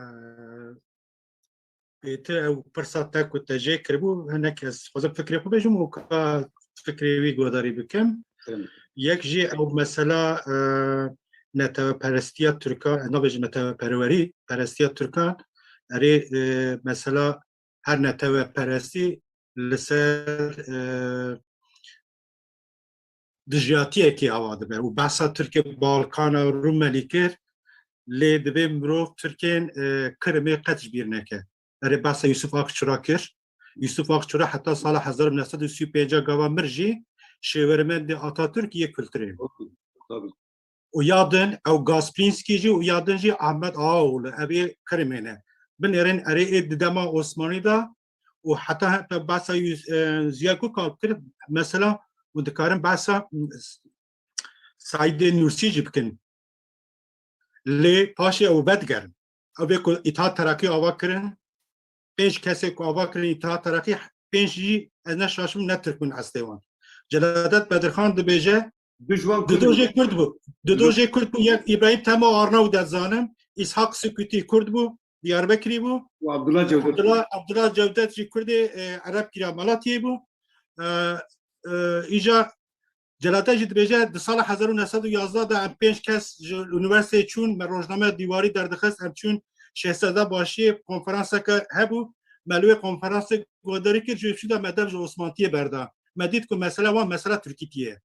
Pêtir ew pirsa te ku te jê kiribû, hinek ez xwezim fikrê xwe bêjim û ka fikrê wî guhdarî bikim. Yek jî ew mesela, e, neteweperestiya Tirkan, ez nabêjim neteweperwerî, perestiya Tirkan, erê, e, mesela her neteweperestî li ser, e, dijiyatiyekê ava dibe û behsa Tirkê Balkana Rûmelî kir, lê divê mirov Tirkên, e, Kirimê qet ji bîr neke. Erê behsa Yusuf Akçura kir. Yusuf Akçura heta sala hezar û neh sed û sî û pênc gava mir jî şêwermendê Atatürk yê kulturê. Tabii. Û ya din ew Gasprînskî jî û ya din jî Ahmet Ağaoğlu, ev ê Kirimê ne. Binêrin erê ê di dema Osmanî de û heta heta behsa Yus-, e, Ziya Gökalp kir, mesela hûn dikarin behsa, m, Saîdê Nûrsî jî bikin. Lê paşê ew vedigerin. Ew ê ku Îttihat Terakî ava kirin, pênc kesê ku ava kirin Îttihat Terakî, pênc jî ez ne şaşim ne Tirk bin estê wan. Celadet Bedirxan dibêje, Du ji wan Kurd Dido bû. Jê Kurd bû. Dido Dido. Jê Kurd bû. Yek Îbrahîm Temo Arnavut ez zanim. Îshak Sukutî Kurd bû. Diyarbekirî bû. Û Abdullah Cewdet. Abdullah, Abdullah Cewdet jî Kurdê, e, Ereb kira Malatiyê bû. E, e, îja Celate jî dibêje, di sala hezar û neh sed û yazdeh de em pênc kes ji unîversîteyê çûn, me rojname dîwarî derdixist, em çûn Şehzade Başiyê konferanseke hebû, me li wê konferansê guhdarî kir, ji wê çû de me dev ji Osmantiyê berda. Me dît ku mesela wan mesela Tirkîtî ye.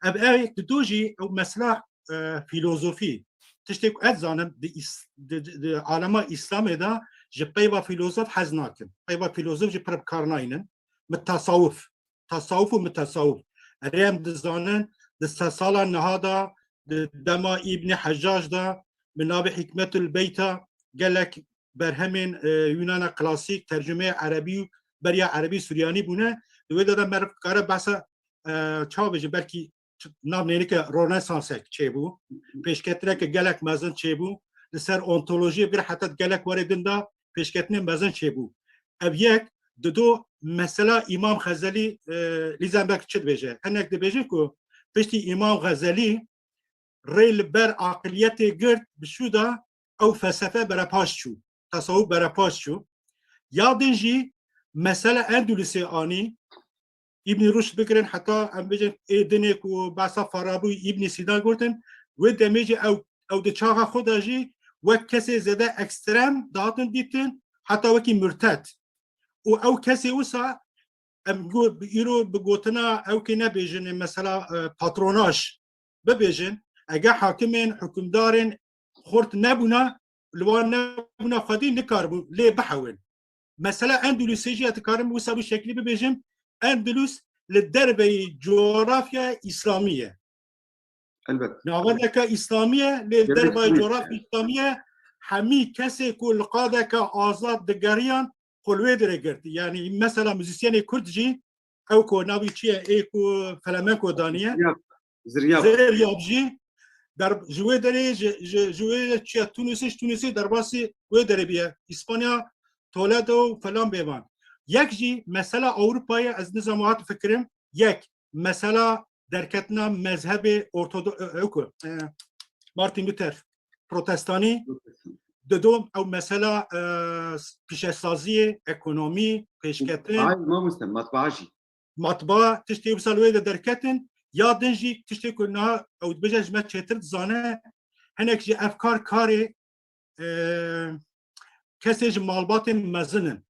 Ev, ev dido jî ew mesela, e, fîlozofî. Tiştê ku ez zanim, di îs-, di, di, di alema Îslamê de ji peyva fîlozof hez nakin. Peyva fîlozof jî pir bi kar nayînin. Mitasawif. Tasawuf û mitasawif. Erê em dizanin, di sedsala niha de, di dema Îbnî Heccac de, bi navê Hikmetul Beyta gelek berhemên, e, Yunana klasîk, tercumeyê erebî û beriya erebî suryanî bûne. Di wê de de meriv kare behsa, e, çawa bêjin, belkî ç-, nav nênike ronesansek çêbû. Pêşketineke gelek mezin çêbû. Li ser ontolojiyê bigire heta gelek warê din de pêşketinê mezin çêbû. Ev yek, dido mesela Îmam Xezelî, e, Lîzenberg çi dibêje? Hinek dibêjin ku piştî Îmam Xezelî rê li ber aqiliyetê girt, bi şû de ew felsefe berepaş çû, tasawuf berepaş çû. Ya din jî mesela Endulûsê anî, Îbnî Ruşd bigirin, heta em bêjin ê dinê ku behsa Farabî û Îbnî Sîna gotin, wê demê jî ew, ew di çaxa xwe de jî wek kesê zêde ekstrem dihatin dîtin, heta wekî murted. Û ew kesê wisa em go-, bi îro bi gotina ew kê nebêjin, mesela, e, patronaj bibêjin, ege hakimên, hukimdarên xurt nebûna, li wan nebûna xwedî nikaribûn lê bihewin. Mesela Endulûsê jî ez dikarim wisa bi şeklî bibêjim, Endulûs li derveyî coğrafya Îslamî ye. Elbet. Navendeke Îslamî ye, lê li dervayî coğrafya Îslamî ye, hemî kesê ku li qadeke azad digeriyan, xwe li wê derê girtî. Yanî mesela muzîsyenê Kurd jî, ew ku navî çi ye, ê ku Felemenko daniye, Ziryab. Ziryab. Ziryab jî der, ji wê derê, ji, ji, ji wê çi ye, Tunusê, ji Tunusê derbasî wê derê bûye. Îspanya, Toledo û falan bêvan. Yek jî mesela Ewropayê, ez nizam hat fikirim, yek mesela derketina mezhebê ortodo-, e, ew ku, e, Martin Luther protestanî, didom ew mesela, e, pîşesaziyê, ekonomî, pêşketin. Ay, mamoste, matbaa jî. Matbaa, tiştê wisa li wê de derketin, ya din jî tiştê ku niha ew dibêje ji me çêtir dizane, hinek ji ev kar karê, e, kesê ji malbatên mezin in.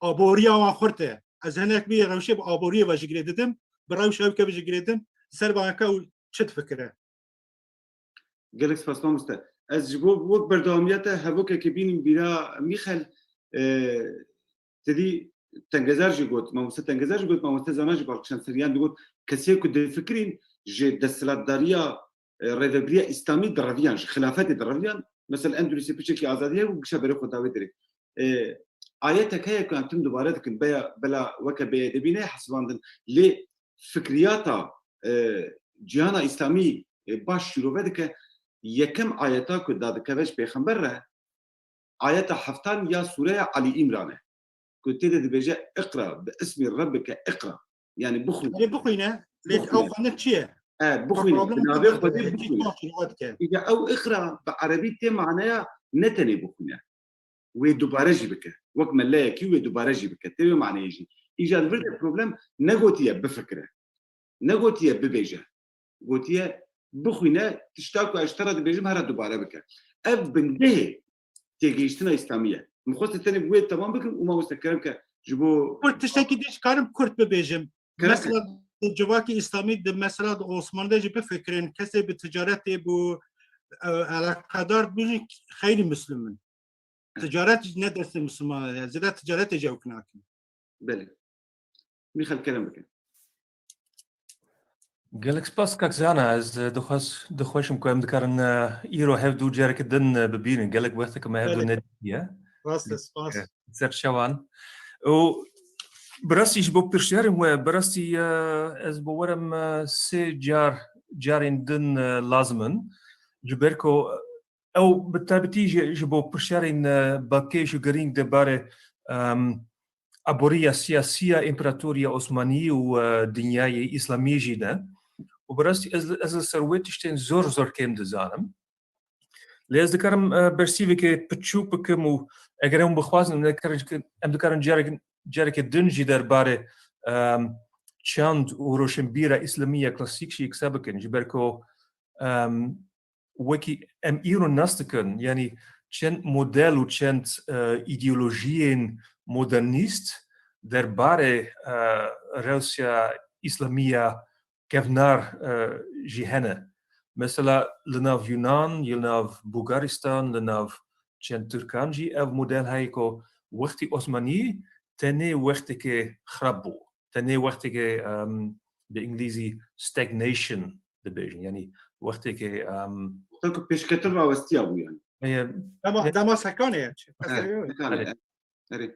Aboriya wan xurt e. Ez hinek vî rewşê bi aboriyê ve jî girê didim, bi rewşa ew kevî jî girê dim, ser vaneke û çi difikire? Gelek spas mamoste. Ez ji bo wek berdewamiya te hevokekê bînim bîra Mîxel, e, tedî Tengezer jî got, mamoste Tengezer jî got, mamoste Zana jî bal kişand ser, yan digot, kesê ku difikirîn ji desthilatdariya, e, rêvebiriya Îslamî direviyan, ji xilafetê direviyan, mesela Endulûsê piçekî azadî heye û gişa berê xwe dawê dirê. E, ayetek heye ku em tim dubare dikin, beya, bela weke beye dibîne hesibandin. Lê fikriyata, e, cîhana Îslamî, e, baş şîrove dike. Yekem ayeta ku dadikeve ji pêxember re, ayeta heftan ya sûreya Alî Îmran e. Ku tê de dibêje, "Iqra, bi ismî Rebbike iqra." Yanî bixwîne. Lê bixwîne, lê ew xwendin çi ye? E, bixwîne. Bi navê Xwedê bixwîne. Îja ew iqra bi erebî tê maneya ne tenê bixwîne. Wê dubare jî bike. Wek meleyekî wê dubare jî bike. Tê wê maneyê jî. Îja li vir de problem negotiye bifikire. Negotiye bibêje. Gotiye bixwîne, tişta ku ez ji te re dibêjim here dubare bike. Ev bingehê têgihiştina Îslamî ye. Min xwest tenê bi wê temam bikim û mamoste kerem ke ji bo Kurt tiştekî dî dikarim kurt bibêjim. Kerem ke. Mesela di civakî Îslamî de, mesela di Osmanî de jî bifikirin, kesê bi ticaretê bû, e, eleqedar bû, xeyrî Muslim in. Ticaret jî ne destê Musliman e, zêde ticaretê jî ew nakin. Belê. Mîxel kerem bike. Gelek spas kak Zana, ez, e, dixwaz-, dixweşim ku em dikarin, e, îro hev dû careke din, e, bibînin. Gelek wexteke me hev dû Belê. Nedîtiye. Rast e, spas. E, ser çavan. Û bi rastî ji bo pirsiyarên we, bi rastî, e, ez bawer im, e, sê car, carên din, e, lazim in. Ji ber ku ew bi taybetî ji, ji bo pirşarên, e, balkêş û girîng derbarê, em, aboriya siyasî ya Împaratoriya Osmanî û, e, dinyayê Îslamî jî ne. Û bi rastî ez, ez li ser wê tiştên zor, zor kêm dizanim. Lê ez dikarim, e, bersîvekê piçûk bikim û eger em bixwazin, em dikarin, em dikarin carek, carekê din jî derbarê, em, çand û roşenbîra Îslamî ya klasîk jî qise bikin. Ji ber ku, em, wekî em îro nas dikin, yanî çend model û çend, e, îdeolojiyên modernîst derbarê, e, rewşa Îslamî ya kevnar, e, jî hene. Mesela li nav Yunan, li nav Bulgaristan, li nav çend Tirkan jî ev model heye ku wextî Osmanî tenê wextekê xirab bû. Tenê wextekê, em, bi îngilîzî stagnation dibêjin. Yanî wextekê, em, Wextekê pêşketin rawestiya bû yani. e, Dema, e, dema sekanê ye. Evet, pekala, Evet. evet. Erê.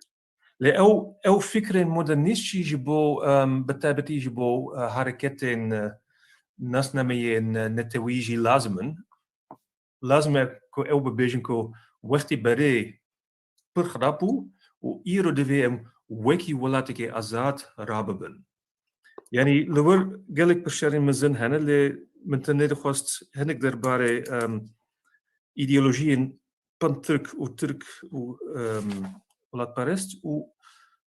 Lê ew, ew fikrên modernîst jî ji bo, em, bi taybetî ji bo, e, hareketên, e, nasnameyên, e, netewî jî lazim in. Lazim e ku ew bibêjin ku wextî berê pir xirab bû û îro divê em wekî welatekê azad rabibin. Yanî li wir gelek pirşarên mezin hene, lê min tenê dixwest hinek derbarê, em, îdeolojiyên pan-Tirk û Tirk û, em, welatperest û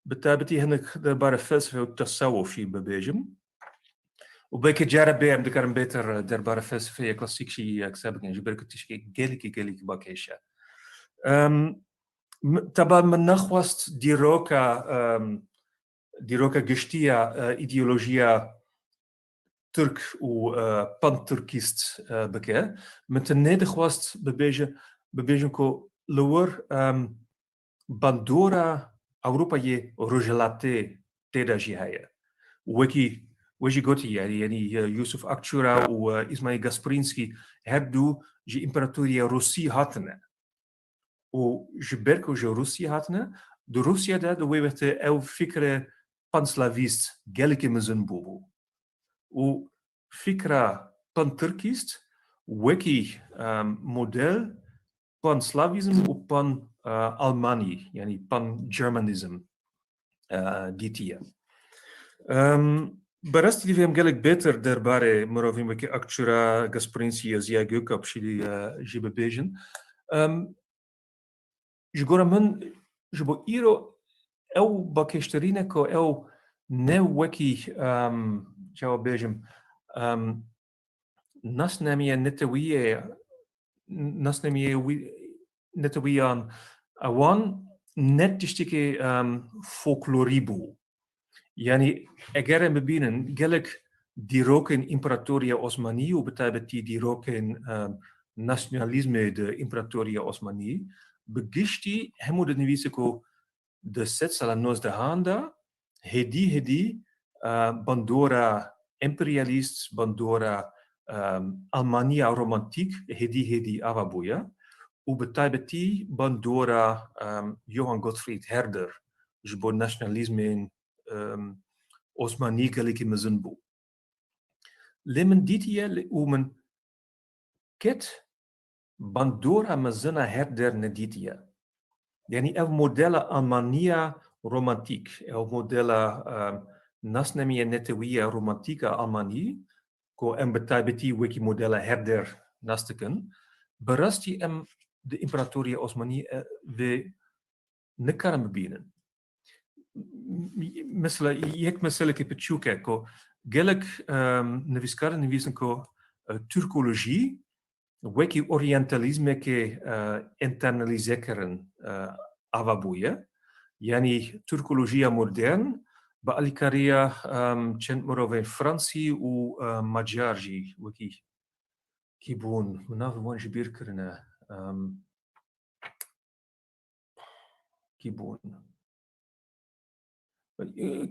bi taybetî hinek derbarê felsefe û tesawuf jî bibêjim. Û belkî cara bê em dikarin bêtir derbarê felsefeyê klasîk jî qise bikin, ji ber ku tişkê gelekî, gelekî balkêş e. Em, m-, teba min nexwest dîroka, em, dîroka giştî ya, e, îdeolojiya Tirk û, e, pan-Tirkîst, e, bike. Min tenê dixwest bibêje-, bibêjim ku li wir, em, bandora Ewropayê Rojhilatê tê de jî heye. Wekî we jî gotî, yanî, yanî, e, Yusuf Akçura û, e, Îsmaîl Gasprînskî her du ji Împaratoriya Rûsî hatine. Û ji ber ku ji Rûsya hatine, di Rûsya de di wê wextê ew fikre panslavîst gelekî mezin bûbû. Û fikra pantirkîst wekî, em, model panslavîzm û pan, e, almanî, yanî pan-Germanîzm, e, dîtiye. Em, bi rastî divê em gelek bêtir derbarê mirovên wekî Akçura, Gasprînsî ya Ziya Gökalp jî, e, jî bibêjin. Em, ji gora min, ji bo îro ew balkêştirîn e ku ew ne wekî, em, çawa bêjim, em, nasnamiya netewiyê, nasnamiyê wî, netewiyan, ewan ne tiştekî, em, folklorî bû. Yanî eger em bibînin, gelek dîrokên Împaratoriya Osmanî û bi taybetî dîrokên, em, nasyonalîzmê di Împaratoriya Osmanî bi giştî hemû dinivîse ku di sedsala nozdehan de hêdî hêdî, e, bandora emperyalîst, bandora, e, Almanya romantîk hêdî hêdî ava bûye û bi taybetî bandora, e, Johann Gottfried Herder ji bo nasyonalîzmên, e, Osmanî gelekî mezin bû. Lê min dîtiye lê û min ket bandora mezin a Herder nedîtiye. Yanî ev modela Almanya romantîk, ev modela, em, nasnamiya netewî ya romantîk a Almanî, ku em bi taybetî wekî modela Herder nas dikin, bi rastî em di Împaratoriya Osmanî, e, vê nikarin bibînin. Mesela, yek meselekê piçûk e ku gelek, em, nivîskar dinivîsin ku, e, Tirkolojî wekî oryantalîzmekê, e, internalîze kirin, e, ava bûye. Yanî Tirkolojiya modern bi alîkariya, em, çend mirovên Fransî û, e, Macar jî wekî kî bûn? Min navê wan ji bîr kirine. Em, kî bûn?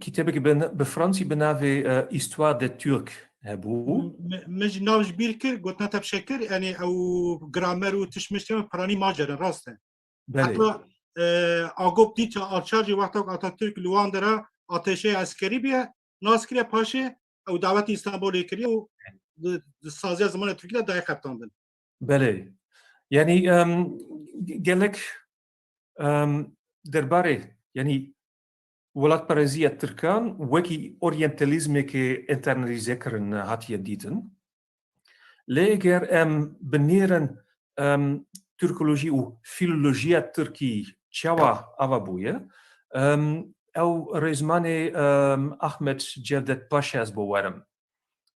Kitêbekî bi, bi fransî bi navê, e, Histoire des Turcs hebû. Mi, mi ji nav ji bîr kir, gotina te bi şekir, yanî ew gramer û tişt mişt piranî Macar in, rast e. Belê. Heta, e, Agop Dîça Alçar jî wexta ku Atatürk li wan dera ateşeya eskerî bûye, nas kiriye paşê ew dawetî Îstanbulê kiriye û di, di saziya zimanê Tirkî de daye qebtandin. Belê. Yanî, em, ge-, gelek, em, derbarê, yanî welatpareziya Tirkan wekî oryantalîzmeke enternalîze kirin hatiye dîtin. Lê eger em binêrin, em, Tirkolojî û filolojiya Tirkî çawa ava bûye, em, ew rêzmanê, em, Ahmet Cevdet Paşa ez bo werim.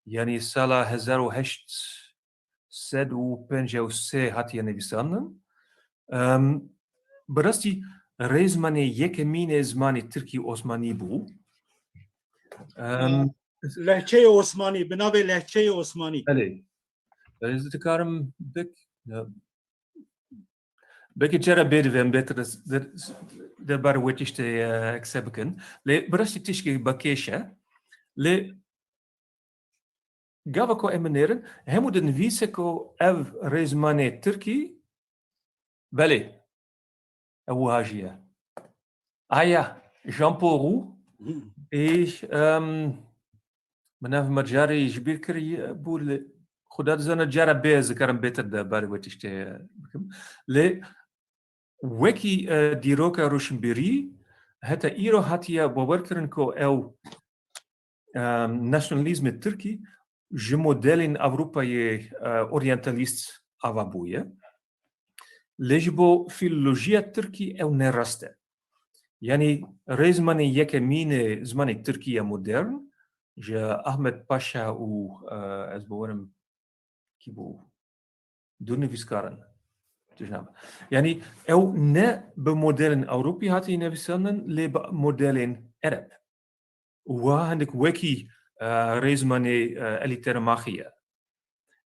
Yanî sala hezar û heşt sed û pêncî û sê hatiye nivîsandin. Em, bi rastî rêzmanê yekemîn ê zimanê tirkî osmanî bû. Em, Lehçeyê Osmanî, bi navê Lehçeyê Osmanî. Belê. Belê, ez dikarim bek-, ya, belkî cara bêrî vê em bêtir ez-, der-, derbarê wê tiştê, e, qise bikin. Lê bi rastî tişkî bakêş e. Lê gava ku em binêrin, hemû dinivîse ku ev rêzmanê tirkî, belê, ew wiha jî ye. Aya, Jean Paul Roux, ê, em, min ev me carê ji bîr kir, bû lê Xuda dizane cara bê ez dikarim bêtir derbarê wê tiştê bikim. Lê wekî, e, dîroka roşinbîrî heta îro hatiye bawerkirin ku ew, e, nasyonalîzmê tirkî ji modelên Ewropayê, e, oryantalîst ava bûye. Lê ji bo fîlolojiya tirkî ew ne rast e. Yanî rêzmanê yekemîn ê zimanê tirkî ya modern ji Ahmet Paşa û, e, ez bawerim kî bû? Du nivîskar in. Tijnab. Yanî ew ne bi modelên Ewropî hatiye nivîsandin, lê bi modelên Ereb. Û wiha hindik wekî, e, rêzmanê, e, Elî Teremaxî ye.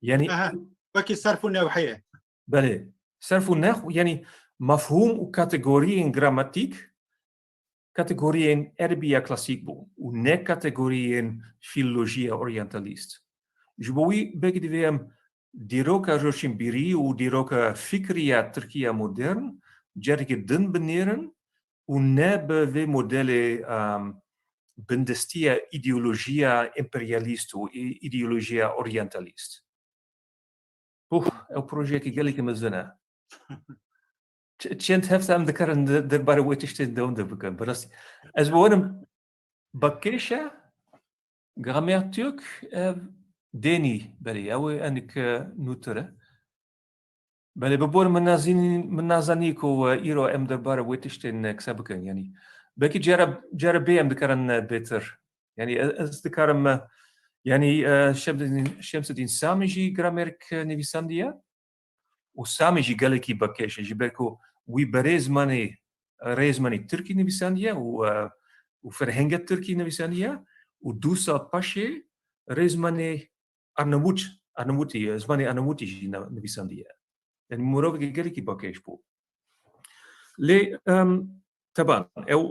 Yanî Aha, wekî serf û newh heye. Belê. Serf û nehw, yanî mefhûm û kategoriyên gramatîk, kategoriyên erebî ya klasîk bûn û ne kategoriyên fîlolojiya oryantalîst. Ji bo wî belkî divê em dîroka roşinbîrî û dîroka fikrî ya Tirkiya modern carekê din binêrin û ne bi vê modelê, em, bindestiya îdeolojiya emperyalîst û î-, îdeolojiya oryantalîst. Puh, ew projeyekî gelekî mezin e. Ç-, çend hefte em dikarin de-, derbarê wê tiştê dewam de bikin. Bi rastî. Ez bi werim bakêş e, Grammaire Türk, ev Dênî, belê, ew ê enik, e, nûtir e. Belê, bi bor min nazîn-, min nazanî ku, e, îro em derbarê wê tiştên, e, qise bikin. Yanî, belkî cara, cara bê em dikarin, e, bêtir. Yanî, e, ez dikarim, e, yanî, e, Şemsedîn, Şemsedîn Samî jî gramerek, e, nivîsandiye. Û Samî jî gelekî bakêş e, ji ber ku wî berê zimanê, rê zimanê tirkî nivîsandiye û, e, û ferhenga tirkî nivîsandiye û du sal paşê rê zimanê Arnavut, Arnavutî, zimanê Arnavutî jî ne-, nivîsandiye. Yanî mirovekî gelekî bakêş bû. Lê, em, teban, ew,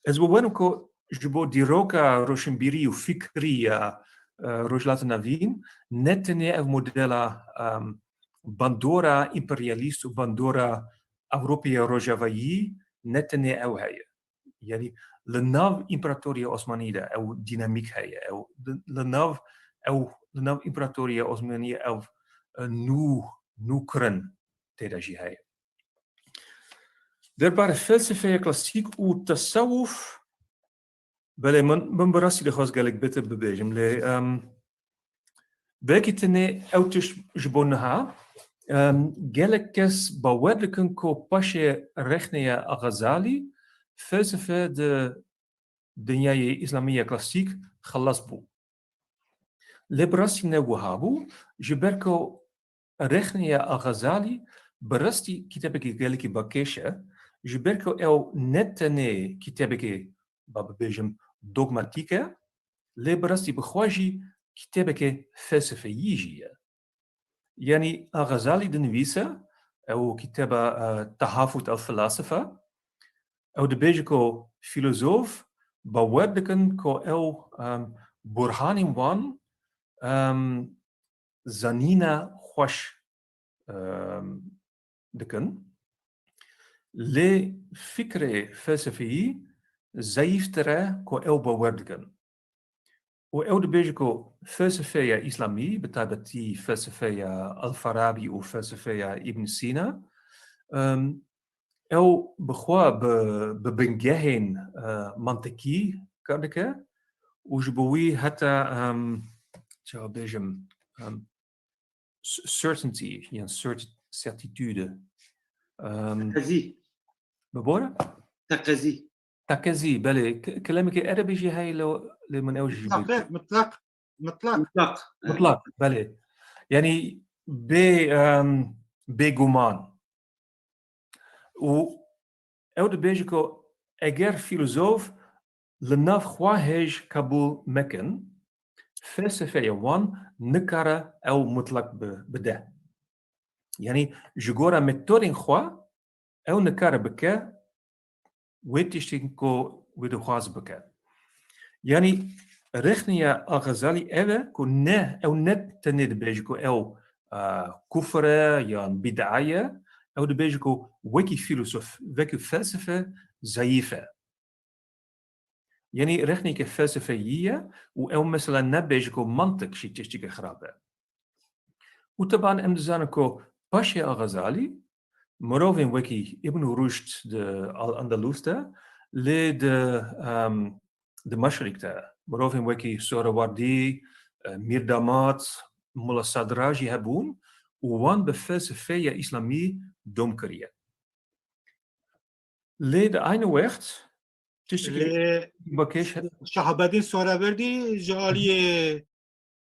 ez bi werim ku ji bo dîroka roşinbîrî û fikrî ya, e, Rojhilata Navîn, ne tenê ev modela, em, bandora emperyalîst û bandora Ewropaya Rojavayî ne tenê ew heye. Yanî li nav Împaratoriya Osmanî de ew dînamîk heye. Ew li, li nav, ew li nav Împaratoriya Osmanî ev, e, nû, nûkirin tê de jî heye. Derbarê felsefeya klasîk û tesewuf, belê min, min bi rastî dixwest gelek bêtir bibêjim, lê, em, belkî tenê ew tişt ji bo niha, em, gelek kes bawer dikin ku paşê rexneya Xezalî felsefe di dinyayê îslamî ya klasîk xelas bû. Lê bi rastî ne wiha bû, ji ber ku rexneya Xezalî bi rastî kitêbekî gelekî bakêş e, ji ber ku ew ne tenê kitêbekê, ba bibêjim, dogmatîk e, lê bi rastî bi xwe jî kitêbeke felsefeyî jî ye. Yanî a Xezalî dinivîse, ew kitêba, e, Tehafut el Felasife, ew dibêje ku fîlozof bawer dikin ku ew, em, burhanên wan, em, zanîna xweş, em, dikin. Lê fikrê felsefeyî zeyîftir e ku ew bawer dikin. û ew dibêje ku felsefeya îslamî, bi taybetî felsefeya Al-Farabî û felsefeya Ibn Sîna, em, ew bi xwe bi, bi bingehên, e, mantikî kar dike û ji bo wî heta, em, çawa bêjim, em, s-, certainty yan cert-, certitude. Em, Teqezî. Bi bore? Teqezî. Teqezî, belê. K-, kilemekê erebî jî heye, lê, lê min ew jî Mitlaq, bêtir. Mitlaq, mitlaq. Mitlaq, evet. Mitlaq, belê. Yanî bê, em, bêguman. Û ew dibêje ku eger fîlozof li nav xwe hêj qebûl mekin, felsefeya wan nikare ew mutlaq bi-, bide. Yanî ji gora metodên xwe ew nikare bike wê tiştên ku wê dixwaz bike. Yanî rexneya a Xezalî ev e ku ne, ew ne tenê dibêje ku ew, a, kufr e yan bîd'a ye, ew dibêje ku wekî fîlosof, wekî felsefe zayîf e. Yanî rexneke felsefeyî ye û ew mesela nabêje ku mantiq jî tiştekî xirab e. Û teban em dizanin ku paşê a Xezalî mirovên wekî Ibn Rushd di Al-Andalus de, lê di, em, di Meşrîk de mirovên wekî Sohrewardî, e, Mîr Damad, Mula Sadra jî hebûn û wan bi felsefeya îslamî dom kiriye. Lê di aynî wext tiştekî Lê bakêş he- Şahabedîn Sohrewerdî ji aliyê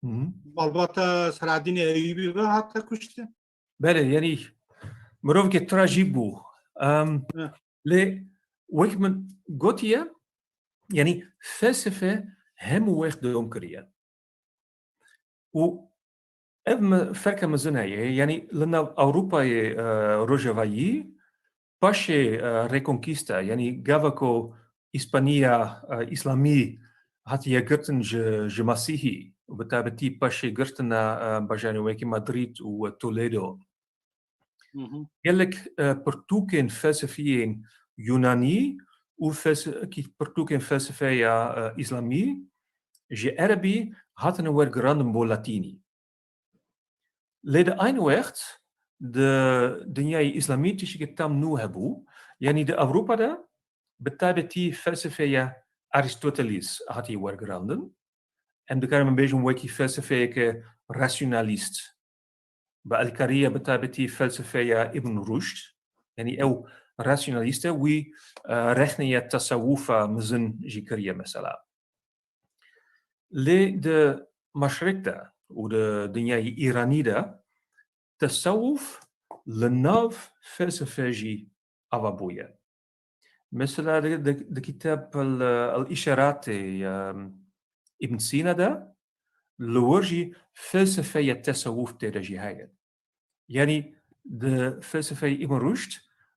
Hı hı. malbata Selahaddînê Eyûbî ve hate kuştin. Belê, yanî mirovekî trajîk bû. Em, Hı. Lê wek min gotiye, yanî felsefe hemû wext dewam kiriye. Û ev me-, ferke mezin heye. Yanî li nav Ewropayê, e, rojevayî, paşê, e, Rekonkîsta, yanî gava ku Îspaniya, e, Îslamî hatiye girtin ji, ji Mesîhî û bi taybetî paşê girtina, e, bajarên wekî Madrîd û Toledo. Hı hı. Gelek, e, pirtûkên felsefiyên Yunanî û felse-, kî pirtûkên felsefeya, e, Îslamî ji erebî hatine wergirandin bo latînî. Lê di aynî wext di dinyayê Îslamî tiştekî tam nû hebû. Yanî di Ewropa de bi taybetî felsefeya Aristotelîs hatiye wergirandin. Em dikarin bêjin wekî felsefeyeke rasyonalîst. Bi alîkariya bi taybetî felsefeya Ibn Rushd, yanî ew rasyonalîst e, wî, e, rexneya tesewufa mezin jî kiriye mesela. Lê di Meşrek de û di dinyayê Îranî de tesewuf li nav felsefe jî ava bûye. Mesela di, di, di kitab El, El Îşaratê, em, Ibn Sîna de li wir jî felsefeya tesewuf tê de jî heye. Yanî di felsefeyê Ibn Rushd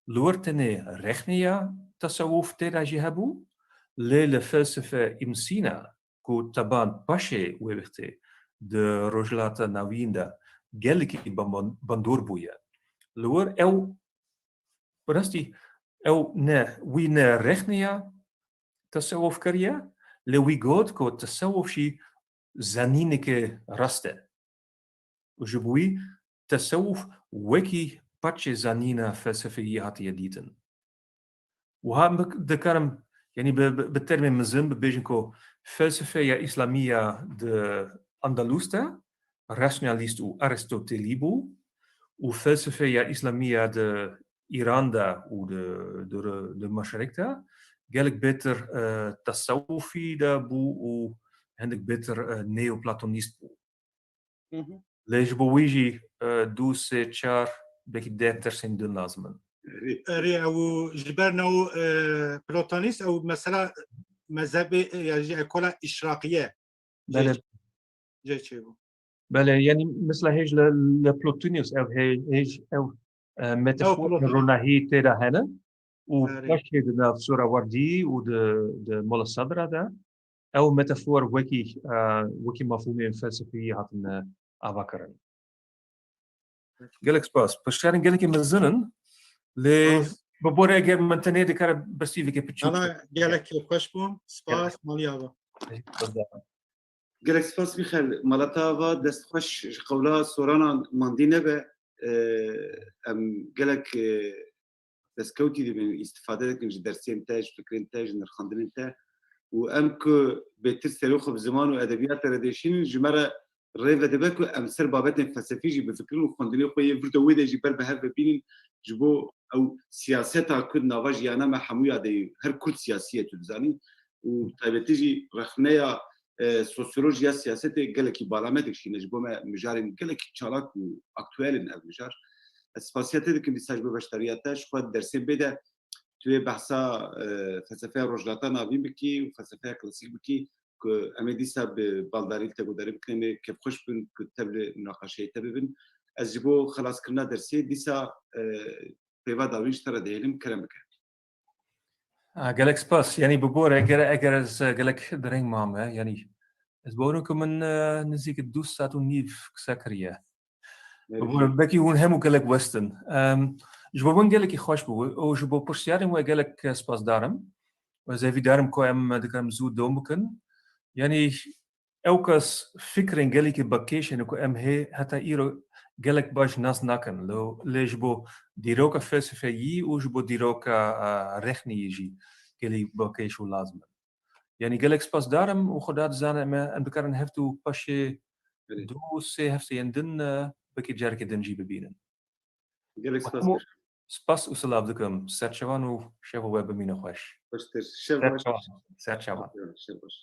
li wir tenê rexneya tesewuf tê de jî hebû, lê li felsefe Ibn Sîna ku teban paşê wê wextê di Rojhilata Navîn de gelekî ban-, bandor bûye. Li wir ew, bi rastî ew ne, wî ne rexneya tesewuf kiriye, lê wî got ku tesewuf jî zanîneke rast e. Û ji bo wî tesewuf wekî parçeyê zanîna felsefeyî hatiye dîtin. Wiha min dikarim, yanî bi, bi, bi termê mezin bibêjin ku felsefeya Îslamî ya di Andalus de rasyonalîst û Aristotelî bû û felsefeya Îslamî ya di Îran de û di, di, di Meşrek de gelek bêtir, e, tesewufî de bû û hindik bêtir, e, neoplatonîst bû. Hı hı. Lê ji bo wî jî, e, du, sê, çar, belkî deh dersên din lazim in. Erê, ew ji ber ne û, e, Platonîst, ew mesela mezhebê, e, ya jî ekola îşraqiye. Belê. Jê, jê çêbû. Belê, yanî mesela hêj li, li Plotinus ev hê-, hêj ew, e, metafor Ew Plotinus. ronahî tê de hene û Erê. paşê di nav Sohrewardî û di, di Mola Sadra de ew metafor wekî, e, wekî mefhûmên felsefî hatin, e, avakirin. Gelek spas. Pirsiyarên gelekî mezin in, lê Spas. bi borê eger min tenê dikare bersîveke piçûk. Ana gelekî xweş bû. Spas, Gelek. Malî ava. Gelek spas Mîxel. Mala te ava, dest xweş, ji qewla soranan mandî nebe. Em gelek destkewtî dibin, îstîfade dikin ji dersên te, ji fikrên te, ji nirxandinên te. Û em ku bêtir serê xwe bi ziman û edebiyatê re dêşînin, ji me re rê vedibe ku em ser babetên felsefî jî bifikirin û xwendinê xwe yê vir de wê de jî ber bi hev ve bînin, ji bo ew siyaseta ku di nava jiyana me hemûya de ye, her kurd siyasî ye, tu dizanî, û taybetî jî rexneya, e, sosyolojî ya siyasetê gelekî bala me dikişîne, ji bo me mijarên gelekî çalak û aktuel in ev mijar. Ez spasiya te dikim dîsa ji bo beşdariya te, ji xwe dersê bê de tu yê behsa, e, felsefeya rojhilata navîn bikî û felsefeya klasîk bikî, ku em ê dîsa bi baldarî li te guhdarî bikin, em ê kêfxweş bin ku tev li munaqeşeyê te bibin. Ez ji bo xelaskirina dersê dîsa, e, peyva dawîn ji te re dihêlim, kerem bike. A, gelek spas. Yanî bi bo re, eger, eger ez, e, gelek dereng mame, yanî ez bawerim ku min, e, nizîk du saet û nîv qise kiriye. Belkî hûn hemû gelek westin. Em, ji bo min gelekî xweş bû û ji bo pirsiyarên we gelek, eh, spasdar im. Ez hêvîdar im ku em dikarin zû dewam bikin. Yanî ew kes fikrên gelekî bekêş hene ku em hê heta îro gelek baş nas nakin. Lê, lê ji bo dîroka felsefeyî û ji bo dîroka, eh, rexneyî jî gelî bekêş û lazim in. Yanî gelek spasdar im û Xweda dizane em, em dikarin heft û paşê Belê. du sê hefteyên din, e, belkî carekê din jî bibînin. Gelek spas. Hemû spas û silav dikim. Serçevan û şeva we bimîne xweş. Xweştir. Şev baş. Serçevan. Serçevan. Şev baş.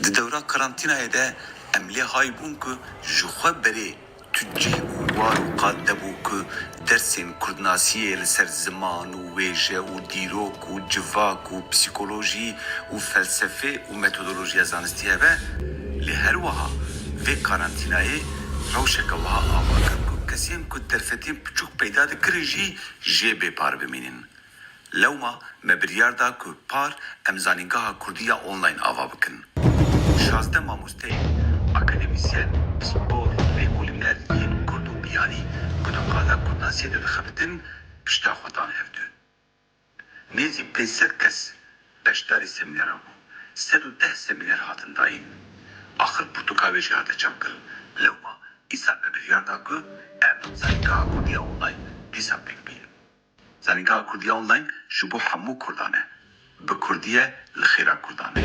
Di dewra karantînayê de em lê hay bûn ku ji xwe berê tu cih û war û qad nebû ku dersên kurdnasiyê li ser ziman û wêje û dîrok û civak û psîkolojî û felsefê û metodolojiya zanistî hebe, lê her wiha vê karantînayê rewşeke wiha ava kir ku kesên ku derfetên piçûk peyda dikirin jî jê bêpar bimînin. Lewma me biryar da ku par em Zanîngeha Kurdî ya Online ava bikin. Şazdeh mamosteyên akademîsyen, pispor, lêkolîner yên kurd û biyanî ku di qada kurdnasiyê de dixebitin, pişta xwe dan hevdu. Nêzî pênc sed kes beşdarî semînera bûn. Sed û deh semîner hatin dayîn. Axir pirtûka wê jî hate çapkirin. Lewma îsal me biryar da ku em Zanîngeha Kurdî ya Online dîsa pêk bînin. Zanîngeha Kurdî ya Online ji bo hemû Kurdan e. Bi Kurdî ye, li xêra Kurdan e.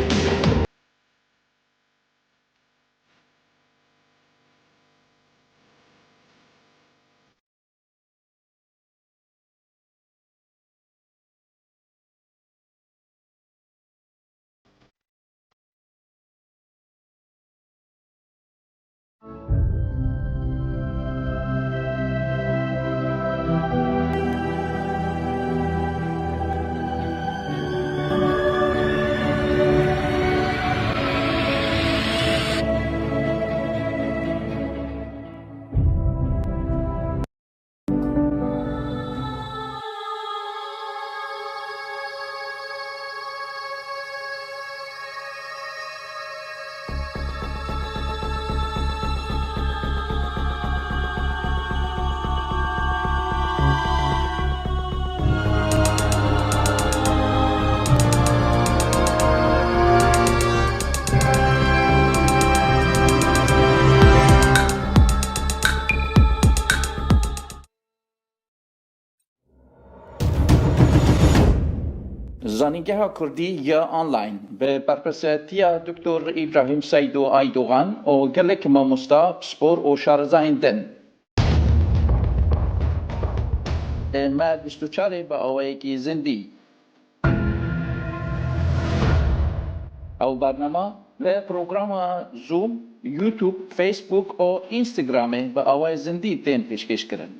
Zanîngeha Kurdî ya online bi berpirsiyatiya Doktor Îbrahîm Seydo Aydogan û gelek mamosta, pispor û şarezayên din. Me bîst û çarê bi awayekî zindî. Ew bernama li programa Zoom, YouTube, Facebook û Instagramê bi awayê zindî tên pêşkêşkirin.